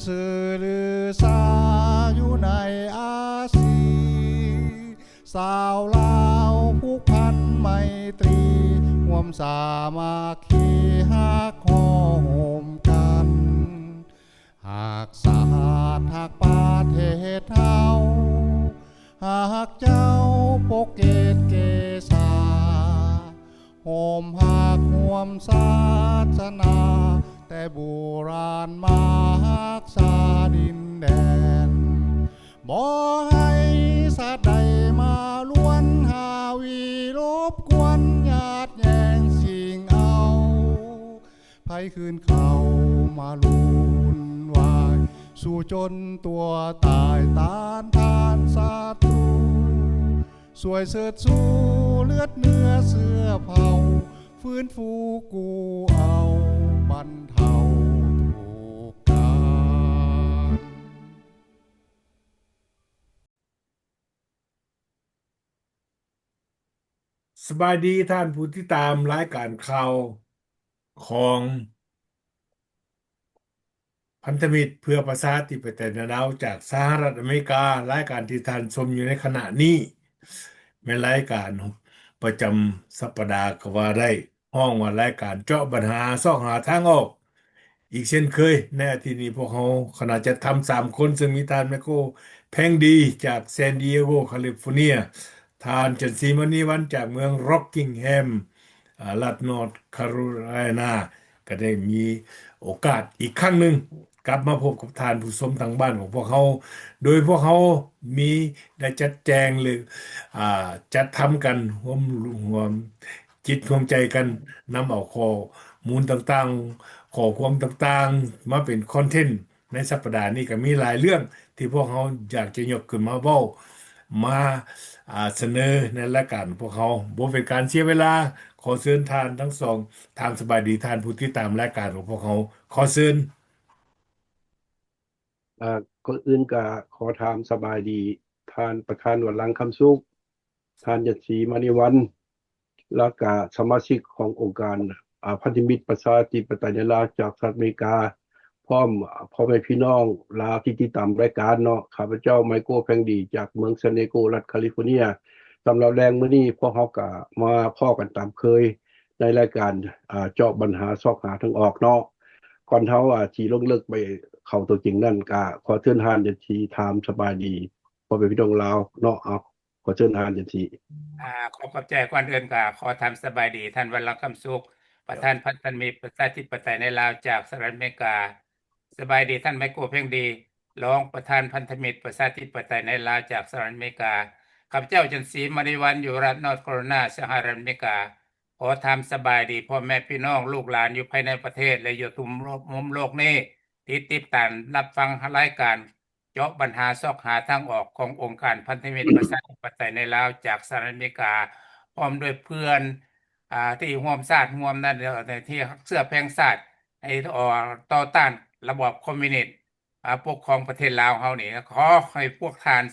ຊື່ລືຊາຢູ່ໃນອາຊີ ຊາວລາວຜູກພັນໄມຕີ ຮ່ວມສາມັກຄີຮັກຫໍ່ໂຮມກັນ ຮັກຊາດຮັກປະເທດເຮົາ ຮັກເຈົ້າປົກເກດເກສາ ຮ່ວມຮັກຮ່ວມສາສະໜາ ແຕ່ບູຮານມາຮັກສາດິນແດນ ບໍ່ໃຫ້ຊາດໃດມາລວນຫາວີລົບກວນຍາດແຍ່ງຊິງເອົາ ໃຜຄືນເຂົ້າມາວຸ່ນວາຍ ສູ້ຈົນຕົວຕາຍຕ້ານທານສັດຕູ ຊ່ວຍເຊີດຊູເລືອດເນື້ອເຊື້ອເຜົ່າ ຟື້ນຟູກູ້ເອົາບັນເທົາທຸກການ. ສະບາຍດີທ່ານຜູ້ຕິດຕາມລາຍການຂ່າວຂອງພັນທະມິດເພື່ອປະຊາທິປະໄຕໃນລາວຈາກສະຫະລັດອາເມລິກາ. ລາຍການທີ່ທ່ານຊົມຢູ່ໃນຂະນະນີ້ ແມ່ນລາຍການປະຈຳສັບປະດາກໍວ່າໄດ້. ຮ້ອງວ່າລາຍການເຈາະບັນຫາຊອກຫາທາງອອກ. ອີກເຊັ່ນເຄີຍ ໃນອາທິດນີ້ພວກເຮົາຄະນະຈັດທຳສາມຄົນ ເຊິ່ງມີທ່ານ ໄມໂຄ ແພງດີ ຈາກ San Diego California, ທ່ານ ຈັນສີ ມະນີວັນ ຈາກເມືອງ Rockingham ອາ ລັດ North Carolina ກໍໄດ້ມີໂອກາດອີກຄັ້ງໜຶ່ງ ກັບມາພົບກັບທ່ານຜູ້ຊົມທາງບ້ານຂອງພວກເຮົາ ໂດຍພວກເຮົາມີໄດ້ຈັດແຈງ ຫຼື ອາ ຈັດທຳກັນຮ່ວມ ຮ່ວມຈິດຮ່ວມໃຈກັນ ນຳເອົາຂໍ້ມູນຕ່າງໆ ຂໍ້ຄວາມຕ່າງໆ ມາເປັນຄອນເທັນໃນສັບປະດານີ້. ກໍມີຫຼາຍເລື່ອງທີ່ພວກເຮົາຢາກຈະຍົກຂຶ້ນມາເວົ້າ ມາ ອາ ສະເໜີໃນລາຍການພວກເຮົາ. ບໍ່ເປັນການເສຍເວລາ ຂໍເຊີນທ່ານທັງສອງ ຖາມສະບາຍດີທ່ານຜູ້ຕິດຕາມລາຍການຂອງພວກເຮົາ. ຂໍເຊີນ. ອາ ກ່ອນອື່ນກະຂໍຖາມສະບາຍດີທ່ານປະທານວັນລັງຄຳສຸກ, ທ່ານ ຈັນສີ ມະນີວັນ ແລ້ວກະສະມາຊິກຂອງອົງການ ອາ ພັນທະມິດປະຊາທິປະໄຕໃນລາວຈາກສະຫະລັດອາເມລິກາ, ພ້ອມ ອາ ພໍ່ແມ່ພີ່ນ້ອງລາວທີ່ຕິດຕາມລາຍການເນາະ. ຂ້າພະເຈົ້າ ໄມໂກ ແພງດີ ຈາກເມືອງ San Diego ລັດ California. ສຳລັບແລງມື້ນີ້ ພວກເຮົາກະມາພໍ້ກັນຕາມເຄີຍ ໃນລາຍການ ອາ ເຈາະບັນຫາຊອກຫາທາງອອກເນາະ. ກ່ອນເຮົາ ອາ ຊິລົງເລິກໄປເຂົ້າຕົວຈິງນັ້ນ ກະຂໍເຊີນທ່ານ ຈັນສີ ຖາມສະບາຍດີພໍ່ແມ່ພີ່ນ້ອງລາວເນາະ. ເອົາ ຂໍເຊີນທ່ານ ຈັນສີ. ອາ ຂໍຂອບໃຈ. ກ່ອນອື່ນກະຂໍຖາມສະບາຍດີທ່ານ ວັນລັງຄຳສຸກ ປະທານພັນທະມິດປະຊາທິປະໄຕໃນລາວຈາກສະຫະລັດອາເມລິກາ. ສະບາຍດີທ່ານ ໄມໂກ ແພງດີ ຮອງປະທານພັນທະມິດປະຊາທິປະໄຕໃນລາວຈາກສະຫະລັດອາເມລິກາ. ຂ້າພະເຈົ້າ ຈັນສີ ມະນີວັນ ຢູ່ລັດ North Carolina ສະຫະລັດອາເມລິກາ. ຂໍຖາມສະບາຍດີພໍ່ແມ່ພີ່ນ້ອງລູກຫຼານຢູ່ພາຍໃນປະເທດ ແລະ ຢູ່ທົ່ວໂລກ ມຸມໂລກນີ້ ທີ່ຕິດຕາມຮັບຟັງລາຍການເຈາະບັນຫາຊອກຫາທາງອອກຂອງອົງການພັນທະມິດປະຊາທິປະໄຕໃນລາວຈາກສະຫະລັດອາເມລິກາ ພ້ອມດ້ວຍເພື່ອນ ອາ ທີ່ຮ່ວມຊາດຮ່ວມນັ້ນ ທີ່ຮັກເຊື້ອແພງຊາດ ໃຫ້ ຕໍ່ຕ້ານລະບອບຄອມມິວນິດ ອາ ປົກຄອງປະເທດລາວເຮົານີ້. ຂໍໃຫ້ພວກທ່ານ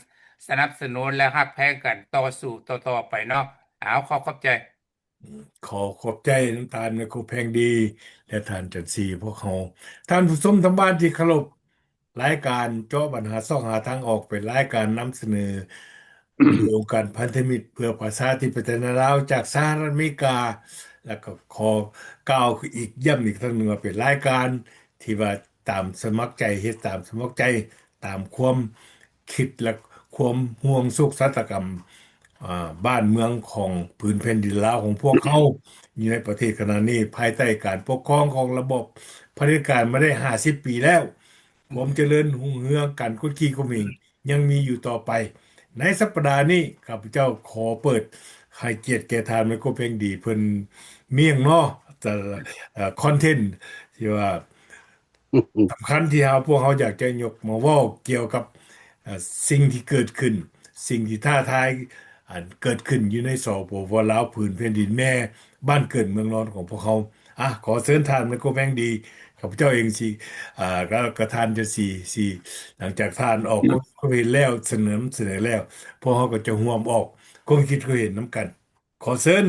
ສະໜັບສະໜູນ ແລະ ຮັກແພງກັນຕໍ່ສູ້ຕໍ່ໆໄປເນາະ. ເອົາ ຂໍຂອບໃຈ. ຂໍຂອບໃຈນຳທ່ານ ໄມໂຄ ແພງດີ ແລະ ທ່ານ ຈັນສີ ພວກເຮົາ. ທ່ານຜູ້ຊົມທາງບ້ານທີ່ເຄົາລົບ, ລາຍການເຈາະບັນຫາຊອກຫາທາງອອກ ເປັນລາຍການນຳສະເໜີໂດຍອົງການພັນທະມິດເພື່ອປະຊາທິປະໄຕໃນລາວຈາກສະຫະລັດອາເມລິກາ. ແລ້ວກໍຂໍກ່າວອີກ ຢ້ຳອີກຄັ້ງໜຶ່ງວ່າ ເປັນລາຍການທີ່ວ່າຕາມສະໝັກໃຈ, ເຮັດຕາມສະໝັກໃຈ ຕາມຄວາມຄິດ ແລະ ຄວາມຫ່ວງໂສກຊະຕາກຳ ອາ ບ້ານເມືອງຂອງຜືນແຜ່ນດິນລາວຂອງພວກເຮົາ ຢູ່ໃນປະເທດຂະນະນີ້ ພາຍໃຕ້ການປົກຄອງຂອງລະບອບຜະເດັດການມາໄດ້ຫ້າສິບປີແລ້ວ. ຄວາມຈະເລີນຮຸ່ງເຮືອງ, ການກົດຂີ່ຂົ່ມເຫງຍັງມີຢູ່ຕໍ່ໄປ. ໃນສັບປະດານີ້ ຂ້າພະເຈົ້າຂໍເປີດໃຫ້ກຽດແກ່ທ່ານ ໄມໂຄ ແພງດີ ເພິ່ນມີຫຍັງເນາະ ເອີ ຄອນເທັນທີ່ວ່າ ສຳຄັນທີ່ເຮົາ ພວກເຮົາຢາກຈະຍົກມາເວົ້າກ່ຽວກັບ ເອີ ສິ່ງທີ່ເກີດຂຶ້ນ, ສິ່ງທີ່ທ້າທາຍ ອັນເກີດຂຶ້ນຢູ່ໃນ ສປປ ລາວ ຜືນແຜ່ນດິນແມ່ ບ້ານເກີດເມືອງນອນຂອງພວກເຮົາ. ອາ ຂໍເຊີນທ່ານ ໄມໂຄ ແພງດີ ຂ້າພະເຈົ້າເອງຊິ ອາ ກະ ກະທ່ານຈະຊິ ຊິ ຫຼັງຈາກທ່ານອອກຄວາມຄິດເຫັນແລ້ວ ສະເໜີ ສະເໜີແລ້ວ ພວກເຮົາກໍຈະຮ່ວມອອກຄວາມຄິດເຫັນນຳກັນ. ຂໍເຊີນ.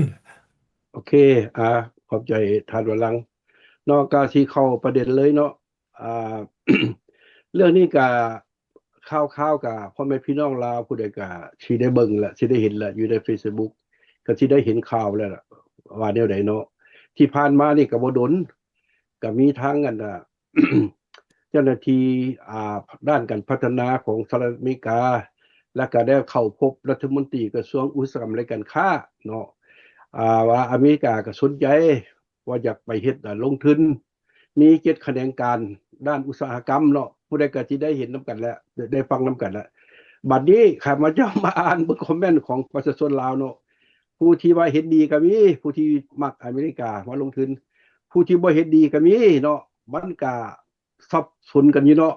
ໂອເຄ ອາ ຂອບໃຈທ່ານວັນລັງເນາະ. ກະຊິເຂົ້າປະເດັນເລີຍເນາະ. ອາ ໃ ເລື່ອງນີ້ກະ ຂ່າວໆ ກະພໍ່ແມ່ພີ່ນ້ອງລາວຜູ້ໃດກະຊິໄດ້ເບິ່ງລະ ຊິໄດ້ເຫັນລະ ຢູ່ໃນເຟສບຸກ ກະຊິໄດ້ເຫັນຂ່າວແລ້ວລະ ວ່າແນວໃດເນາະ. ທີ່ຜ່ານມານີ້ກະບໍ່ດົນ ກະມີທາງອັນ ເຈົ້າໜ້າທີ່ ອ່າ ດ້ານການພັດທະນາຂອງສະຫະລັດອາເມລິກາ ແລ້ວກະໄດ້ເຂົ້າພົບລັດຖະມົນຕີກະຊວງອຸດສາຫະກຳ ແລະ ການຄ້າເນາະ ອ່າ ວ່າອາເມລິກາກະສົນໃຈວ່າຢາກໄປເຮັດ ອ່າ ລົງທຶນ ມີເຈັດຂະແໜງການດ້ານອຸດສາຫະກຳເນາະ ຜູ້ໃດກະຊິໄດ້ເຫັນນຳກັນແຫຼະ ໄດ້ ໄດ້ຟັງນຳກັນແຫຼະ. ບັດນີ້ຂ້າພະເຈົ້າມາອ່ານເບິ່ງຄອມເມັນຂອງປະຊາຊົນລາວເນາະ ຜູ້ທີ່ວ່າເຫັນດີກະມີ ຜູ້ທີ່ມັກອາເມລິກາມາລົງທຶນ ຜູ້ທີ່ບໍ່ເຫັນດີກະມີເນາະ ມັນກະສັບສົນກັນຢູ່ເນາະ.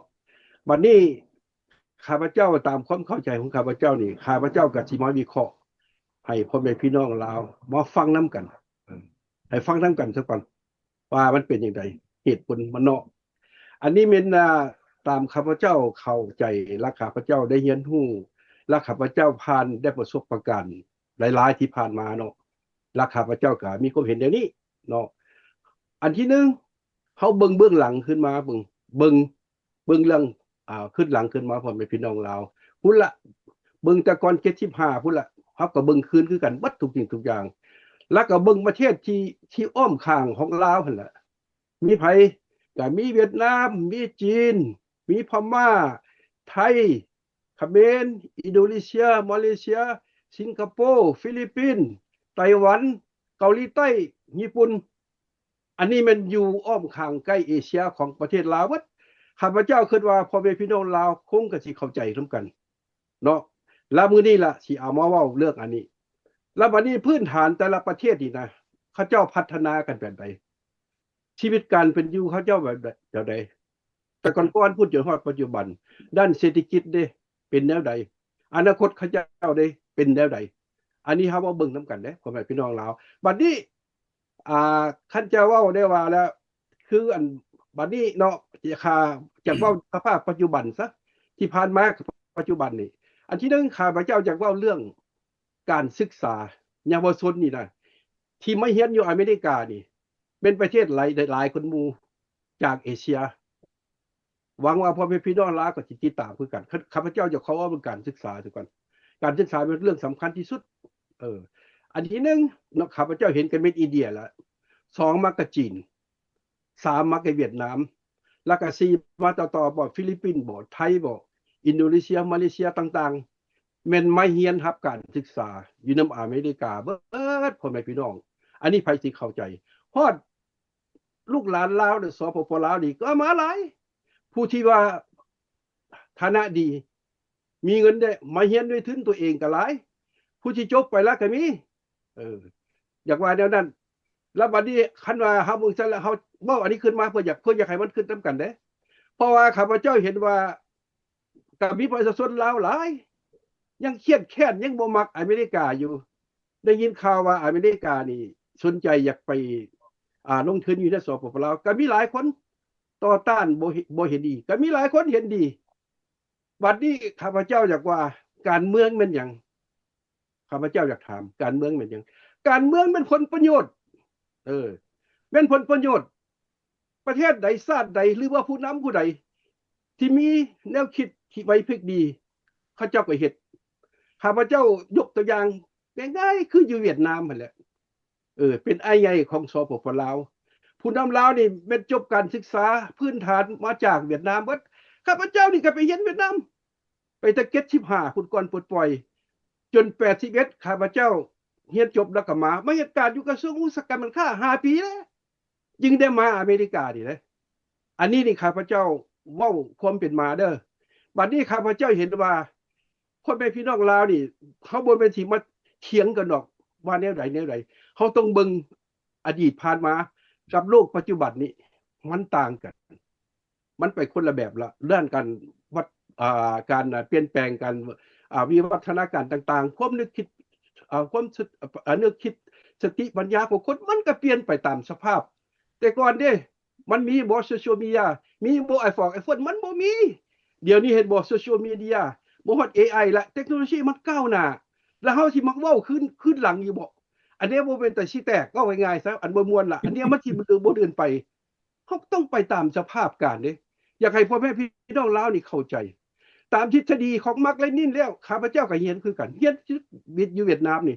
ບັດນີ້ ຂ້າພະເຈົ້າ ຕາມຄວາມເຂົ້າໃຈຂອງຂ້າພະເຈົ້ານີ້ ຂ້າພະເຈົ້າກະຊິມາວິເຄາະໃຫ້ພໍ່ແມ່ພີ່ນ້ອງລາວມາຟັງນຳກັນ ເອີ ໃຫ້ຟັງນຳກັນຊະກ່ອນ ວ່າມັນເປັນຈັ່ງໃດ ເຫດຜົນມັນເນາະ. ອັນນີ້ແມ່ນ ອ່າ ຕາມຂ້າພະເຈົ້າເຂົ້າໃຈ ແລະ ຂ້າພະເຈົ້າໄດ້ຮຽນຮູ້ ແລະ ຂ້າພະເຈົ້າຜ່ານໄດ້ປະສົບປະການຫຼາຍໆທີ່ຜ່ານມາເນາະ ແລະ ຂ້າພະເຈົ້າກະມີຄວາມເຫັນແນວນີ້ເນາະ. ອັນທີໜຶ່ງ ເຮົາເບິ່ງເບື້ອງຫຼັງຂຶ້ນມາ ເບິ່ງ ເບິ່ງ ເບິ່ງເລື່ອງ ອ່າ ຄືນຫຼັງຂຶ້ນມາ ພໍ່ແມ່ພີ່ນ້ອງລາວ ພຸ້ນລະ ເບິ່ງແຕ່ກ່ອນເຈັດສິບຫ້າພຸ້ນລະ ເຮົາກະເບິ່ງຄືນຄືກັນເບິດທຸກສິ່ງທຸກຢ່າງ ແລ້ວກະເບິ່ງປະເທດທີ່ ທີ່ອ້ອມຂ້າງຂອງລາວຫັ້ນລະ ມີໃຜ ກະມີຫວຽດນາມ ມີຈີນ ມີພະມ້າ ໄທ ຂະເໝນ ອິນໂດເນເຊຍ ມາເລເຊຍ ສິງກະໂປ ຟີລິບປິນ ໄຕ້ຫວັນ ເກົາຫຼີໃຕ້ ຍີ່ປຸ່ນ ອັນນີ້ແມ່ນຢູ່ອ້ອມຂ້າງໃກ້ເອເຊຍຂອງປະເທດລາວເບິດ. ຂ້າພະເຈົ້າຄິດວ່າພໍ່ແມ່ພີ່ນ້ອງລາວຄົງກະຊິເຂົ້າໃຈນຳກັນເນາະ ລະມື້ນີ້ລະຊິເອົາມາເວົ້າເລື່ອງອັນນີ້. ລະບັດນີ້ພື້ນຖານແຕ່ລະປະເທດນີ້ນະ ເຂົາເຈົ້າພັດທະນາກັນແບບໃດ? ຊີວິດການເປັນຢູ່ເຂົາເຈົ້າແບບໃດ ແນວໃດ? ແຕ່ກ່ອນໆພຸ້ນຈົນຮອດປັດຈຸບັນ ດ້ານເສດຖະກິດເດ້ ເປັນແນວໃດ? ອະນາຄົດເຂົາເຈົ້າເດ້ ເປັນແນວໃດ? ອັນນີ້ເຮົາມາເບິ່ງນຳກັນເດ້ ພໍ່ແມ່ພີ່ນ້ອງລາວ. ບັດນີ້ ອ່າ ຄັນຈະເວົ້າໄດ້ວ່າແລ້ວ ຄືອັນ ບັດນີ້ເນາະ ຂ້າຈະເວົ້າສະພາບປັດຈຸບັນຊະ ທີ່ຜ່ານມາກັບປັດຈຸບັນນີ້. ອັນທີໜຶ່ງ ຂ້າພະເຈົ້າຢາກເວົ້າເລື່ອງການສຶກສາເຍົາວະຊົນນີ້ນະ ທີ່ມາຮຽນຢູ່ອາເມລິການີ້ ແມ່ນປະເທດໃດຫຼາຍກວ່າໝູ່ຈາກເອເຊຍ? ຫວັງວ່າພໍ່ແມ່ພີ່ນ້ອງລາວກະຊິຕິດຕາມຄືກັນ. ຂ້າ ຂ້າພະເຈົ້າຢາກຂໍເວົ້າເລື່ອງການສຶກສາຊະກ່ອນ. ການສຶກສາເປັນເລື່ອງສຳຄັນທີ່ສຸດ. ເອີ ອັນທີໜຶ່ງເນາະ ຂ້າພະເຈົ້າເຫັນກະແມ່ນອິນເດຍລະ ສອງມາກະຈີນ ສາມມາກະຫວຽດນາມ ລະກະສີ່ມາຕໍ່ໆ ບໍ່ ຟີລິບປິນ ບໍ່ ໄທ ບໍ່ ອິນໂດເນເຊຍ ມາເລເຊຍຕ່າງໆ ແມ່ນມາຮຽນຮັບການສຶກສາຢູ່ນຳອາເມລິກາເບິດ ພໍ່ແມ່ພີ່ນ້ອງ. ອັນນີ້ໃຜຊິເຂົ້າໃຈ? ຮອດ ລູກຫຼານລາວໃນ ສປປ ລາວນີ້ກະມາຫຼາຍ ຜູ້ທີ່ວ່າຖານະດີ ມີເງິນໄດ້ມາຮຽນດ້ວຍທຶນຕົວເອງກະຫຼາຍ ຜູ້ທີ່ຈົບໄປລະກະມີ ເອີ ຢາກວ່າແນວນັ້ນ. ລະບັດນີ້ຄັນວ່າເຮົາເບິ່ງຊັ້ນລະ ເຮົາເວົ້າອັນນີ້ຂຶ້ນມາເພື່ອຢາກ ເພື່ອຢາກໃຫ້ມັນຄິດນຳກັນເດ້ ເພາະວ່າຂ້າພະເຈົ້າເຫັນວ່າ ກະມີປະຊາຊົນລາວຫຼາຍ ຍັງຄຽດແຄ້ນ ຍັງບໍ່ມັກອາເມລິກາຢູ່. ໄດ້ຍິນຂ່າວວ່າອາເມລິການີ້ສົນໃຈຢາກໄປ ອ່າ ລົງທຶນຢູ່ໃນ ສປປ ລາວ ກະມີຫຼາຍຄົນຕໍ່ຕ້ານ ບໍ່ເຫັນ ບໍ່ເຫັນດີ ກະມີຫຼາຍຄົນເຫັນດີ. ບັດນີ້ຂ້າພະເຈົ້າຢາກວ່າ ການເມືອງແມ່ນຫຍັງ? ຂ້າພະເຈົ້າຢາກຖາມ ການເມືອງແມ່ນຫຍັງ? ການເມືອງແມ່ນຜົນປະໂຫຍດ ເອີ ແມ່ນຜົນປະໂຫຍດ. ປະເທດໃດ ຊາດໃດ ຫຼືວ່າຜູ້ນຳຜູ້ໃດ ທີ່ມີແນວຄິດທີ່ໄຫວພິກດີ ເຂົາເຈົ້າກະເຮັດ. ຂ້າພະເຈົ້າຍົກຕົວຢ່າງງ່າຍໆ ຄືຢູ່ຫວຽດນາມຫັ້ນແຫຼະ ເອີ ເປັນອ້າຍໃຫຍ່ຂອງ ສປປ ລາວ. ຜູ້ນຳລາວນີ້ແມ່ນຈົບການສຶກສາພື້ນຖານມາຈາກຫວຽດນາມເບິດ. ຂ້າພະເຈົ້ານີ້ກະໄປຮຽນຫວຽດນາມ ໄປແຕ່ເຈັດສິບຫ້າພຸ້ນ ກ່ອນປົດປ່ອຍ ຈົນແປດສິບເອັດ ຂ້າພະເຈົ້າຮຽນຈົບແລ້ວກະມາ ມາເຮັດການຢູ່ກະຊວງອຸດສາຫະກຳການຄ້າຫ້າປີແລ້ວ ຈຶ່ງໄດ້ມາອາເມລິການີ້ເດ້. ອັນນີ້ນີ້ຂ້າພະເຈົ້າເວົ້າຄວາມເປັນມາເດີ. ບັດນີ້ຂ້າພະເຈົ້າເຫັນວ່າ ພໍ່ແມ່ພີ່ນ້ອງລາວນີ້ ເຮົາບໍ່ແມ່ນຊິມາຖຽງກັນດອກວ່າແນວໃດແນວໃດ ເຮົາຕ້ອງເບິ່ງອະດີດຜ່ານມາກັບໂລກປັດຈຸບັນນີ້ ມັນຕ່າງກັນ. ມັນໄປຄົນລະແບບລະ ດ້ານການວັດ ອ່າ ການປ່ຽນແປງ ການ ອ່າ ວິວັດທະນາການຕ່າງໆ ຄວາມນຶກຄິດ ອ່າ ຄວາມ ອ່າ ນຶກຄິດ ສະຕິປັນຍາຂອງຄົນ ມັນກະປ່ຽນໄປຕາມສະພາບ. ແຕ່ກ່ອນເດ້ ມັນມີບໍ່ໂຊຊຽວມີເດຍ ມີບໍ່ໄອຟອກ ໄອໂຟນ ມັນບໍ່ມີ. ດຽວນີ້ເຫັນບໍ່ ໂຊຊຽວມີເດຍ ມາຮອດເອໄອລະ ເຕັກໂນໂລຊີມັນກ້າວໜ້າ ລະເຮົາຊິມາເວົ້າຄືນ ຄືນຫຼັງຢູ່ບໍ່? ອັນນີ້ບໍ່ແມ່ນແຕ່ຊິແຕກ ເວົ້າງ່າຍໆຊະ ອັນບໍ່ມ່ວນລະ ອັນນີ້ມັນຊິບໍ່ເດີນໄປ. ເຮົາຕ້ອງໄປຕາມສະພາບການເດ້. ຢາກໃຫ້ພໍ່ແມ່ພີ່ນ້ອງລາວນີ້ເຂົ້າໃຈ ຕາມທິດສະດີຂອງມາກເລນິນແລ້ວ ຂ້າພະເຈົ້າກໍຮຽນຄືກັນ ຮຽນຢູ່ຫວຽດນາມນີ້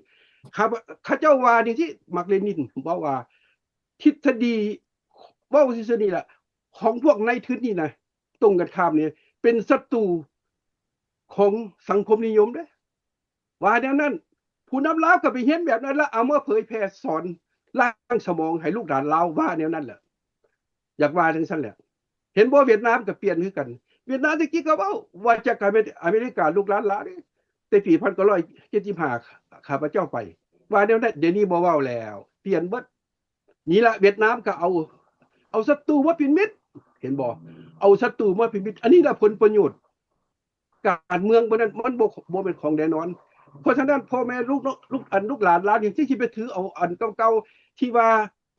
ຂ້າພະ ເຂົາເຈົ້າວ່າຈັ່ງຊີ້ ມາກເລນິນເວົ້າວ່າ ທິດສະດີ ເວົ້າຊື່ໆນີ້ລະ ຂອງພວກນາຍທຶນນີ້ນະ ຕົງກັນຂ້າມນີ້ ເປັນສັດຕູຂອງສັງຄົມນິຍົມເດ້ ວ່າແນວນັ້ນ. ຜູ້ນຳລາວກໍໄປຮຽນແບບນັ້ນລະ ເອົາມາເຜີຍແຜ່ສອນລ້າງສະໝອງໃຫ້ລູກຫຼານລາວ ວ່າແນວນັ້ນແຫຼະ ຢາກວ່າຈັ່ງຊັ້ນແຫຼະ. ເຫັນບໍ່ ຫວຽດນາມກໍປ່ຽນຄືກັນ ຫວຽດນາມແຕ່ກີ້ກໍເວົ້າວ່າຈາກອາເມ ອາເມລິກາ ລູກຫຼານລາວເດ້ ແຕ່ປີພັນເກົ້າຮ້ອຍເຈັດສິບຫ້າ ຂ້າພະເຈົ້າໄປ ວ່າແນວນັ້ນ. ດຽວນີ້ບໍ່ເວົ້າແລ້ວ ປ່ຽນເບິດ. ນີ້ລະ ຫວຽດນາມກໍເອົາ ເອົາສັດຕູມາເປັນມິດ ເຫັນບໍ່ ເອົາສັດຕູມາເປັນມິດ. ອັນນີ້ລະຜົນປະໂຫຍດການເມືອງ ບໍ່ນັ້ນມັນບໍ່ ບໍ່ແມ່ນຂອງແນ່ນອນ. ເພາະສະນັ້ນ ພໍ່ແມ່ລູກເນາະ ລູກ ອັນ ລູກຫຼານລາວນີ້ ທີ່ຊິໄປຖືເອົາອັນເກົ່າໆ ທີ່ວ່າ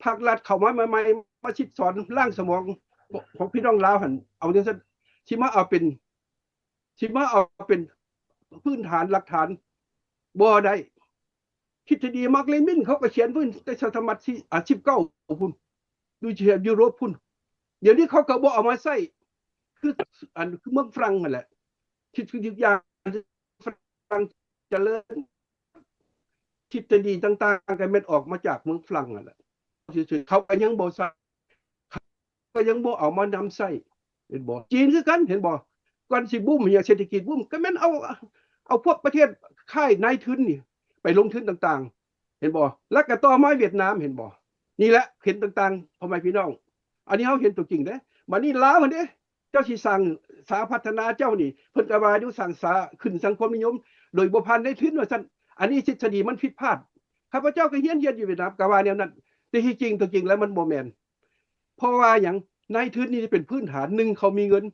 ພາກລັດເຂົ້າມາໃໝ່ໆ ມາສິດສອນລ້າງສະໝອງຂອງ ຂອງພີ່ນ້ອງລາວຫັ້ນ ເອົາຈັ່ງຊັ້ນ ຊິມາເອົາເປັນ ຊິມາເອົາເປັນພື້ນຖານຫຼັກຖານ ບໍ່ໄດ້. ທິດສະດີມາກເລນິນເຂົາກໍຂຽນພື້ນແຕ່ສະຕະວັດທີ ອາ ສິບເກົ້າພຸ້ນ ຢູ່ເຂດຢູໂຣບພຸ້ນ. ດຽວນີ້ເຂົາກໍບໍ່ເອົາມາໃຊ້ ຄື ອັນ ຄືເມືອງຝຣັ່ງຫັ້ນແຫຼະ ທີ່ ທີ່ທຸກຢ່າງຝຣັ່ງຈະເລີນ ທິດສະດີຕ່າງໆ ກໍແມ່ນອອກມາຈາກເມືອງຝຣັ່ງຫັ້ນແຫຼະ. ເຂົາກໍຍັງບໍ່ໃຊ້ ກໍຍັງບໍ່ເອົາມານຳໃຊ້ ເຫັນບໍ່? ຈີນຄືກັນ ເຫັນບໍ່? ກ່ອນຊິບູມຫຍັງ ເສດຖະກິດບູມ ກໍແມ່ນເອົາ ເອົາພວກປະເທດຄ້າຍນາຍທຶນນີ້ໄປລົງທຶນຕ່າງໆ ເຫັນບໍ່? ແລ້ວກໍຕໍ່ມາຫວຽດນາມ ເຫັນບໍ່? ນີ້ແຫຼະ ເຫັນຕ່າງໆ ພໍ່ແມ່ພີ່ນ້ອງ ອັນນີ້ເຮົາເຫັນຕົວຈິງເດ້. ບັດນີ້ລາວຫັ້ນເດ້ ເຈົ້າຊິສ້າງສາພັດທະນາເຈົ້ານີ້ ເພິ່ນກໍວ່າຢູ່ ສ້າງສາຂຶ້ນສັງຄົມນິຍົມ ໂດຍບໍ່ຜ່ານນາຍທຶນວ່າຊັ້ນ. ອັນນີ້ທິດສະດີມັນຜິດພາດ. ຂ້າພະເຈົ້າກໍຮຽນ ຮຽນຢູ່ຫວຽດນາມ ກໍວ່າແນວນັ້ນ ແຕ່ທີ່ຈິງ ຕົວຈິງແລ້ວມັນບໍ່ແມ່ນ. ເພາະວ່າຫຍັງ? ນາຍທຶນນີ້ເປັນພື້ນຖານ ໜຶ່ງ ເຂົາມີເງິນ,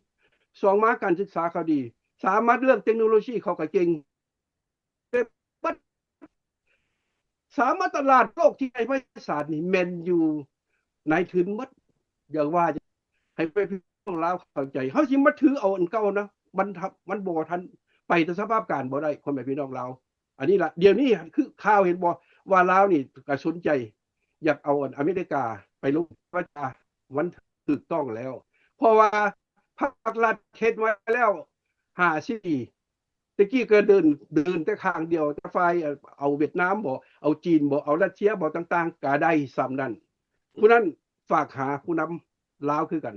ສອງ ມາການສຶກສາເຂົາດີ, ສາມ ມາເລື່ອງເຕັກໂນໂລຊີເຂົາກໍເກັ່ງ. ສາມ ມາຕະຫຼາດໂລກທີ່ໃຫຍ່ໄພສານນີ້ແມ່ນຢູ່ນາຍທຶນໝົດ. ຢ່າວ່າ ໃຫ້ແມ່ພີ່ນ້ອງລາວເຂົ້າໃຈ, ເຮົາຊິມາຖືເອົາອັນເກົ່ານະ ມັນ ມັນບໍ່ທັນໄປຕາມສະພາບການບໍ່ໄດ້ ພໍ່ແມ່ພີ່ນ້ອງລາວ. ອັນນີ້ລະ ດຽວນີ້ຄືຂ່າວເຫັນບໍ່ ວ່າລາວນີ້ກໍສົນໃຈຢາກເອົາອັນອາເມລິກາໄປລົງ ວ່າມັນຖືກຕ້ອງແລ້ວ ເພາະວ່າພາກລັດເຮັດມາແລ້ວຫ້າສິບປີ. ແຕ່ກີ້ກໍເດີນ ເດີນແຕ່ຂ້າງດຽວ ແຕ່ຝ່າຍເອົາຫວຽດນາມບໍ ເອົາຈີນບໍ ເອົາຣັດເຊຍບໍ ຕ່າງໆ ກໍໄດ້ສ່ຳນັ້ນ. ຜູ້ນັ້ນ ຝາກຫາຜູ້ນຳລາວຄືກັນ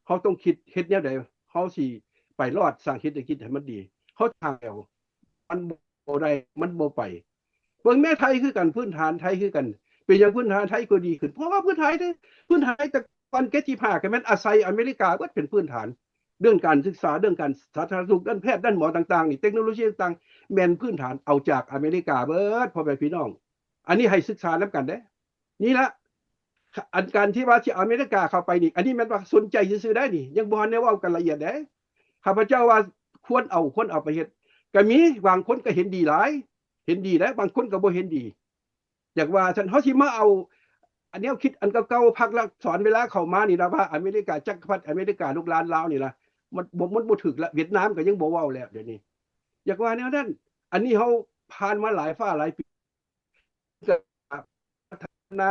ເຮົາຕ້ອງຄິດເຮັດແນວໃດ ເຮົາຊິໄປລອດ ສ້າງເສດຖະກິດໃຫ້ມັນດີ. ເຮົາທາງດຽວ ມັນບໍ່ໄດ້ ມັນບໍ່ໄປ. ເບິ່ງແມ່ໄທຄືກັນ ພື້ນຖານໄທຄືກັນ ເປັນຫຍັງພື້ນຖານໄທກໍດີຂຶ້ນ? ເພາະວ່າພື້ນຖານໄທ ພື້ນຖານໄທແຕ່ກ່ອນເຈັດສິບຫ້າ ກໍແມ່ນອາໄສອາເມລິກາເບິດເປັນພື້ນຖານ. ເລື່ອງການສຶກສາ ເລື່ອງການສາທາລະນະສຸກ ດ້ານແພດ ດ້ານໝໍຕ່າງໆນີ້ ເຕັກໂນໂລຊີຕ່າງໆ ແມ່ນພື້ນຖານເອົາຈາກອາເມລິກາເບິດ ພໍ່ແມ່ພີ່ນ້ອງ. ອັນນີ້ໃຫ້ສຶກສານຳກັນເດ້. ນີ້ລະ ອັນການທີ່ວ່າຊິເອົາອາເມລິກາເຂົ້າໄປນີ້ ອັນນີ້ແມ່ນວ່າສົນໃຈຊື່ໆໄດ໋ນີ້ ຍັງບໍ່ທັນໄດ້ເວົ້າກັນລະອຽດເດ້. ຂ້າພະເຈົ້າວ່າຄວນເອົາ ຄວນເອົາໄປເຮັດ ກໍມີບາງຄົນກໍເຫັນດີຫຼາຍ ເຫັນດີໄດ໋ ບາງຄົນກໍບໍ່ເຫັນດີ. ຢາກວ່າຊັ້ນ ເຮົາຊິມາເອົາອັນແນວຄິດອັນເກົ່າໆ ພັກລັດສອນເວລາເຂົ້າມານີ້ລະ ວ່າອາເມລິກາ ຈັກກະພັດອາເມລິກາ ລູກຫຼານລາວນີ້ລະ ມັນບໍ່ ມັນບໍ່ຖືກລະ. ຫວຽດນາມກໍຍັງບໍ່ເວົ້າແລ້ວດຽວນີ້ ຢາກວ່າແນວນັ້ນ. ອັນນີ້ເຮົາຜ່ານມາຫຼາຍຟ້າຫຼາຍປີ ກໍພັດທະນາ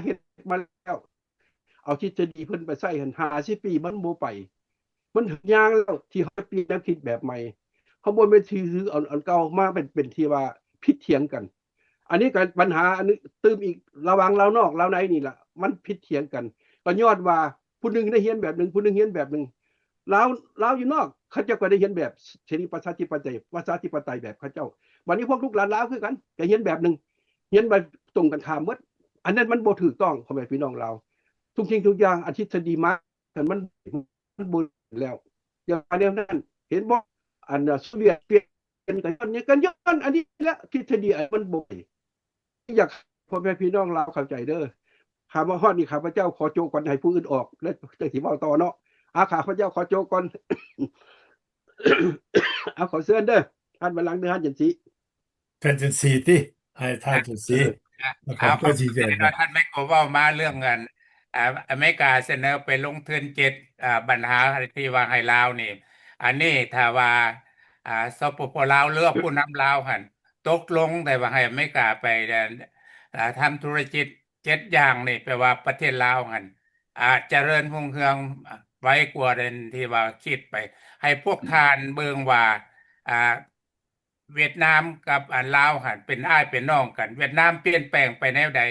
ເຮັດມາແລ້ວ ເອົາທິດສະດີເພິ່ນໄປໃຊ້ຫັ້ນ ຫ້າສິບປີມັນບໍ່ໄປ. ມັນຍາກແລ້ວທີ່ເຮົາຈະປ່ຽນແນວຄິດແບບໃໝ່. ເຮົາບໍ່ແມ່ນຖືເອົາອັນເກົ່າມາເປັນ ເປັນທີ່ວ່າຜິດຖຽງກັນ. ອັນນີ້ກໍບັນຫາອັນໜຶ່ງຕື່ມອີກ ລະຫວ່າງລາວນອກລາວໃນນີ້ລະ ມັນຜິດຖຽງກັນ ກໍຍ້ອນວ່າຜູ້ໜຶ່ງໄດ້ຮຽນແບບໜຶ່ງ ຜູ້ໜຶ່ງຮຽນແບບໜຶ່ງ. ລາວ ລາວຢູ່ນອກ ເຂົາເຈົ້າກໍໄດ້ຮຽນແບບເສລີປະຊາທິປະໄຕ ປະຊາທິປະໄຕແບບເຂົາເຈົ້າ. ບັດນີ້ພວກລູກຫຼານລາວຄືກັນ ກໍຮຽນແບບໜຶ່ງ ຮຽນແບບຕົງກັນຂ້າມໝົດ. ອັນນັ້ນມັນບໍ່ຖືກຕ້ອງ ພໍ່ແມ່ພີ່ນ້ອງລາວ. ທຸກສິ່ງທຸກຢ່າງ ອາ ທິດສະດີມາ ມັນ ມັນບໍ່ແລ້ວ ຢ່າວ່າແນວນັ້ນ. ເຫັນບໍ່ ອັນ ໂຊວຽດປ່ຽນ ກໍຍ້ອນຫຍັງ? ກໍຍ້ອນອັນນີ້ລະ ທິດສະດີອັນມັນບໍ່ ຢາກໃຫ້ພໍ່ແມ່ພີ່ນ້ອງລາວເຂົ້າໃຈເດີ. ຂ້າມາຮອດນີ້ ຂ້າພະເຈົ້າຂໍໂຈະກ່ອນ ໃຫ້ຜູ້ອື່ນອອກ ແລ້ວຈັ່ງຊິເວົ້າຕໍ່ເນາະ. ອາ ຂ້າພະເຈົ້າຂໍໂຈະກ່ອນ. ອາ ຂໍເຊີນເດີ ທ່ານບັນລັງ ຫຼື ທ່ານຈັນສີ. ທ່ານຈັນສີຕິ ໃຫ້ທ່ານຈັນສີ ເອີ ແລ້ວຂ້າພະເຈົ້າຊິແຈ້ງ. ທ່ານໄມໂກເວົ້າມາເລື່ອງອັນ ອາ ອາເມລິກາສະເໜີໄປລົງທຶນເຈັດ ອາ ບັນຫາທີ່ວ່າໃຫ້ລາວນີ້ ອັນນີ້ຖ້າວ່າ ອາ ສປປ ລາວ ຫຼື ຜູ້ນຳລາວຫັ້ນຕົກລົງໄດ້ວ່າໃຫ້ອາເມລິກາໄປ ອາ ທຳທຸລະກິດເຈັດຢ່າງນີ້ ແປວ່າປະເທດລາວຫັ້ນ ອາ ຈະເລີນຮຸ່ງເຮືອງ ໄວກວ່າເດັ່ນທີ່ວ່າຄິດໄປ. ໃຫ້ພວກທ່ານເບິ່ງວ່າ ອ່າ ຫວຽດນາມກັບອັນລາວຫັ້ນເປັນອ້າຍເປັນນ້ອງກັນ, ຫວຽດນາມປ່ຽນແປງໄປແນວໃດ?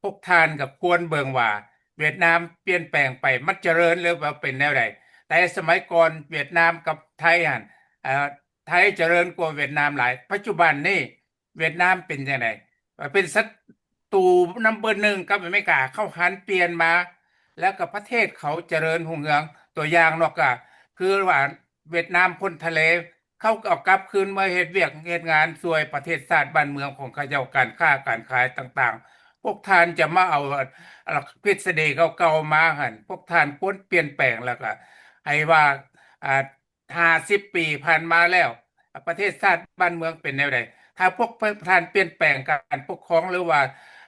ພວກທ່ານກໍຄວນເບິ່ງວ່າຫວຽດນາມປ່ຽນແປງໄປ ມັນຈະເລີນ ຫຼືວ່າເປັນແນວໃດ? ແຕ່ສະໄໝກ່ອນຫວຽດນາມກັບໄທຫັ້ນ ເອີ ໄທຈະເລີນກວ່າຫວຽດນາມຫຼາຍ. ປັດຈຸບັນນີ້ຫວຽດນາມເປັນຈັ່ງໃດ? ເປັນສັດຕູນຳເບີໜຶ່ງກັບອາເມລິກາ, ເຂົາຫັນປ່ຽນມາ ແລ້ວກໍປະເທດເຂົາຈະເລີນຮຸ່ງເຮືອງ. ຕົວຢ່າງເນາະ ກໍຄືວ່າຫວຽດນາມພົ້ນທະເລ ເຂົາກໍເອົາກັບຄືນມາເຮັດວຽກເຮັດງານຊ່ວຍປະເທດຊາດບ້ານເມືອງຂອງເຂົາເຈົ້າ, ການຄ້າການຂາຍຕ່າງໆ. ພວກທ່ານຈະມາເອົາ ອ່າ ທະລະພິດສະດີເກົ່າໆມາຫັ້ນ, ພວກທ່ານຄວນປ່ຽນແປງ ແລ້ວກໍໃຫ້ວ່າ ອ່າ ຫ້າສິບປີຜ່ານມາແລ້ວ ປະເທດຊາດບ້ານເມືອງເປັນແນວໃດ? ຖ້າພວກທ່ານປ່ຽນແປງການປົກຄອງ ຫຼືວ່າ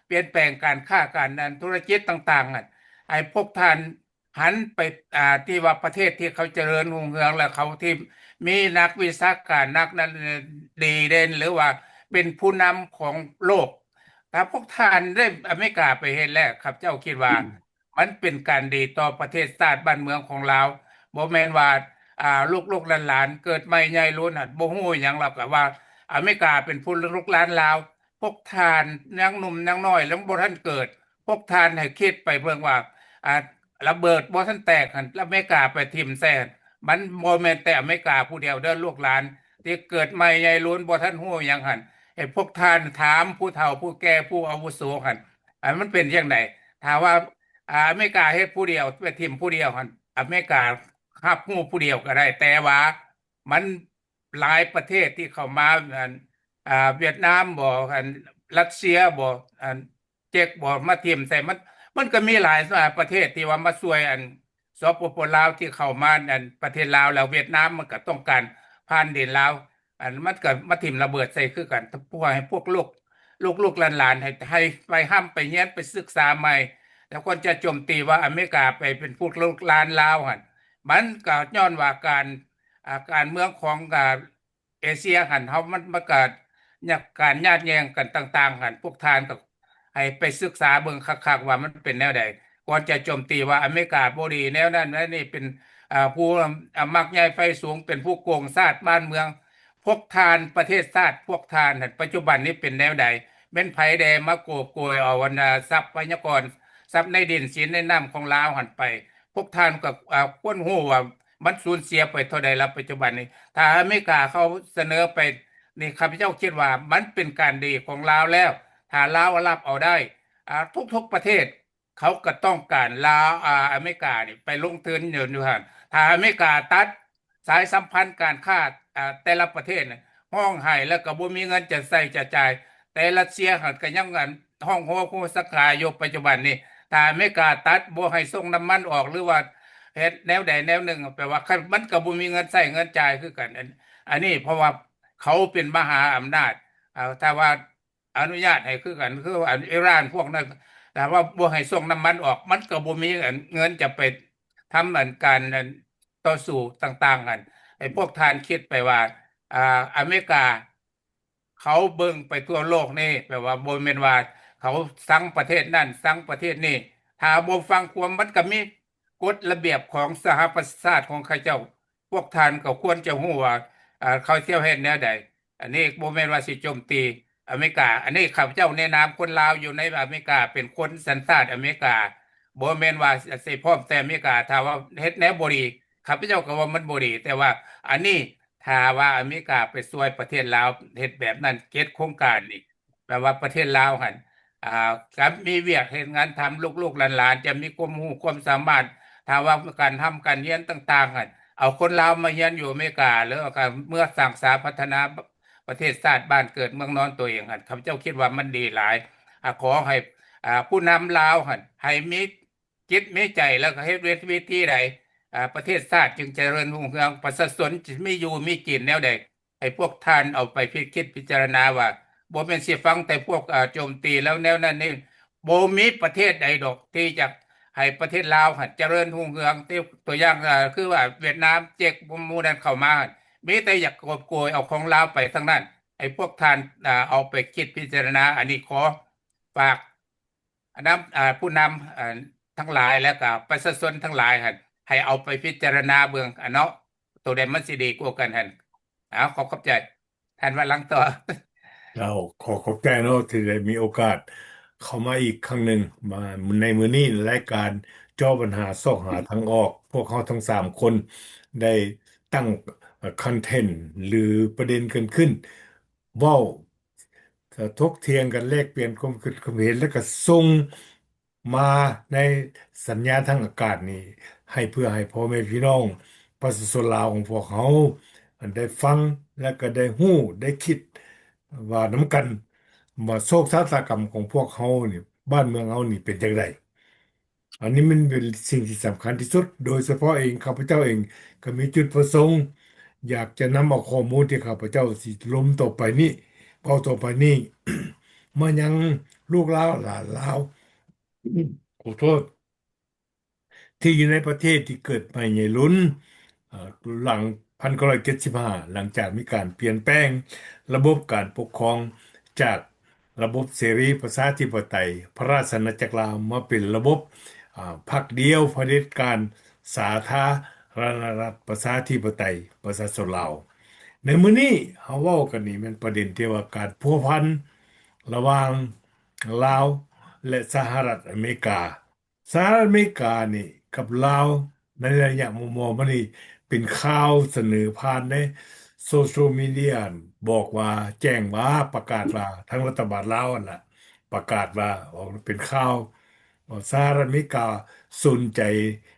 ປ່ຽນແປງການຄ້າການ ອັນ ທຸລະກິດຕ່າງໆ ຫັ້ນ ໃຫ້ພວກທ່ານ ຫັນໄປ ອ່າ ທີ່ວ່າປະເທດທີ່ເຂົາຈະເລີນຮຸ່ງເຮືອງ ແລະ ເຂົາທີ່ມີນັກວິຊາການ ນັກນັ້ນດີເດັ່ນ ຫຼືວ່າເປັນຜູ້ນຳຂອງໂລກ. ຖ້າພວກທ່ານໄດ້ອາເມລິກາໄປເຮັດແລ້ວ ຂ້າພະເຈົ້າຄິດວ່າ ມັນເປັນການດີຕໍ່ປະເທດຊາດບ້ານເມືອງຂອງລາວ. ບໍ່ແມ່ນວ່າ ອ່າ ລູກໆຫຼານໆເກີດໃໝ່ໃຫຍ່ລຸນຫັ້ນ ບໍ່ຮູ້ຫຍັງ ແລ້ວກໍວ່າອາເມລິກາເປັນຜູ້ລຸກລານລາວ. ພວກທ່ານຍັງໜຸ່ມຍັງນ້ອຍ ຍັງບໍ່ທັນເກີດ, ພວກທ່ານໃຫ້ຄິດໄປເບິ່ງວ່າ ອ່າ ລະເບີດບໍ່ທັນແຕກຫັ້ນ ອາເມລິກາໄປຖິ້ມໃສ່ຫັ້ນ ມັນບໍ່ແມ່ນແຕ່ອາເມລິກາຜູ້ດຽວເດີ້ ລູກຫຼານທີ່ເກີດໃໝ່ໃຫຍ່ລຸນ ບໍ່ທັນຮູ້ຫຍັງຫັ້ນ. ໃຫ້ພວກທ່ານຖາມຜູ້ເຖົ້າຜູ້ແກ່ຜູ້ອາວຸໂສຫັ້ນ ອັນ ມັນເປັນຈັ່ງໃດ? ຖ້າວ່າ ອາ ອາເມລິກາເຮັດຜູ້ດຽວ ໄປຖິ້ມຜູ້ດຽວຫັ້ນ ອາເມລິກາຮັບຮູ້ຜູ້ດຽວກໍໄດ້, ແຕ່ວ່າມັນ ຫຼາຍປະເທດທີ່ເຂົ້າມາ ອັນ ອ່າ ຫວຽດນາມບໍ ອັນ ຣັດເຊຍບໍ ອັນ ເຈັກບໍ ມາຖິ້ມໃສ່ ມັນ ມັນກໍມີຫຼາຍ ອ່າ ປະເທດທີ່ວ່າມາຊ່ວຍ ອັນ ສປປ ລາວ ທີ່ເຂົ້າມາ ອັນ ປະເທດລາວ ແລ້ວຫວຽດນາມມັນກໍຕ້ອງການຜ່ານດິນລາວ ອັນ ມັນກໍມາຖິ້ມລະເບີດໃສ່ຄືກັນ. ພວກ ໃຫ້ພວກລູກ ລູກໆຫຼານໆ ໃຫ້ ໃຫ້ໄປຮ່ຳໄປຮຽນ ໄປສຶກສາໃໝ່ ແລ້ວຄວນຈະໂຈມຕີວ່າອາເມລິກາໄປເປັນຜູ້ລຸກລານລາວຫັ້ນ ມັນກໍຍ້ອນວ່າການ ອ່າ ການເມືອງຂອງ ອ່າ ເອເຊຍຫັ້ນ ເຮົາ ມັນ ມັນກະຍາກ ການຍາດແຍ່ງກັນຕ່າງໆຫັ້ນ ພວກທ່ານກໍໃຫ້ໄປສຶກສາເບິ່ງຄັກໆວ່າມັນເປັນແນວໃດ ກ່ອນຈະໂຈມຕີວ່າອາເມລິກາບໍ່ດີແນວນັ້ນແນວນີ້ ເປັນ ອ່າ ຜູ້ ອ່າ ມັກໃຫຍ່ໄຟສູງ ເປັນຜູ້ໂກງຊາດບ້ານເມືອງ. ພວກທ່ານ ປະເທດຊາດພວກທ່ານ ປັດຈຸບັນນີ້ເປັນແນວໃດ? ແມ່ນໃຜແດ່ມາໂກບໂກຍເອົາ ອັນ ຊັບພະຍາກອນ ຊັບໃນດິນສິນໃນນ້ຳຂອງລາວຫັ້ນໄປ? ພວກທ່ານກໍ ອ່າ ຄວນຮູ້ວ່າ ມັນສູນເສຍໄປເທົ່າໃດລະປັດຈຸບັນນີ້? ຖ້າອາເມລິກາເຂົາສະເໜີໄປນີ້ ຂ້າພະເຈົ້າຄິດວ່າມັນເປັນການດີຂອງລາວແລ້ວ. ຖ້າລາວຮັບເອົາໄດ້ ອ່າ ທຸກໆປະເທດເຂົາກໍຕ້ອງການລາວ ອ່າ ອາເມລິການີ້ໄປລົງທຶນຢູ່ ຢູ່ຫັ້ນ. ຖ້າອາເມລິກາຕັດສາຍສຳພັນການຄ້າ ອ່າ ແຕ່ລະປະເທດ ຮ້ອງໄຫ້ແລ້ວກໍບໍ່ມີເງິນຈະໃຊ້ຈະຈ່າຍ. ແຕ່ຣັດເຊຍຫັ້ນກໍຍັງ ອັນ ຮ້ອງໂຮໂຮສັກກາຢູ່ປັດຈຸບັນນີ້. ຖ້າອາເມລິກາຕັດ ບໍ່ໃຫ້ສົ່ງນ້ຳມັນອອກ ຫຼືວ່າເຮັດແນວໃດແນວໜຶ່ງ ແປວ່າມັນກໍບໍ່ມີເງິນໃຊ້ເງິນຈ່າຍຄືກັນ. ອັນ ອັນນີ້ເພາະວ່າເຂົາເປັນມະຫາອຳນາດ ເອົາ ຖ້າວ່າອະນຸຍາດໃຫ້ຄືກັນ ຄືອັນອີຣານພວກນັ້ນ ຖ້າວ່າບໍ່ໃຫ້ສົ່ງນ້ຳມັນອອກ ມັນກໍບໍ່ມີ ອັນ ເງິນຈະໄປທຳ ອັນ ການ ອັນ ຕໍ່ສູ້ຕ່າງໆຫັ້ນ. ໃຫ້ພວກທ່ານຄິດໄປວ່າ ອ່າ ອາເມລິກາ ເຂົາເບິ່ງໄປທົ່ວໂລກນີ້ ແປວ່າບໍ່ແມ່ນວ່າເຂົາຊັງປະເທດນັ້ນ ຊັງປະເທດນີ້. ຖ້າບໍ່ຟັງຄວາມ ມັນກໍມີກົດລະບຽບຂອງສະຫະປະຊາຊາດຂອງເຂົາເຈົ້າ. ພວກທ່ານກໍຄວນຈະຮູ້ວ່າ ເຂົາຈະເຮັດແນວໃດ. ອັນນີ້ບໍ່ແມ່ນວ່າຊິໂຈມຕີອາເມລິກາ. ອັນນີ້ຂ້າພະເຈົ້າໃນນາມຄົນລາວຢູ່ໃນອາເມລິກາ ເປັນຄົນສັນຊາດອາເມລິກາ. ບໍ່ແມ່ນວ່າຊິພ້ອມແຕ່ອາເມລິກາ ຖ້າວ່າເຮັດແນວບໍ່ດີ ຂ້າພະເຈົ້າກໍວ່າມັນບໍ່ດີ. ແຕ່ວ່າອັນນີ້ ຖ້າວ່າອາເມລິກາໄປຊ່ວຍປະເທດລາວເຮັດແບບນັ້ນ ເຈັດໂຄງການນີ້ ແປວ່າປະເທດລາວຫັ້ນ ອ່າ ກໍມີວຽກເຮັດງານທຳ ລູກໆຫຼານໆຈະມີຄວາມຮູ້ຄວາມສາມາດ. ຖ້າວ່າການຮ່ຳການຮຽນຕ່າງໆຫັ້ນ ເອົາຄົນລາວມາຮຽນຢູ່ອາເມລິກາ ຫຼືວ່າກໍເມືອສ້າງສາພັດທະນາປະເທດຊາດບ້ານເກີດເມືອງນອນຕົວເອງຫັ້ນ ຂ້າພະເຈົ້າຄິດວ່າມັນດີຫຼາຍ. ອ່າ ຂໍໃຫ້ ອ່າ ຜູ້ນຳລາວຫັ້ນ ໃຫ້ມີ ຈິດມີໃຈ ແລ້ວກໍເຮັດເວ ວິທີໃດ ອ່າ ປະເທດຊາດຈຶ່ງຈະເລີນຮຸ່ງເຮືອງ ປະຊາຊົນຈະມີຢູ່ມີກິນແນວໃດ? ໃຫ້ພວກທ່ານເອົາໄປພິ ຄິດພິຈາລະນາວ່າ ບໍ່ແມ່ນຊິຟັງແຕ່ພວກ ອ່າ ໂຈມຕີແລ້ວແນວນັ້ນນີ້ ບໍ່ມີປະເທດໃດດອກທີ່ຈະໃຫ້ປະເທດລາວຫັ້ນຈະເລີນຮຸ່ງເຮືອງ. ຕົວ ຕົວຢ່າງ ອ່າ ຄືວ່າຫວຽດນາມ ເຈັກ ໝູ່ນັ້ນເຂົ້າມາ ມີແຕ່ຢາກກອບໂກຍເອົາຂອງລາວໄປທັງນັ້ນ. ໃຫ້ພວກທ່ານ ອ່າ ເອົາໄປຄິດພິຈາລະນາ. ອັນນີ້ຂໍຝາກ ນຳ ອ່າ ຜູ້ນຳ ອ່າ ທັງຫຼາຍ ແລະກະປະຊາຊົນທັງຫຼາຍຫັ້ນ ໃຫ້ເອົາໄປພິຈາລະນາເບິ່ງ ອາ ເນາະ ໂຕໃດມັນຊິດີກວ່າກັນຫັ້ນ. ເອົາ ຂໍຂອບໃຈ. ທ່ານວາລັງຕໍ່. ເຈົ້າ ຂໍຂອບໃຈເນາະ ທີ່ໄດ້ມີໂອກາດເຂົ້າມາອີກຄັ້ງໜຶ່ງ ມາໃນມື້ນີ້ ລາຍການເຈາະບັນຫາຊອກຫາທາງອອກ. ພວກເຮົາທັງສາມຄົນໄດ້ຕັ້ງຄອນເທັນ ຫຼື ປະເດັນກັນຂຶ້ນ ເວົ້າ ຖົກຖຽງກັນ ແລກປ່ຽນຄວາມຄິດຄວາມເຫັນ ແລ້ວກໍສົ່ງ ມາໃນສັນຍານທາງອາກາດນີ້ ໃຫ້ ເພື່ອໃຫ້ພໍ່ແມ່ພີ່ນ້ອງປະຊາຊົນລາວຂອງພວກເຮົາໄດ້ຟັງ ແລະ ກໍໄດ້ຮູ້ໄດ້ຄິດວ່ານຳກັນ ວ່າໂສກຊະຕາກຳຂອງພວກເຮົານີ້ ບ້ານເມືອງເຮົານີ້ເປັນຈັ່ງໃດ. ອັນນີ້ມັນເປັນສິ່ງທີ່ສຳຄັນທີ່ສຸດ. ໂດຍສະເພາະເອງ ຂ້າພະເຈົ້າເອງກໍມີຈຸດປະສົງ ຢາກຈະນຳເອົາຂໍ້ມູນທີ່ຂ້າພະເຈົ້າຊິລົມຕໍ່ໄປນີ້ ເວົ້າຕໍ່ໄປນີ້ ມາຍັງລູກຫຼານ ຫຼານລາວ ຂໍໂທດ ທີ່ຢູ່ໃນປະເທດທີ່ເກີດໃໝ່ໃຫຍ່ລຸນ ເອີ ຫຼັງພັນເກົ້າຮ້ອຍເຈັດສິບຫ້າ ຫຼັງຈາກມີການປ່ຽນແປງລະບົບການປົກຄອງຈາກລະບົບເສລີປະຊາທິປະໄຕ ພະລາຊະອານາຈັກລາວ ມາເປັນລະບົບ ອາ ພັກດຽວ ຜະເດັດການ ສາທາລະນະລັດ ປະຊາທິປະໄຕ ປະຊາຊົນລາວ. ໃນມື້ນີ້ເຮົາເວົ້າກັນນີ້ແມ່ນປະເດັນທີ່ວ່າການພົວພັນລະຫວ່າງລາວ ແລະ ສະຫະລັດອາເມລິກາ. ສະຫະລັດອາເມລິການີ້ກັບລາວ ໃນໄລຍະມໍ່ໆມານີ້ ເປັນຂ່າວສະເໜີຜ່ານໃນໂຊຊຽວມີເດຍ ບອກວ່າ ແຈ້ງວ່າ ປະກາດວ່າ ທາງລັດຖະບານລາວຫັ້ນລະ ປະກາດວ່າ ອອກເປັນຂ່າວ ສະຫະລັດອາເມລິກາສົນໃຈ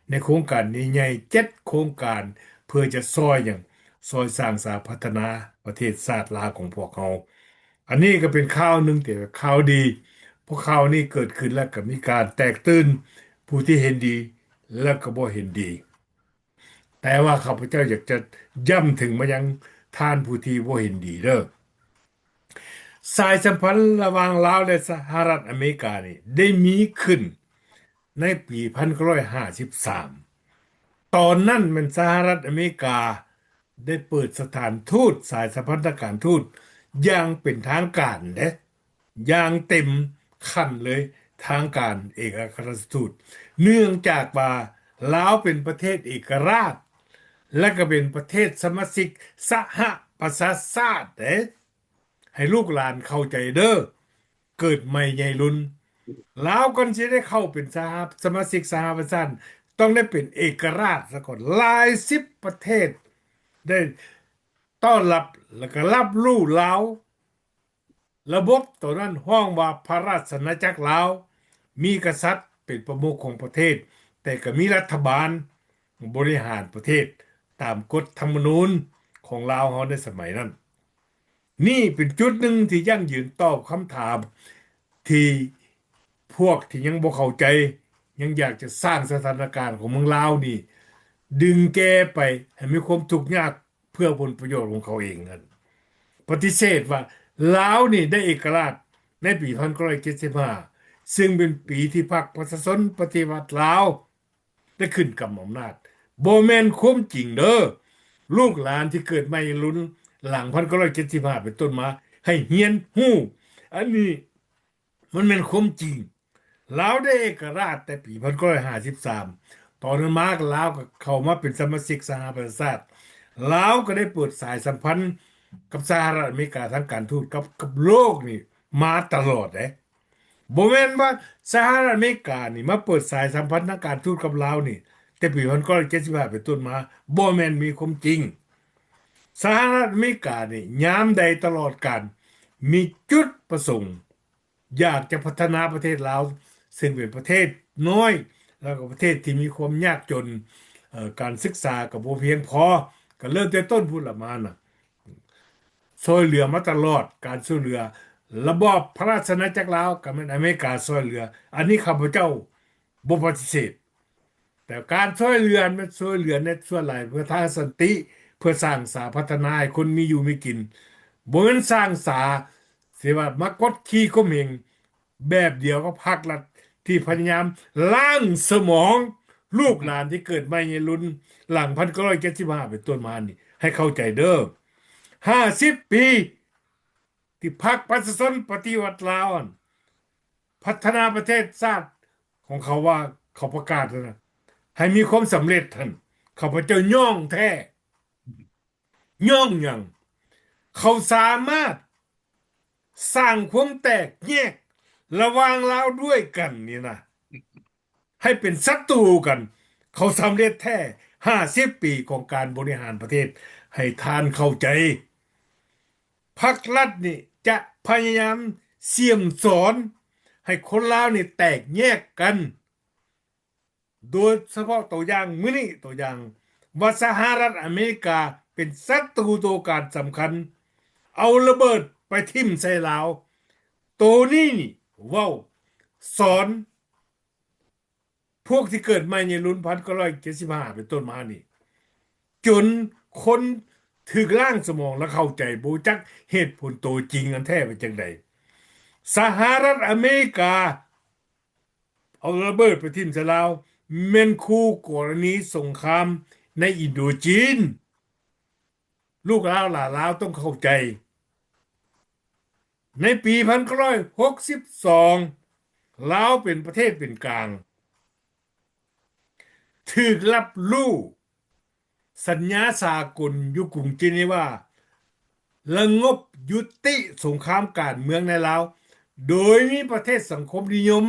ໃນໂຄງການໃຫຍ່ໆ ເຈັດໂຄງການ ເພື່ອຈະຊ່ອຍຫຍັງ ຊ່ອຍສ້າງສາພັດທະນາປະເທດຊາດລາວຂອງພວກເຮົາ. ອັນນີ້ກໍເປັນຂ່າວໜຶ່ງທີ່ວ່າຂ່າວດີ ເພາະຂ່າວນີ້ເກີດຂຶ້ນແລ້ວກໍມີການແຕກຕື່ນ ຜູ້ທີ່ເຫັນດີ ແລະ ກໍບໍ່ເຫັນດີ. ແຕ່ວ່າຂ້າພະເຈົ້າຢາກຈະຢ້ຳເຖິງມາຍັງທ່ານຜູ້ທີ່ບໍ່ເຫັນດີເດີ້. ສາຍສຳພັນລະຫວ່າງລາວ ແລະ ສະຫະລັດອາເມລິການີ້ໄດ້ມີຂຶ້ນໃນປີພັນເກົ້າຮ້ອຍຫ້າສິບສາມ. ຕອນນັ້ນແມ່ນສະຫະລັດອາເມລິກາໄດ້ເປີດສະຖານທູດ ສາຍສຳພັນທາງການທູດຢ່າງເປັນທາງການເດ້. ຢ່າງເຕັມຂັ້ນເລີຍ ທາງການເອກອັຄຣາຊະທູດ ເນື່ອງຈາກວ່າລາວເປັນປະເທດເອກະລາດ ແລະ ກໍເປັນປະເທດສະມາຊິກສະຫະປະຊາຊາດເດ້. ໃຫ້ລູກຫຼານເຂົ້າໃຈເດີ້ ເກີດໃໝ່ໃຫຍ່ລຸນ ລາວກ່ອນຊິໄດ້ເຂົ້າເປັນສະຫະ ສະມາຊິກສະຫະປະຊາຊາດ ຕ້ອງໄດ້ເປັນເອກະລາດສາກ່ອນ. ຫຼາຍສິບປະເທດໄດ້ ຕ້ອນຮັບ ແລະ ກໍຮັບຮູ້ລາວ. ລະບົບໂຕນັ້ນຮ້ອງວ່າພະລາຊະອານາຈັກລາວ ມີກະສັດເປັນປະມຸກຂອງປະເທດ ແຕ່ກໍມີລັດຖະບານບໍລິຫານປະເທດຕາມກົດທຳມະນູນຂອງລາວເຮົາໃນສະໄໝນັ້ນ. ນີ້ເປັນຈຸດໜຶ່ງທີ່ຢັ້ງຢືນຕອບຄຳຖາມທີ່ພວກທີ່ຍັງບໍ່ເຂົ້າໃຈ ຍັງຢາກຈະສ້າງສະຖານະການຂອງເມືອງລາວນີ້ ດຶງແກ່ໄປໃຫ້ມີຄວາມທຸກຍາກ ເພື່ອຜົນປະໂຫຍດຂອງເຂົາເອງນັ້ນ ປະຕິເສດວ່າລາວນີ້ໄດ້ເອກະລາດໃນປີພັນເກົ້າຮ້ອຍເຈັດສິບຫ້າ ຊຶ່ງເປັນປີທີ່ພັກປະຊາຊົນປະຕິວັດລາວໄດ້ຂຶ້ນກຳອຳນາດ. ບໍ່ແມ່ນຄວາມຈິງເດີ້ ລູກຫຼານທີ່ເກີດໃໝ່ລຸນຫຼັງພັນເກົ້າຮ້ອຍເຈັດສິບຫ້າເປັນຕົ້ນມາ ໃຫ້ຮຽນຮູ້ ອັນນີ້ ມັນແມ່ນຄວາມຈິງ. ລາວໄດ້ເອກະລາດແຕ່ປີພັນເກົ້າຮ້ອຍຫ້າສິບສາມ ຕອນນັ້ນມາລາວກໍເຂົ້າມາເປັນສະມາຊິກສະຫະປະຊາຊາດ. ລາວກໍໄດ້ເປີດສາຍສຳພັນກັບສະຫະລັດອາເມລິກາທາງການທູດ ກັບ ກັບໂລກນີ້ມາຕະຫຼອດເດ້. ບໍ່ແມ່ນວ່າສະຫະລັດອາເມລິການີ້ມາເປີດສາຍສຳພັນທາງການທູດກັບລາວນີ້ ແຕ່ປີພັນເກົ້າຮ້ອຍເຈັດສິບຫ້າເປັນຕົ້ນມາ ບໍ່ແມ່ນມີຄວາມຈິງ. ສະຫະລັດອາເມລິການີ້ຍາມໃດຕະຫຼອດການມີຈຸດປະສົງ ຢາກຈະພັດທະນາປະເທດລາວ ເຊິ່ງເປັນປະເທດນ້ອຍ ແລ້ວກໍປະເທດທີ່ມີຄວາມຍາກຈົນ ເອີ ການສຶກສາກໍບໍ່ພຽງພໍ ກໍເລີ່ມແຕ່ຕົ້ນພຸ້ນລະມານະ ຊ່ວຍເຫຼືອມາຕະຫຼອດ ການຊ່ວຍເຫຼືອ ລະບອບພະລາຊະອານາຈັກລາວ ກໍແມ່ນອາເມລິກາຊ່ວຍເຫຼືອ ອັນນີ້ຂ້າພະເຈົ້າບໍ່ປະຕິເສດ. ແຕ່ການຊ່ວຍເຫຼືອແມ່ນຊ່ວຍເຫຼືອໃນສ່ວນຫຼາຍເພື່ອທາງສັນຕິ ເພື່ອສ້າງສາພັດທະນາໃຫ້ຄົນມີຢູ່ມີກິນ ບໍ່ແມ່ນສ້າງສາ ຊິວ່າມາກົດຂີ່ຂົ່ມເຫງແບບດຽວກັບພັກລັດທີ່ພະຍາຍາມລ້າງສະໝອງລູກຫຼານທີ່ເກີດໃໝ່ໃນລຸນຫຼັງພັນເກົ້າຮ້ອຍເຈັດສິບຫ້າເປັນຕົ້ນມານີ້ ໃຫ້ເຂົ້າໃຈເດີ້ ຫ້າສິບປີ ທີ່ພັກປະຊາຊົນປະຕິວັດລາວຫັ້ນ ພັດທະນາປະເທດຊາດຂອງເຂົາວ່າເຂົາປະກາດຫັ້ນນະ ໃຫ້ມີຄວາມສຳເລັດຫັ້ນ ຂ້າພະເຈົ້າຍ້ອງແທ້. ຍ້ອງຫຍັງ? ເຂົາສາມາດສ້າງຄວາມແຕກແຍກລະຫວ່າງລາວດ້ວຍກັນນີ້ນະ ໃຫ້ເປັນສັດຕູກັນ. ເຂົາສຳເລັດແທ້ ຫ້າສິບປີຂອງການບໍລິຫານປະເທດ. ໃຫ້ທ່ານເຂົ້າໃຈ, ພັກລັດນີ້ຈະພະຍາຍາມສ່ຽມສອນໃຫ້ຄົນລາວນີ້ແຕກແຍກກັນ. ໂດຍສະເພາະຕົວຢ່າງມື້ນີ້ ຕົວຢ່າງວ່າສະຫະລັດອາເມລິກາເປັນສັດຕູໂຕການສຳຄັນ ເອົາລະເບີດໄປຖິ້ມໃສ່ລາວ. ໂຕນີ້ນີ້ເວົ້າສອນພວກທີ່ເກີດໃໝ່ໃນລຸ້ນພັນເກົ້າຮ້ອຍເຈັດສິບຫ້າເປັນຕົ້ນມານີ້ ຈົນຄົນຖືກລ້າງສະໝອງ ແລະ ເຂົ້າໃຈບໍ່ຈັກເຫດຜົນໂຕຈິງອັນແທ້ເປັນຈັ່ງໃດ. ສະຫະລັດອາເມລິກາ ເອົາລະເບີດໄປຖິ້ມໃສ່ລາວ ແມ່ນຄູ່ກໍລະນີສົງຄາມໃນອິນໂດຈີນ. ລູກຫຼານຫຼານລາວຕ້ອງເຂົ້າໃຈ, ໃນປີພັນເກົ້າຮ້ອຍຫົກສິບສອງ ລາວເປັນປະເທດເປັນກາງ, ຖືກຮັບຮູ້ ສັນຍາສາກົນຢູ່ກຸງເຈເນວາ ລະງົບຍຸຕິສົງຄາມການເມືອງໃນລາວ ໂດຍມີປະເທດສັງຄົມນິຍົມ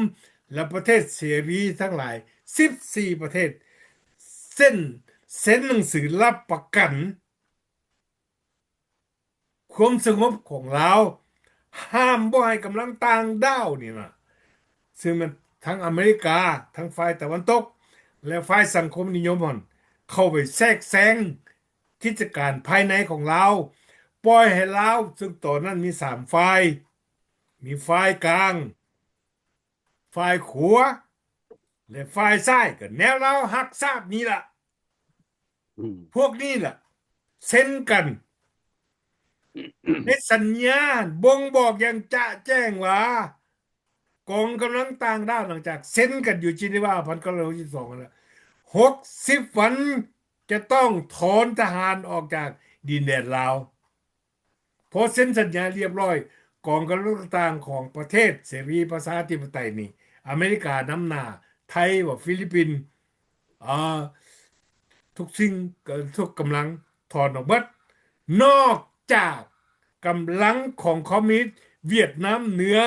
ແລະ ປະເທດເສລີທັງຫຼາຍສິບສີ່ປະເທດ ເຊັ່ນ ເຊັນໜັງສືຮັບປະກັນ ຄວາມສະຫງົບຂອງລາວ, ຫ້າມບໍ່ໃຫ້ກຳລັງຕ່າງດ້າວນີ້ນະ ຊຶ່ງແມ່ນທັງອາເມລິກາ, ທັງຝ່າຍຕາເວັນຕົກ ແລະ ຝ່າຍສັງຄົມນິຍົມຫັ້ນ ເຂົ້າໄປແຊກແຊງກິດຈະການພາຍໃນຂອງລາວ, ປ່ອຍໃຫ້ລາວ, ຊຶ່ງຕອນນັ້ນມີສາມຝ່າຍ, ມີຝ່າຍກາງ, ຝ່າຍຂວາ ແລະ ຝ່າຍຊ້າຍ ກໍແນວລາວຮັກຊາດນີ້ລະ. ອືມ ພວກນີ້ລະເຊັນກັນ ໃນສັນຍາບົ່ງບອກຢ່າງຈະແຈ້ງວ່າ ກອງກຳລັງຕ່າງດ້າວ ຫຼັງຈາກເຊັນກັນຢູ່ເຈເນວາ ພັນເກົ້າຮ້ອຍຫົກສິບສອງ ຫັ້ນລະ ຫົກສິບວັນຈະຕ້ອງຖອນທະຫານອອກຈາກດິນແດນລາວ. ພໍເຊັນສັນຍາລຽບຮ້ອຍ ກອງກຳລັງຕ່າງໆຂອງປະເທດເສລີປະຊາທິປະໄຕນີ້ ອາເມລິການຳໜ້າ, ໄທ ຫວາ ຟີລິບປິນ ອາ ທຸກສິ່ງ ເອີ ທຸກກຳລັງຖອນອອກເບິດ ນອກຈາກກຳລັງຂອງຄອມມິວນິດຫວຽດນາມເໜືອ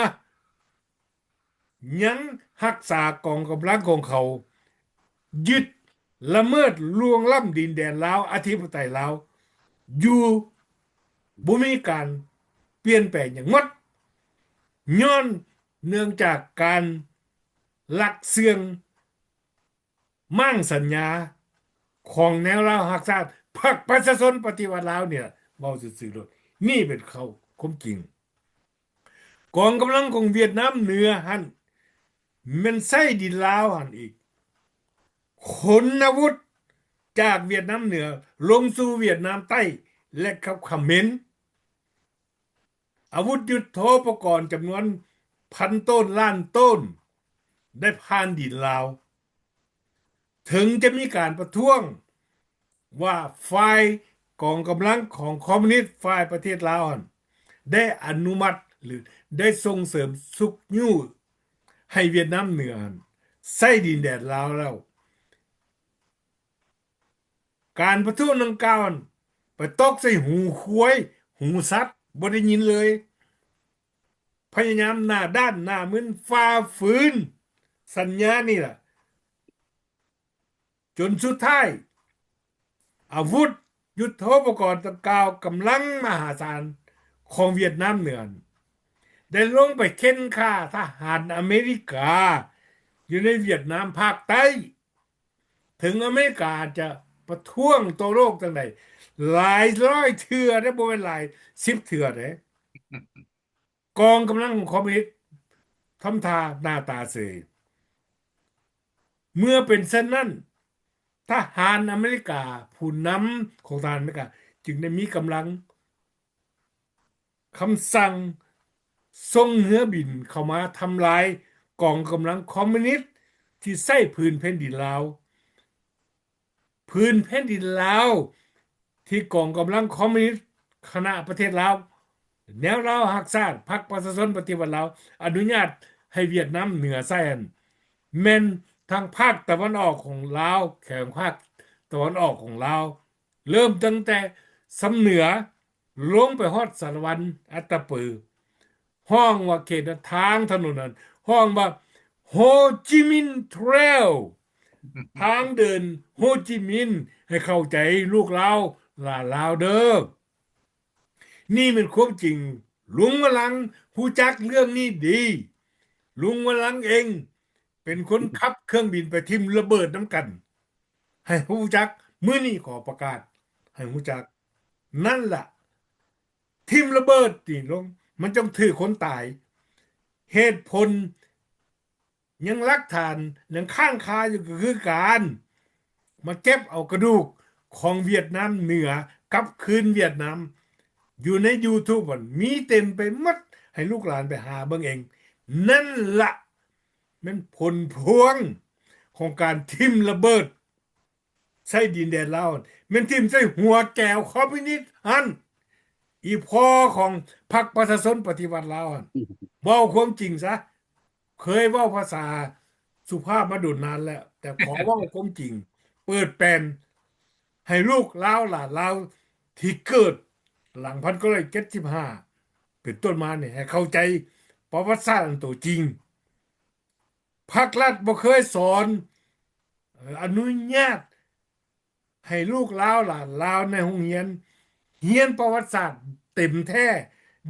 ຍັງຮັກສາກອງກຳລັງຂອງເຂົາ, ຍຶດ, ລະເມີດ, ລ່ວງລ້ຳດິນແດນລາວ, ອະທິປະໄຕລາວຢູ່, ບໍ່ມີການປ່ຽນແປງຫຍັງໝົດ, ຍ້ອນເນື່ອງຈາກການລັກເຊື່ອງ ມ້າງສັນຍາຂອງແນວລາວຮັກຊາດ ພັກປະຊາຊົນປະຕິວັດລາວນີ້ລະ ເວົ້າຊື່ໆໂລດ. ນີ້ເປັນເຂົ້າ ຄວາມຈິງ. ກອງກຳລັງຂອງຫວຽດນາມເໜືອຫັ້ນ ແມ່ນໃຊ້ດິນລາວຫັ້ນອີກ ຂົນອາວຸດຈາກຫວຽດນາມເໜືອລົງສູ່ຫວຽດນາມໃຕ້ ແລະ ກັບຂະເໝນ. ອາວຸດຍຸດໂທປະກອນຈຳນວນພັນໂຕນລ້ານໂຕນ ໄດ້ຜ່ານດິນລາວ. ເຖິງຈະມີການປະທ້ວງວ່າຝ່າຍກອງກຳລັງຂອງຄອມມູນິດຝ່າຍປະເທດລາວຫັ້ນ ໄດ້ອະນຸມັດ ຫຼື ໄດ້ສົ່ງເສີມຊຸກຍູ້ໃຫ້ຫວຽດນາມເໜືອຫັ້ນ ໃຊ້ດິນແດນລາວແລ້ວ, ການປະທ້ວງດັ່ງກ່າວຫັ້ນ ໄປຕົກໃສ່ຫູຄວາຍ, ຫູສັດ, ບໍ່ໄດ້ຍິນເລີຍ. ພະຍາຍາມໜ້າດ້ານ, ໜ້າມຶນ, ຝ່າຝືນສັນຍານີ້ລະ, ຈົນສຸດທ້າຍ ອາວຸດຍຸດໂທປະກອນດັ່ງກ່າວ, ກຳລັງມະຫາສານຂອງຫວຽດນາມເໜືອ ໄດ້ລົງໄປເຂັ່ນຂ້າທະຫານອາເມລິກາຢູ່ໃນຫວຽດນາມພາກໃຕ້. ເຖິງອາເມລິກາອາດຈະປະທ້ວງຕໍ່ໂລກຈັ່ງໃດ ຫຼາຍຮ້ອຍເທື່ອເດ້, ບໍ່ແມ່ນຫຼາຍສິບເທື່ອເດ້. ກອງກຳລັງຂອງຄອມມູນິດທຳທ່າໜ້າຕາເສີຍ. ເມື່ອເປັນເຊັ່ນນັ້ນ, ທະຫານອາເມລິກາ, ຜູ້ນຳຂອງທະຫານອາເມລິກາ ຈຶ່ງໄດ້ມີກຳລັງ ຄຳສັ່ງສົ່ງເຮືອບິນເຂົ້າມາທຳລາຍກອງກຳລັງຄອມມູນິດທີ່ໃຊ້ພື້ນແຜ່ນດິນລາວ. ພື້ນແຜ່ນດິນລາວທີ່ກອງກຳລັງຄອມມູນິດຄະນະປະເທດລາວ, ແນວລາວຮັກຊາດ, ພັກປະຊາຊົນປະຕິວັດລາວ ອະນຸຍາດໃຫ້ຫວຽດນາມເໜືອໃຊ້ຫັ້ນ ແມ່ນ ທາງພາກຕາເວັນອອກຂອງລາວ, ແຂວງພາກຕາເວັນອອກຂອງລາວ, ເລີ່ມຕັ້ງແຕ່ຊຳເໜືອ ລົງໄປຮອດສາລະວັນ ອັດຕະປື, ຮ້ອງວ່າເຂດທາງຖະໜົນນັ້ນ ຮ້ອງວ່າ Ho Chi Minh Trail ທາງເດີນໂຮຈິມິນ. ໃຫ້ເຂົ້າໃຈລູກລາວ ຫຼານລາວເດີ້. ນີ້ແມ່ນຄວາມຈິງ. ລຸງວະລັງຮູ້ຈັກເລື່ອງນີ້ດີ. ລຸງວະລັງເອງເປັນຄົນຂັບເຄື່ອງບິນໄປຖິ້ມລະເບີດນຳກັນ. ໃຫ້ຮູ້ຈັກ, ມື້ນີ້ຂໍປະກາດໃຫ້ຮູ້ຈັກ. ນັ້ນລະ, ຖິ້ມລະເບີດນີ້ລົງ, ມັນຈັ່ງຖືກຄົນຕາຍ. ເຫດຜົນ ຍັງຫຼັກຖານຍັງຄ້າງຄາຢູ່ ກໍຄືການມາເກັບເອົາກະດູກຂອງຫວຽດນາມເໜືອກັບຄືນຫວຽດນາມ. ຢູ່ໃນຢູທູບຫັ້ນມີເຕັມໄປໝົດ, ໃຫ້ລູກຫຼານໄປຫາເບິ່ງເອງ. ນັ້ນລະແມ່ນຜົນພວງຂອງການຖິ້ມລະເບີດ ໃສ່ດິນແດນລາວຫັ້ນ ແມ່ນຖິ້ມໃສ່ຫົວແກວຄອມມິວນິດຫັ້ນ. ອີ່ພໍ່ຂອງພັກປະຊາຊົນປະຕິວັດລາວຫັ້ນ ເວົ້າຄວາມຈິງຊະ. ເຄີຍເວົ້າພາສາສຸພາບມາດົນນານແລ້ວ, ແຕ່ຂໍເວົ້າຄວາມຈິງ ເປີດແປນໃຫ້ລູກລາວຫຼານລາວທີ່ເກີດຫຼັງພັນເກົ້າຮ້ອຍເຈັດສິບຫ້າເປັນຕົ້ນມານີ້ ໃຫ້ເຂົ້າໃຈປະຫວັດສາດອັນໂຕຈິງ. ພັກລັດບໍ່ເຄີຍສອນ ເອີ ອະນຸຍາດໃຫ້ລູກລາວຫຼານລາວໃນໂຮງຮຽນ ຮຽນປະຫວັດສາດເຕັມແທ້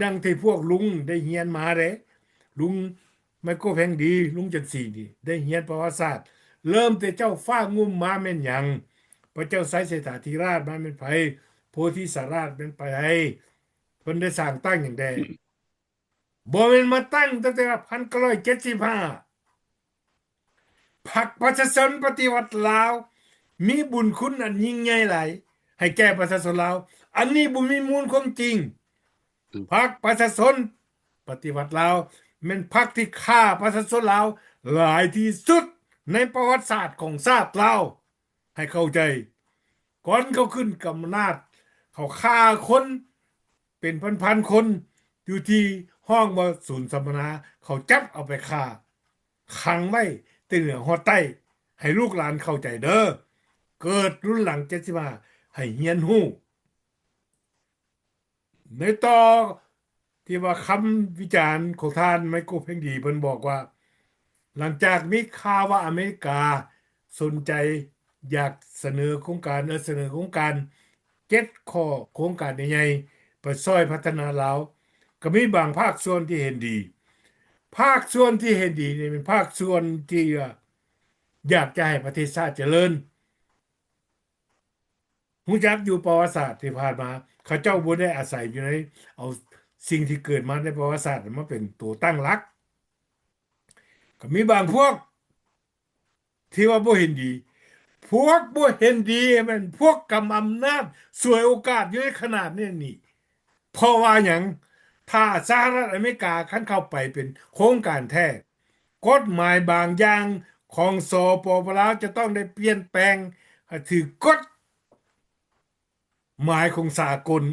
ດັ່ງທີ່ພວກລຸງໄດ້ຮຽນມາເດ້. ລຸງໄມໂກແພງດີ, ລຸງຈັນສີນີ້ໄດ້ຮຽນປະຫວັດສາດ ເລີ່ມແຕ່ເຈົ້າຟ້າງຸ່ມມາແມ່ນຫຍັງ, ພະເຈົ້າໄຊເສດຖາທິລາດມາແມ່ນໃຜ, ໂພທິສາລາດແມ່ນໃຜ, ເພິ່ນໄດ້ສ້າງຕັ້ງຫຍັງແດ່. ບໍ່ແມ່ນມາຕັ້ງຕັ້ງແຕ່ພັນເກົ້າຮ້ອຍເຈັດສິບຫ້າ. ພັກປະຊາຊົນປະຕິວັດລາວ ມີບຸນຄຸນອັນຍິ່ງໃຫຍ່ຫຼາຍໃຫ້ແກ່ປະຊາຊົນລາວ. ອັນນີ້ບໍ່ມີມູນຄວາມຈິງ. ອືມ ພັກປະຊາຊົນປະຕິວັດລາວ ແມ່ນພັກທີ່ຂ້າປະຊາຊົນລາວຫຼາຍທີ່ສຸດໃນປະຫວັດສາດຂອງຊາດລາວ. ໃຫ້ເຂົ້າໃຈ, ກ່ອນເຂົາຂຶ້ນກຳອຳນາດ ເຂົາຂ້າຄົນເປັນພັນໆຄົນ ຢູ່ທີ່ຮ້ອງວ່າສູນສຳມະນາ, ເຂົາຈັບເອົາໄປຂ້າ, ຂັງໄວ້ແຕ່ເໜືອຮອດໃຕ້. ໃຫ້ລູກຫຼານເຂົ້າໃຈເດີ້, ເກີດລຸນຫຼັງເຈັດສິບຫ້າ ໃຫ້ຮຽນຮູ້. ໃນຕໍ່ທີ່ວ່າຄຳວິຈານຂອງທ່ານໄມໂກເພັງດີ ເພິ່ນບອກວ່າ ຫຼັງຈາກມີຂ່າວວ່າອາເມລິກາສົນໃຈຢາກສະເໜີໂຄງການ ເອີ ສະເໜີໂຄງການເຈັດຂໍ້ໂຄງການໃຫຍ່ໆ ໄປຊ່ອຍພັດທະນາລາວ, ກໍມີບາງພາກສ່ວນທີ່ເຫັນດີ. ພາກສ່ວນທີ່ເຫັນດີນີ້ເປັນພາກສ່ວນທີ່ວ່າຢາກຈະໃຫ້ປະເທດຊາດຈະເລີນ. ຮູ້ຈັກຢູ່ປະຫວັດສາດທີ່ຜ່ານມາ ເຂົາເຈົ້າບໍ່ໄດ້ອາໄສຢູ່ໃນ ເອົາສິ່ງທີ່ເກີດມາໃນປະຫວັດສາດມາເປັນຕົວຕັ້ງຫຼັກ. ກໍມີບາງພວກທີ່ວ່າບໍ່ເຫັນດີ. ພວກບໍ່ເຫັນດີແມ່ນພວກກຳອຳນາດສວຍໂອກາດຢູ່ໃນຂະນາດນີ້. ເພາະວ່າຫຍັງ? ຖ້າສະຫະລັດອາເມລິກາຄັນເຂົ້າໄປເປັນໂຄງການແທ້, ກົດໝາຍບາງຢ່າງຂອງ ສປປ ລາວ ຈະຕ້ອງໄດ້ປ່ຽນແປງໃຫ້ຖືກກົດໝາຍຂອງສາກົນ.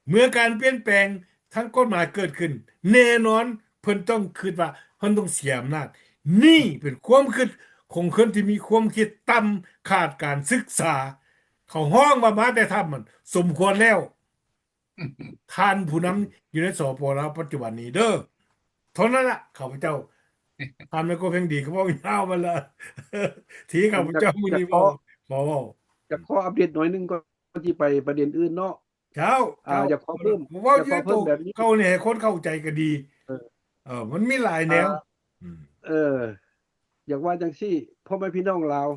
ເມື່ອການປ່ຽນແປງທາງກົດໝາຍເກີດຂຶ້ນ, ແນ່ນອນເພິ່ນຕ້ອງຄິດວ່າເພິ່ນຕ້ອງເສຍອຳນາດ. ນີ້ເປັນຄວາມຄິດຂອງຄົນທີ່ມີຄວາມຄິດຕ່ຳ, ຂາດການສຶກສາ. ເຂົາຮ້ອງວ່າມາແຕ່ຖ້ຳຫັ້ນສົມຄວນແລ້ວ. ທ່ານຜູ້ນຳຢູ່ໃນ ສປປ ລາວ ປັດຈຸບັນນີ້ເດີ້. ເທົ່ານັ້ນລະ ຂ້າພະເຈົ້າ. ທ່ານແມ່ນກໍເພັງດີ ກໍເວົ້າຍາວມາລະ ທີ່ຂ້າພະເຈົ້າ ຢາກ ມື້ນີ້ ຢາກຂໍ ເວົ້າ ຂໍເວົ້າ ຢາກຂໍອັບເດດໜ້ອຍໜຶ່ງ ກ່ອນທີ່ໄປປະເດັນອື່ນເນາະ. ເຈົ້າ ອ່າ ເຈົ້າ ຢາກຂໍເພີ່ມ ເວົ້າຢູ່ໃນໂຕເກົ່ານີ້ ໃຫ້ຄົນເຂົ້າໃຈກໍດີ. ເອີ ເອີ ມັນມີຫຼາຍແນວ. ອ່າ ອືມ ເອີ ຢາກວ່າຈັ່ງຊີ້ ພໍ່ແມ່ພີ່ນ້ອງລາວ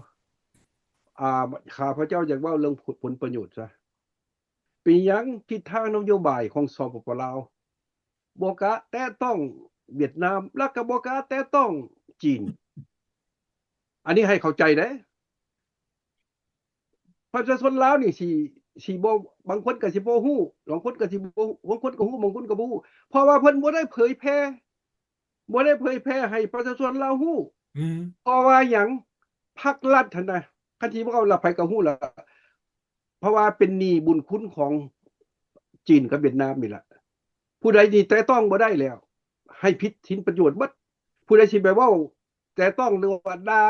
ອ່າ ຂ້າພະເຈົ້າຢາກເວົ້າເລື່ອງຜົນປະໂຫຍດຊະ. ເປັນຫຍັງທິດທາງນະໂຍບາຍຂອງ ສປປ ລາວ ບໍ່ກະແຕະຕ້ອງຫວຽດນາມ ແລ້ວກໍບໍ່ກະແຕະຕ້ອງຈີນ? ອັນນີ້ໃຫ້ເຂົ້າໃຈເດ້. ປະຊາຊົນລາວນີ້ຊິ ຊິບໍ່ ບາງຄົນກໍຊິບໍ່ຮູ້, ບາງຄົນກໍຊິບໍ່ ບາງຄົນກໍຮູ້ ບາງຄົນກໍບໍ່ຮູ້ ເພາະວ່າເພິ່ນບໍ່ໄດ້ເຜີຍແຜ່ ບໍ່ໄດ້ເຜີຍແຜ່ໃຫ້ປະຊາຊົນລາວຮູ້. ອືມ ເພາະວ່າຫຍັງ? ພັກລັດຫັ້ນນະ ຄັນຊິເວົ້າລະໃຜກໍຮູ້ລະ ເພາະວ່າເປັນໜີ້ບຸນຄຸນຂອງຈີນກັບຫວຽດນາມນີ້ລະ. ຜູ້ໃດນີ້ແຕະຕ້ອງບໍ່ໄດ້ແລ້ວ ໃຫ້ຜິດສິນປະໂຫຍດໝົດ. ຜູ້ໃດຊິໄປເວົ້າ ແຕະຕ້ອງ ຫຼືວ່າດ່າ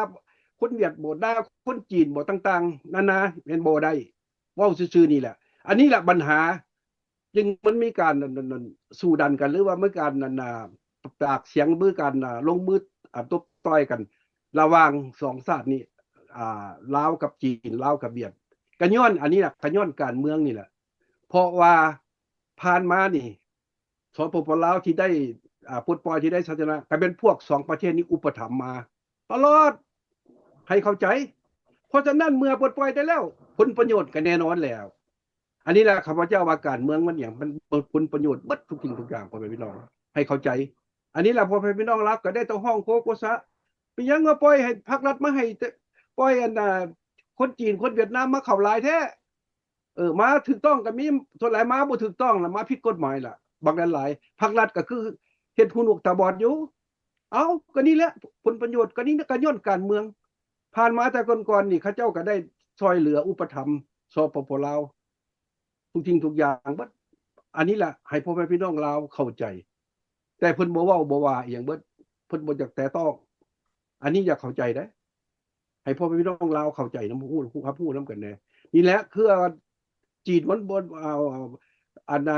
ຄົນຫວຽດບໍ ດ່າຄົນຈີນບໍ ຕ່າງໆນານາ ແມ່ນບໍ່ໄດ້. ເວົ້າຊື່ໆນີ້ແຫຼະ ອັນນີ້ແຫຼະບັນຫາ. ຈຶ່ງມັນມີການ ອັນ ອັນ ອັນ ສູ້ດັນກັນ ຫຼືວ່າມີການ ອັນ ອ່າ ປາກສຽງ ຫຼືການ ອ່າ ລົງມື ອ່າ ຕົບຕ່ອຍກັນ ລະຫວ່າງສອງຊາດນີ້ ອ່າ ລາວກັບຈີນ ລາວກັບຫວຽດ ກະຍ້ອນອັນນີ້ລະ ກະຍ້ອນການເມືອງນີ້ລະ. ເພາະວ່າຜ່ານມານີ້ ສປປ ລາວ ທີ່ໄດ້ ອ່າ ປົດປ່ອຍ ທີ່ໄດ້ໄຊຊະນະ ກະແມ່ນພວກສອງປະເທດນີ້ອຸປະຖຳມາຕະຫຼອດ ໃຫ້ເຂົ້າໃຈ. ເພາະສະນັ້ນ ເມື່ອປົດປ່ອຍໄດ້ແລ້ວ ຜົນປະໂຫຍດກະແນ່ນອນແລ້ວ. ອັນນີ້ລະ ຂ້າພະເຈົ້າວ່າການເມືອງມັນຫຍັງ ມັນ ມັນຜົນປະໂຫຍດເບິດທຸກສິ່ງທຸກຢ່າງ ພໍ່ແມ່ພີ່ນ້ອງ ໃຫ້ເຂົ້າໃຈ. ອັນນີ້ລະ ພໍ່ແມ່ພີ່ນ້ອງລາວກະໄດ້ແຕ່ຮ້ອງໂຄໂກສະ ເປັນຫຍັງມາປ່ອຍໃຫ້ພາກລັດມາໃຫ້ ປ່ອຍອັນ ອ່າ ຄົນຈີນ ຄົນຫວຽດນາມມາເຂົ້າຫຼາຍແທ້. ເອີ ມາຖືກຕ້ອງກະມີ ສ່ວນຫຼາຍມາບໍ່ຖືກຕ້ອງລະ ມາຜິດກົດໝາຍລະ ບັກຫຼາຍໆ. ພາກລັດກະຄືເຮັດຫູໜວກຕາບອດຢູ່. ເອົ້າ ກະນີ້ແຫຼະ ຜົນປະໂຫຍດ ກະນີ້ ກະຍ້ອນການເມືອງ. ຜ່ານມາແຕ່ກ່ອນໆນີ້ ເຂົາເຈົ້າກະໄດ້ຊ່ອຍເຫຼືອອຸປະຖຳ ສປປ ລາວ ທຸກສິ່ງທຸກຢ່າງເບິດ. ອັນນີ້ລະ ໃຫ້ພໍ່ແມ່ພີ່ນ້ອງລາວເຂົ້າໃຈ. ແຕ່ເພິ່ນບໍ່ເວົ້າບໍ່ວ່າອີ່ຫຍັງເບິດ ເພິ່ນບໍ່ຢາກແຕະຕ້ອງ. ອັນນີ້ຢາກເຂົ້າໃຈເດ້ ໃຫ້ພໍ່ແມ່ພີ່ນ້ອງລາວເຂົ້າໃຈນຳ ຮູ້ ຮັບຮູ້ນຳກັນແດ່. ນີ້ແຫຼະ ຄືວ່າຈີນມັນບໍ່ ເອົາ ອັນນາ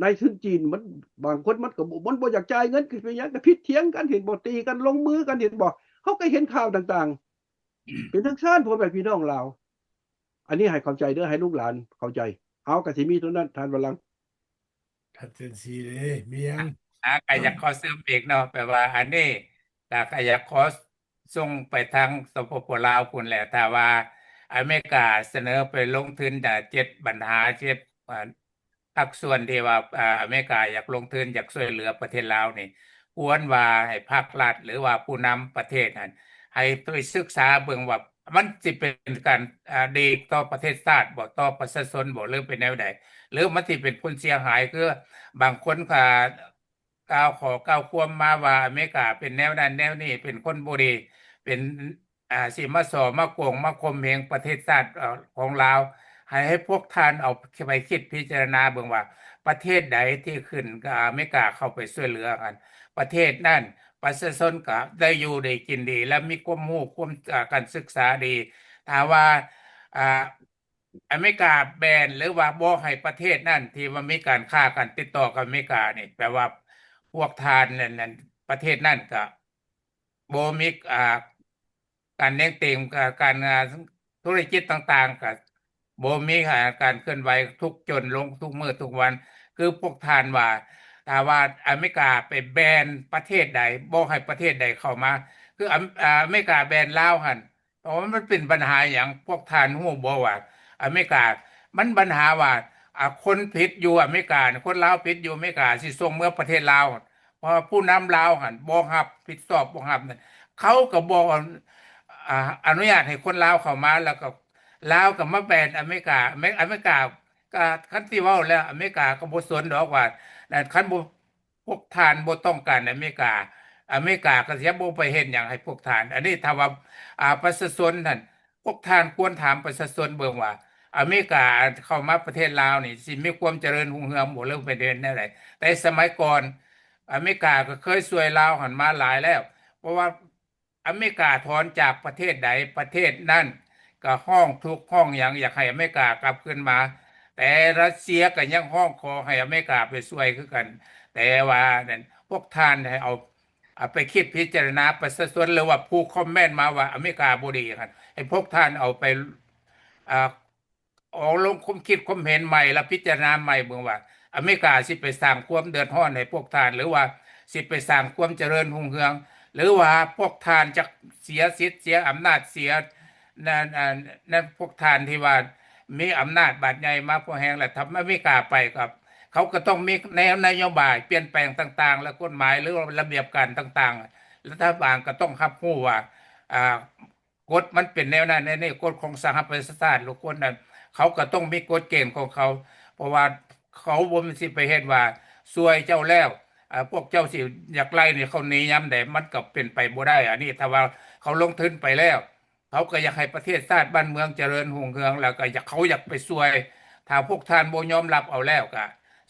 ນາຍທຶນຈີນມັນ ບາງຄົນມັນກໍບໍ່ ມັນບໍ່ຢາກຈ່າຍເງິນ ຄືເປັນຫຍັງ ກໍຜິດຖຽງກັນ ເຫັນບໍ່ ຕີກັນ ລົງມືກັນ ເຫັນບໍ່. ເຮົາກໍເຫັນຂ່າວຕ່າງໆ ເປັນຈັ່ງຊັ້ນ ພໍ່ແມ່ພີ່ນ້ອງລາວ. ອັນນີ້ໃຫ້ເຂົ້າໃຈເດີ້ ໃຫ້ລູກຫຼານເຂົ້າໃຈ. ເອົາ ກໍຊິມີເທົ່ານັ້ນ ທ່ານວະລັງ. ຄັນຈັ່ງຊີ້ເດ້ ມີຫຍັງ? ອ່າ ກໍຢາກຂໍເສີມອີກເນາະ ແປວ່າອັນນີ້ກໍ ກໍຢາກຂໍສົ່ງໄປທາງ ສປປ ລາວ ພຸ້ນແຫຼະ. ຖ້າວ່າອາເມລິກາສະເໜີໄປລົງທຶນ ເຈັດບັນຫາ ເຈັດ ອ່າ ພາກສ່ວນທີ່ວ່າ ອ່າ ອາເມລິກາຢາກລົງທຶນ ຢາກຊ່ວຍເຫຼືອປະເທດລາວນີ້ ຄວນວ່າໃຫ້ພາກລັດ ຫຼືວ່າຜູ້ນຳປະເທດຫັ້ນ ໃຫ້ໄປສຶກສາເບິ່ງວ່າ ມັນຊິເປັນການ ອ່າ ດີຕໍ່ປະເທດຊາດບໍ ຕໍ່ປະຊາຊົນບໍ ຫຼືເປັນແນວໃດ ຫຼືມັນຊິເປັນຜົນເສຍຫາຍ. ຄືບາງຄົນກໍກ່າວຂໍ້ກ່າວຄວາມມາວ່າ ອາເມລິກາເປັນແນວນັ້ນແນວນີ້ ເປັນຄົນບໍ່ດີ ເປັນ ອ່າ ຊິມາສໍ້ມາໂກງ ມາຂົ່ມເຫງປະເທດຊາດ ເອີ ຂອງລາວ. ໃຫ້ ໃຫ້ພວກທ່ານເອົາໄປຄິດພິຈາລະນາເບິ່ງວ່າ ປະເທດໃດທີ່ຂຶ້ນກັບອາເມລິກາເຂົ້າໄປຊ່ວຍເຫຼືອຫັ້ນ ປະເທດນັ້ນປະຊາຊົນກໍໄດ້ຢູ່ດີກິນດີ ແລະ ມີຄວາມຮູ້ ຄວາມ ອ່າ ການສຶກສາດີ. ຖ້າວ່າ ອ່າ ອາເມລິກາແບນ ຫຼືວ່າບໍ່ໃຫ້ປະເທດນັ້ນທີ່ວ່າມີການຄ້າ ການຕິດຕໍ່ກັບອາເມລິການີ້ ແປວ່າພວກທ່ານນັ້ນ ປະເທດນັ້ນກໍ ບໍ່ມີ ອ່າ ການແນງເຕັງ ການ ອ່າ ທຸລະກິດຕ່າງໆ ກໍບໍ່ມີ ອ່າ ການເຄື່ອນໄຫວ ທຸກຈົນລົງທຸກມື້ທຸກວັນ. ຄືພວກທ່ານວ່າ ຖ້າວ່າອາເມລິກາໄປແບນປະເທດໃດ ບໍ່ໃຫ້ປະເທດໃດເຂົ້າມາ ຄືອາ ອາເມລິກາແບນລາວຫັ້ນ ເພາະວ່າມັນເປັນບັນຫາຫຍັງ? ພວກທ່ານຮູ້ບໍ່ວ່າອາເມລິກາ ມັນບັນຫາວ່າ ອ່າ ຄົນຜິດຢູ່ອາເມລິກາ ຄົນລາວຜິດຢູ່ອາເມລິກາ ຊິສົ່ງເມືອປະເທດລາວ ເພາະວ່າຜູ້ນຳລາວຫັ້ນບໍ່ຮັບຜິດຊອບ ບໍ່ຮັບນັ້ນ ເຂົາກໍບໍ່ ອາ ອະນຸຍາດໃຫ້ຄົນລາວເຂົ້າມາ ແລ້ວກໍລາວກໍມາແບນອາເມລິກາ ອາເມ ອາເມລິກາກໍ ຄັນຊິເວົ້າແລ້ວ ອາເມລິກາກໍບໍ່ສົນດອກວ່າ ຄັນບໍ່ ພວກທ່ານບໍ່ຕ້ອງການອາເມລິກາ ອາເມລິກາກໍຊິບໍ່ໄປເຮັດຫຍັງໃຫ້ພວກທ່ານ. ອັນນີ້ຖ້າວ່າ ອ່າ ປະຊາຊົນຫັ້ນ ພວກທ່ານຄວນຖາມປະຊາຊົນເບິ່ງວ່າ ອາເມລິກາເຂົ້າມາປະເທດລາວນີ້ ຊິມີຄວາມຈະເລີນຮຸ່ງເຮືອງບໍ່ ຫຼືເປັນແນວໃດ? ແຕ່ສະໄໝກ່ອນ ອາເມລິກາກໍເຄີຍຊ່ວຍລາວຫັ້ນມາຫຼາຍແລ້ວ ເພາະວ່າ ອາເມລິກາຖອນຈາກປະເທດໃດ ປະເທດນັ້ນກໍຮ້ອງທຸກຮ້ອງຫຍັງ ຢາກໃຫ້ອາເມລິກາກັບຄືນມາ, ແຕ່ຣັດເຊຍກໍຍັງຮ້ອງຂໍໃຫ້ອາເມລິກາໄປຊ່ວຍຄືກັນ. ແຕ່ວ່ານັ້ນ ພວກທ່ານໃຫ້ເອົາ ເອົາໄປຄິດພິຈາລະນາປະຊາຊົນ ຫຼືວ່າຜູ້ຄອມເມັນມາວ່າອາເມລິກາບໍ່ດີຫັ້ນ ໃຫ້ພວກທ່ານເອົາໄປ ອ່າ ອອກລົງຄວາມຄິດຄວາມເຫັນໃໝ່ ແລະ ພິຈາລະນາໃໝ່ເບິ່ງວ່າ ອາເມລິກາຊິໄປສ້າງຄວາມເດືອດຮ້ອນໃຫ້ພວກທ່ານ ຫຼືວ່າຊິໄປສ້າງຄວາມຈະເລີນຮຸ່ງເຮືອງ ຫຼືວ່າພວກທ່ານຈະເສຍສິດ ເສຍອຳນາດ ເສຍ ນັ້ນ ອັນ ນັ້ນ ພວກທ່ານທີ່ວ່າມີອຳນາດບາດໃຫຍ່ມາພໍແຮງ ແລ້ວຖ້າອາເມລິກາໄປກໍ ເຂົາກໍຕ້ອງມີແນວນະໂຍບາຍປ່ຽນແປງຕ່າງໆ ແລະ ກົດໝາຍ ຫຼືວ່າລະບຽບການຕ່າງໆ ລັດຖະບານກໍຕ້ອງຮັບຮູ້ວ່າ ອ່າ ກົດມັນເປັນແນວນັ້ນແນວນີ້ ກົດຂອງສະຫະປະຊາຊາດ ຫຼືກົດນັ້ນ ເຂົາກໍຕ້ອງມີກົດເກນຂອງເຂົາ ເພາະວ່າເຂົາບໍ່ແມ່ນຊິໄປເຮັດວ່າຊ່ວຍເຈົ້າແລ້ວ ເອີ ພວກເຈົ້າຊິຢາກໄລ່ນີ້ ເຂົາໜີຍາມໃດ ມັນກໍເປັນໄປບໍ່ໄດ້. ອັນນີ້ຖ້າວ່າເຂົາລົງທຶນໄປແລ້ວ ເຂົາກໍຢາກໃຫ້ປະເທດຊາດບ້ານເມືອງຈະເລີນຮຸ່ງເຮືອງ ແລ້ວກໍຢາກ ເຂົາຢາກໄປຊ່ວຍ. ຖ້າພວກທ່ານບໍ່ຍອມຮັບເອົາແລ້ວ ກໍ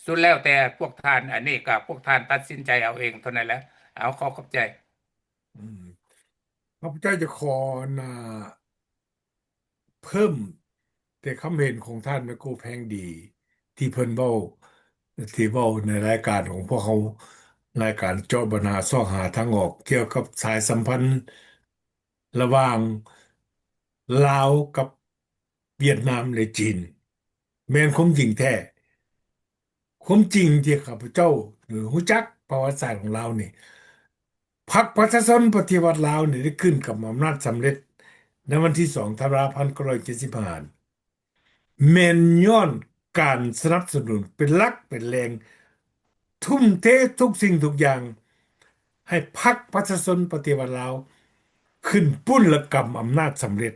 ສຸດແລ້ວແຕ່ພວກທ່ານ ອັນນີ້ກໍພວກທ່ານຕັດສິນໃຈເອົາເອງເທົ່ານັ້ນແຫຼະ. ເອົາ ຂໍຂອບໃຈ. ອືມ ຂ້າພະເຈົ້າຈະຂໍ ອັນນ່າ ເພີ່ມແຕ່ຄຳເຫັນຂອງທ່ານແມກໂກແພງດີ ທີ່ເພິ່ນເວົ້າ ທີ່ເວົ້າໃນລາຍການຂອງພວກເຮົາ, ລາຍການເຈາະບັນຫາຊອກຫາທາງອອກ ກ່ຽວກັບສາຍສຳພັນລະຫວ່າງລາວກັບຫວຽດນາມ ແລະ ຈີນ. ແມ່ນຄວາມຈິງແທ້. ຄວາມຈິງທີ່ຂ້າພະເຈົ້າຮູ້ຈັກປະຫວັດສາດຂອງລາວນີ້, ພັກປະຊາຊົນປະຕິວັດລາວນີ້ໄດ້ຂຶ້ນກຳອຳນາດສຳເລັດໃນວັນທີສອງ ທັນວາ ພັນເກົ້າຮ້ອຍເຈັດສິບຫ້າ ແມ່ນຍ້ອນການສະໜັບສະໜູນເປັນຫຼັກເປັນແຫຼ່ງ, ທຸ່ມເທທຸກສິ່ງທຸກຢ່າງໃຫ້ພັກປະຊາຊົນປະຕິວັດລາວຂຶ້ນປຸ້ນ ແລະ ກຳອຳນາດສຳເລັດ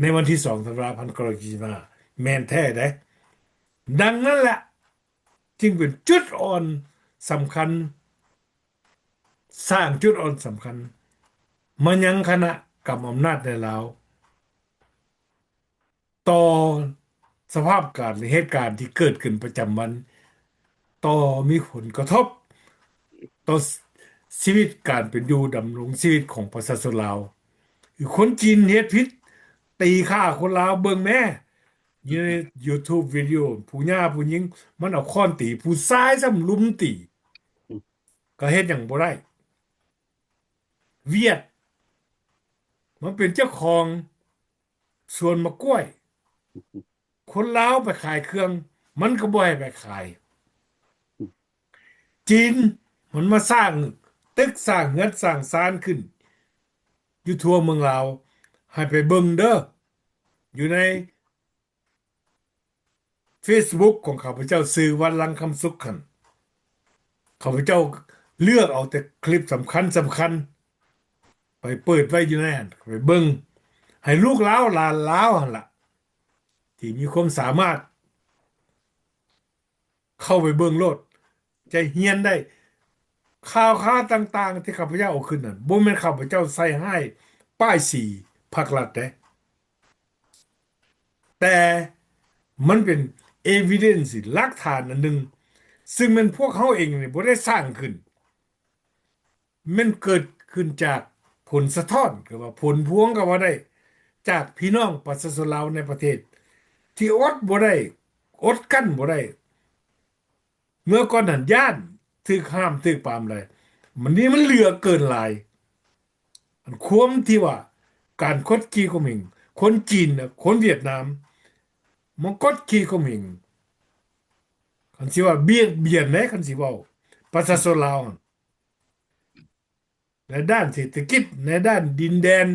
ໃນວັນທີສອງ ທັນວາ ພັນເກົ້າຮ້ອຍເຈັດສິບຫ້າ ແມ່ນແທ້ເດ້. ດັ່ງນັ້ນແຫຼະ ຈຶ່ງເປັນຈຸດອ່ອນສຳຄັນ, ສ້າງຈຸດອ່ອນສຳຄັນມາຍັງຄະນະກຳອຳນາດໃນລາວ ຕໍ່ສະພາບການ ແລະ ເຫດການທີ່ເກີດຂຶ້ນປະຈຳວັນ, ຕໍ່ມີຜົນກະທົບຕໍ່ ຊ- ຊີວິດການເປັນຢູ່ດຳລົງຊີວິດຂອງປະຊາຊົນລາວ. ຄືຄົນຈີນເຮັດຜິດ ຕີຂ້າຄົນລາວ, ເບິ່ງແມ້ ຢູ່ໃນຢູທູບວິດີໂອ ຜູ້ຍ່າຜູ້ຍິງ ມັນເອົາຄ້ອນຕີ, ຜູ້ຊາຍຊ້ຳລຸມຕີ ກໍເຮັດຫຍັງບໍ່ໄດ້. ຫວຽດມັນເປັນເຈົ້າຂອງສວນໝາກກ້ວຍ, ຄົນລາວໄປຂາຍເຄື່ອງ ມັນກໍບໍ່ໃຫ້ໄປຂາຍ. ຈີນມັນມາສ້າງຕຶກ ສ້າງເຮືອນສ້າງຊານຂຶ້ນຢູ່ທົ່ວເມືອງລາວ, ໃຫ້ໄປເບິ່ງເດີ ຢູ່ໃນ ເຟສບຸກຂອງຂ້າພະເຈົ້າ ຊື່ວັນລັງຄຳສຸກຫັ້ນ, ຂ້າພະເຈົ້າເລືອກເອົາແຕ່ຄລິບສຳຄັນໆ ໄປເປີດໄວ້ຢູ່ໃນຫັ້ນ, ໄປເບິ່ງ ໃຫ້ລູກລາວຫຼານລາວຫັ້ນລະ ທີ່ມີຄວາມສາມາດ ເຂົ້າໄປເບິ່ງໂລດ, ຈະຮຽນໄດ້. ຂ່າວຄາຕ່າງໆທີ່ຂ້າພະເຈົ້າເອົາຂຶ້ນນັ້ນ ບໍ່ແມ່ນຂ້າພະເຈົ້າໃສ່ຮ້າຍປ້າຍສີພັກລັດເດ້, ແຕ່ມັນເປັນເອວິເດັນ ຫຼັກຖານອັນໜຶ່ງ ຊຶ່ງແມ່ນພວກເຮົາເອງນີ້ບໍ່ໄດ້ສ້າງຂຶ້ນ. ແມ່ນເກີດຂຶ້ນຈາກຜົນສະທ້ອນ ຫຼືວ່າຜົນພວງກໍວ່າໄດ້ ຈາກພີ່ນ້ອງປະຊາຊົນລາວໃນປະເທດ ທີ່ອົດບໍ່ໄດ້ ອົດກັ້ນບໍ່ໄດ້. ເມື່ອກ່ອນນັ້ນຢ້ານຖືກຫ້າມຖືກປາມຫຼາຍ, ບັດນີ້ມັນເຫຼືອເກີນຫຼາຍ. ອັນຄວາມທີ່ວ່າການກົດຂີ່ຂົ່ມເຫງ ຄົນຈີນນະ ຄົນຫວຽດນາມ ມາກົດຂີ່ຂົ່ມເຫງ, ຄັນຊິວ່າບຽດບຽນເດ້ ຄັນຊິເວົ້າປະຊາຊົນລາວຫັ້ນ ໃນດ້ານເສດຖະກິດ ໃນດ້ານດິນແດນ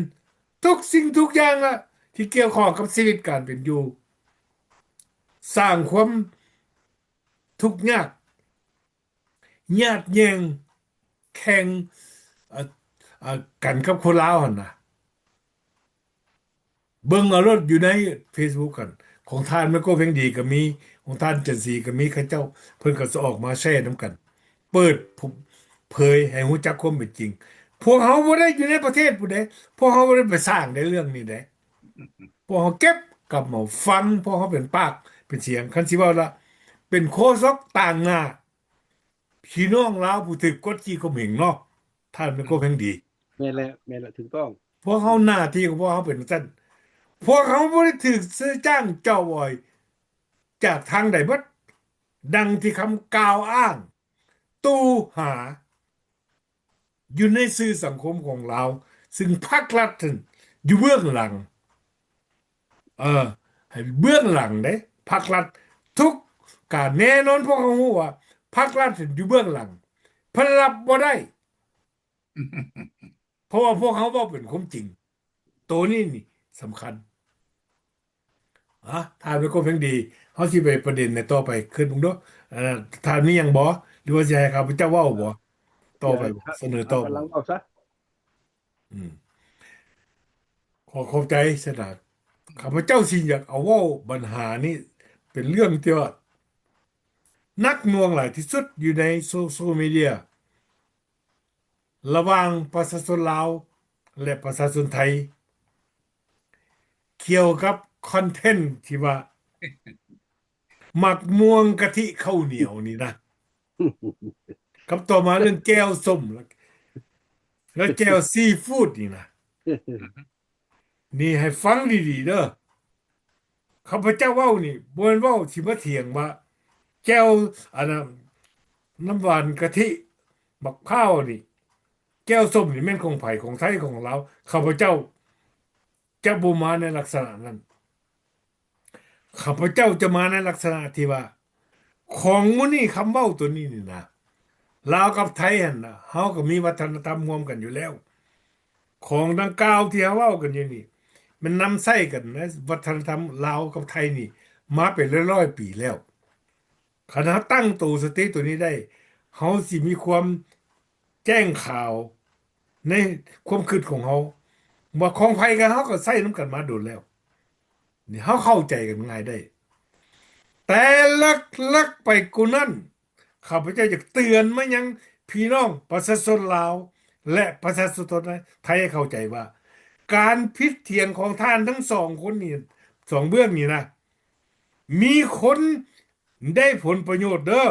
ທຸກສິ່ງທຸກຢ່າງລະ ທີ່ກ່ຽວຂ້ອງກັບຊີວິດການເປັນຢູ່, ສ້າງຄວາມທຸກຍາກ ຍາດແຍ່ງແຂ່ງ ເອີ ເອີ ກັນກັບຄົນລາວຫັ້ນນະ. ເບິ່ງເອົາໂລດ ຢູ່ໃນເຟສບຸກຫັ້ນ ຂອງທ່ານໄມໂກເພັງດີກໍມີ, ຂອງທ່ານຈັນສີກໍມີ, ເຂົາເຈົ້າເພິ່ນກໍຈະອອກມາແຊນຳກັນ ເປີດເຜີຍໃຫ້ຮູ້ຈັກຄວາມເປັນຈິງ. ພວກເຮົາບໍ່ໄດ້ຢູ່ໃນປະເທດພຸ້ນເດ້, ພວກເຮົາບໍ່ໄດ້ໄປສ້າງໃນເລື່ອງນີ້ເດ້. ພວກເຮົາເກັບກັບມາຟັງ, ພວກເຮົາເປັນປາກເປັນສຽງ. ຄັນຊິເວົ້າລະ ເປັນໂຄສົກຕາງໜ້າພີ່ນ້ອງລາວຜູ້ຖືກກົດຂີ່ຂົ່ມເຫງເນາະ, ທ່ານໄມໂກເພັງດີ. ແມ່ນແລ້ວ ແມ່ນແລ້ວ ຖືກຕ້ອງ. ພວກເຮົາ ໜ້າທີ່ຂອງພວກເຮົາເປັນຈັ່ງຊັ້ນ. ພວກເຮົາບໍ່ໄດ້ຖືກຊື້ຈ້າງເຈົ້າອອຍຈາກທາງໃດເບິດ, ດັ່ງທີ່ຄຳກ່າວອ້າງ ຕູຫາ ຢູ່ໃນສື່ສັງຄົມຂອງລາວ ຊຶ່ງພັກລັດນັ້ນຢູ່ເບື້ອງຫຼັງ. ເອີ ໃຫ້ເບື້ອງຫຼັງເດ້ ພັກລັດ ທຸກການ. ແນ່ນອນ ພວກເຮົາຮູ້ວ່າພັກລັດນັ້ນຢູ່ເບື້ອງຫຼັງ, ເພິ່ນຮັບບໍ່ໄດ້. ເພາະວ່າພວກເຮົາເວົ້າເປັນຄວາມຈິງ. ໂຕນີ້ນີ້ສຳຄັນ. ອາ ທ່ານໄມໂກເພັງດີ, ເຮົາຊິໄປປະເດັນໃນຕໍ່ໄປ. ຄິດເບິ່ງດູ ເອີ ທ່ານມີຫຍັງບໍ່ ຫຼືວ່າຊິໃຫ້ຂ້າພະເຈົ້າເວົ້າບໍ່? ຕໍ່ໄປ ສະເໜີຕໍ່ ກຳລັງເວົ້າຊະ. ອືມ ຂໍຂອບໃຈຊະນະ. ຂ້າພະເຈົ້າຊິຢາກເອົາເວົ້າບັນຫານີ້ ເປັນເລື່ອງທີ່ວ່າໜັກໜ່ວງຫຼາຍທີ່ສຸດຢູ່ໃນໂຊຊຽວມີເດຍ ລະຫວ່າງປະຊາຊົນລາວ ແລະ ປະຊາຊົນໄທ ກ່ຽວກັບຄອນເທັນທີ່ວ່າ ໝາກມ່ວງກະທິເຂົ້າໜຽວນີ້ນະ ກັບຕໍ່ມາເລື່ອງແຈ່ວສົ້ມ ແລະ ແຈ່ວຊີຟູດນີ້ນະ. ນີ້ໃຫ້ຟັງດີໆເດີ. ຂ້າພະເຈົ້າເວົ້ານີ້ບໍ່ແມ່ນເວົ້າຊິມາຖຽງວ່າແຈ່ວ ອັນນັ້ນ ນ້ຳຫວານກະທິ ບັກພ້າວນີ້ ແຈ່ວສົ້ມນີ້ແມ່ນຂອງໃຜ? ຂອງໄທ ຂອງລາວ? ຂ້າພະເຈົ້າຈະບໍ່ມາໃນລັກສະນະນັ້ນ. ຂ້າພະເຈົ້າຈະມາໃນລັກສະນະທີ່ວ່າ ຂອງໝູ່ນີ້ ຄຳເວົ້າໂຕນີ້ນີ້ນະ ລາວກັບໄທຫັ້ນນະ ເຮົາກໍມີວັດທະນະທຳຮ່ວມກັນຢູ່ແລ້ວ. ຂອງດັ່ງກ່າວທີ່ເຮົາເວົ້າກັນຢູ່ນີ້ ມັນນຳໃຊ້ກັນໃນວັດທະນະທຳລາວກັບໄທນີ້ມາເປັນຮ້ອຍໆປີແລ້ວ. ຄັນເຮົາຕັ້ງໂຕສະຕິໂຕນີ້ໄດ້ ເຮົາຊິມີຄວາມແຈ້ງຂາວໃນຄວາມຄິດຂອງເຮົາ ວ່າຂອງໃຜກໍເຮົາກໍໃຊ້ນຳກັນມາດົນແລ້ວ. ນີ້ເຮົາເຂົ້າໃຈກັນງ່າຍໄດ້. ແຕ່ຫຼັກໆໄປກວ່ານັ້ນ ຂ້າພະເຈົ້າຢາກເຕືອນມາຍັງພີ່ນ້ອງປະຊາຊົນລາວ ແລະ ປະຊາຊົນໄທໃຫ້ເຂົ້າໃຈວ່າ ການຜິດຖຽງຂອງທ່ານທັງສອງຄົນນີ້ ສອງເບື້ອງນີ້ນະ ມີຄົນໄດ້ຜົນປະໂຫຍດເດີ.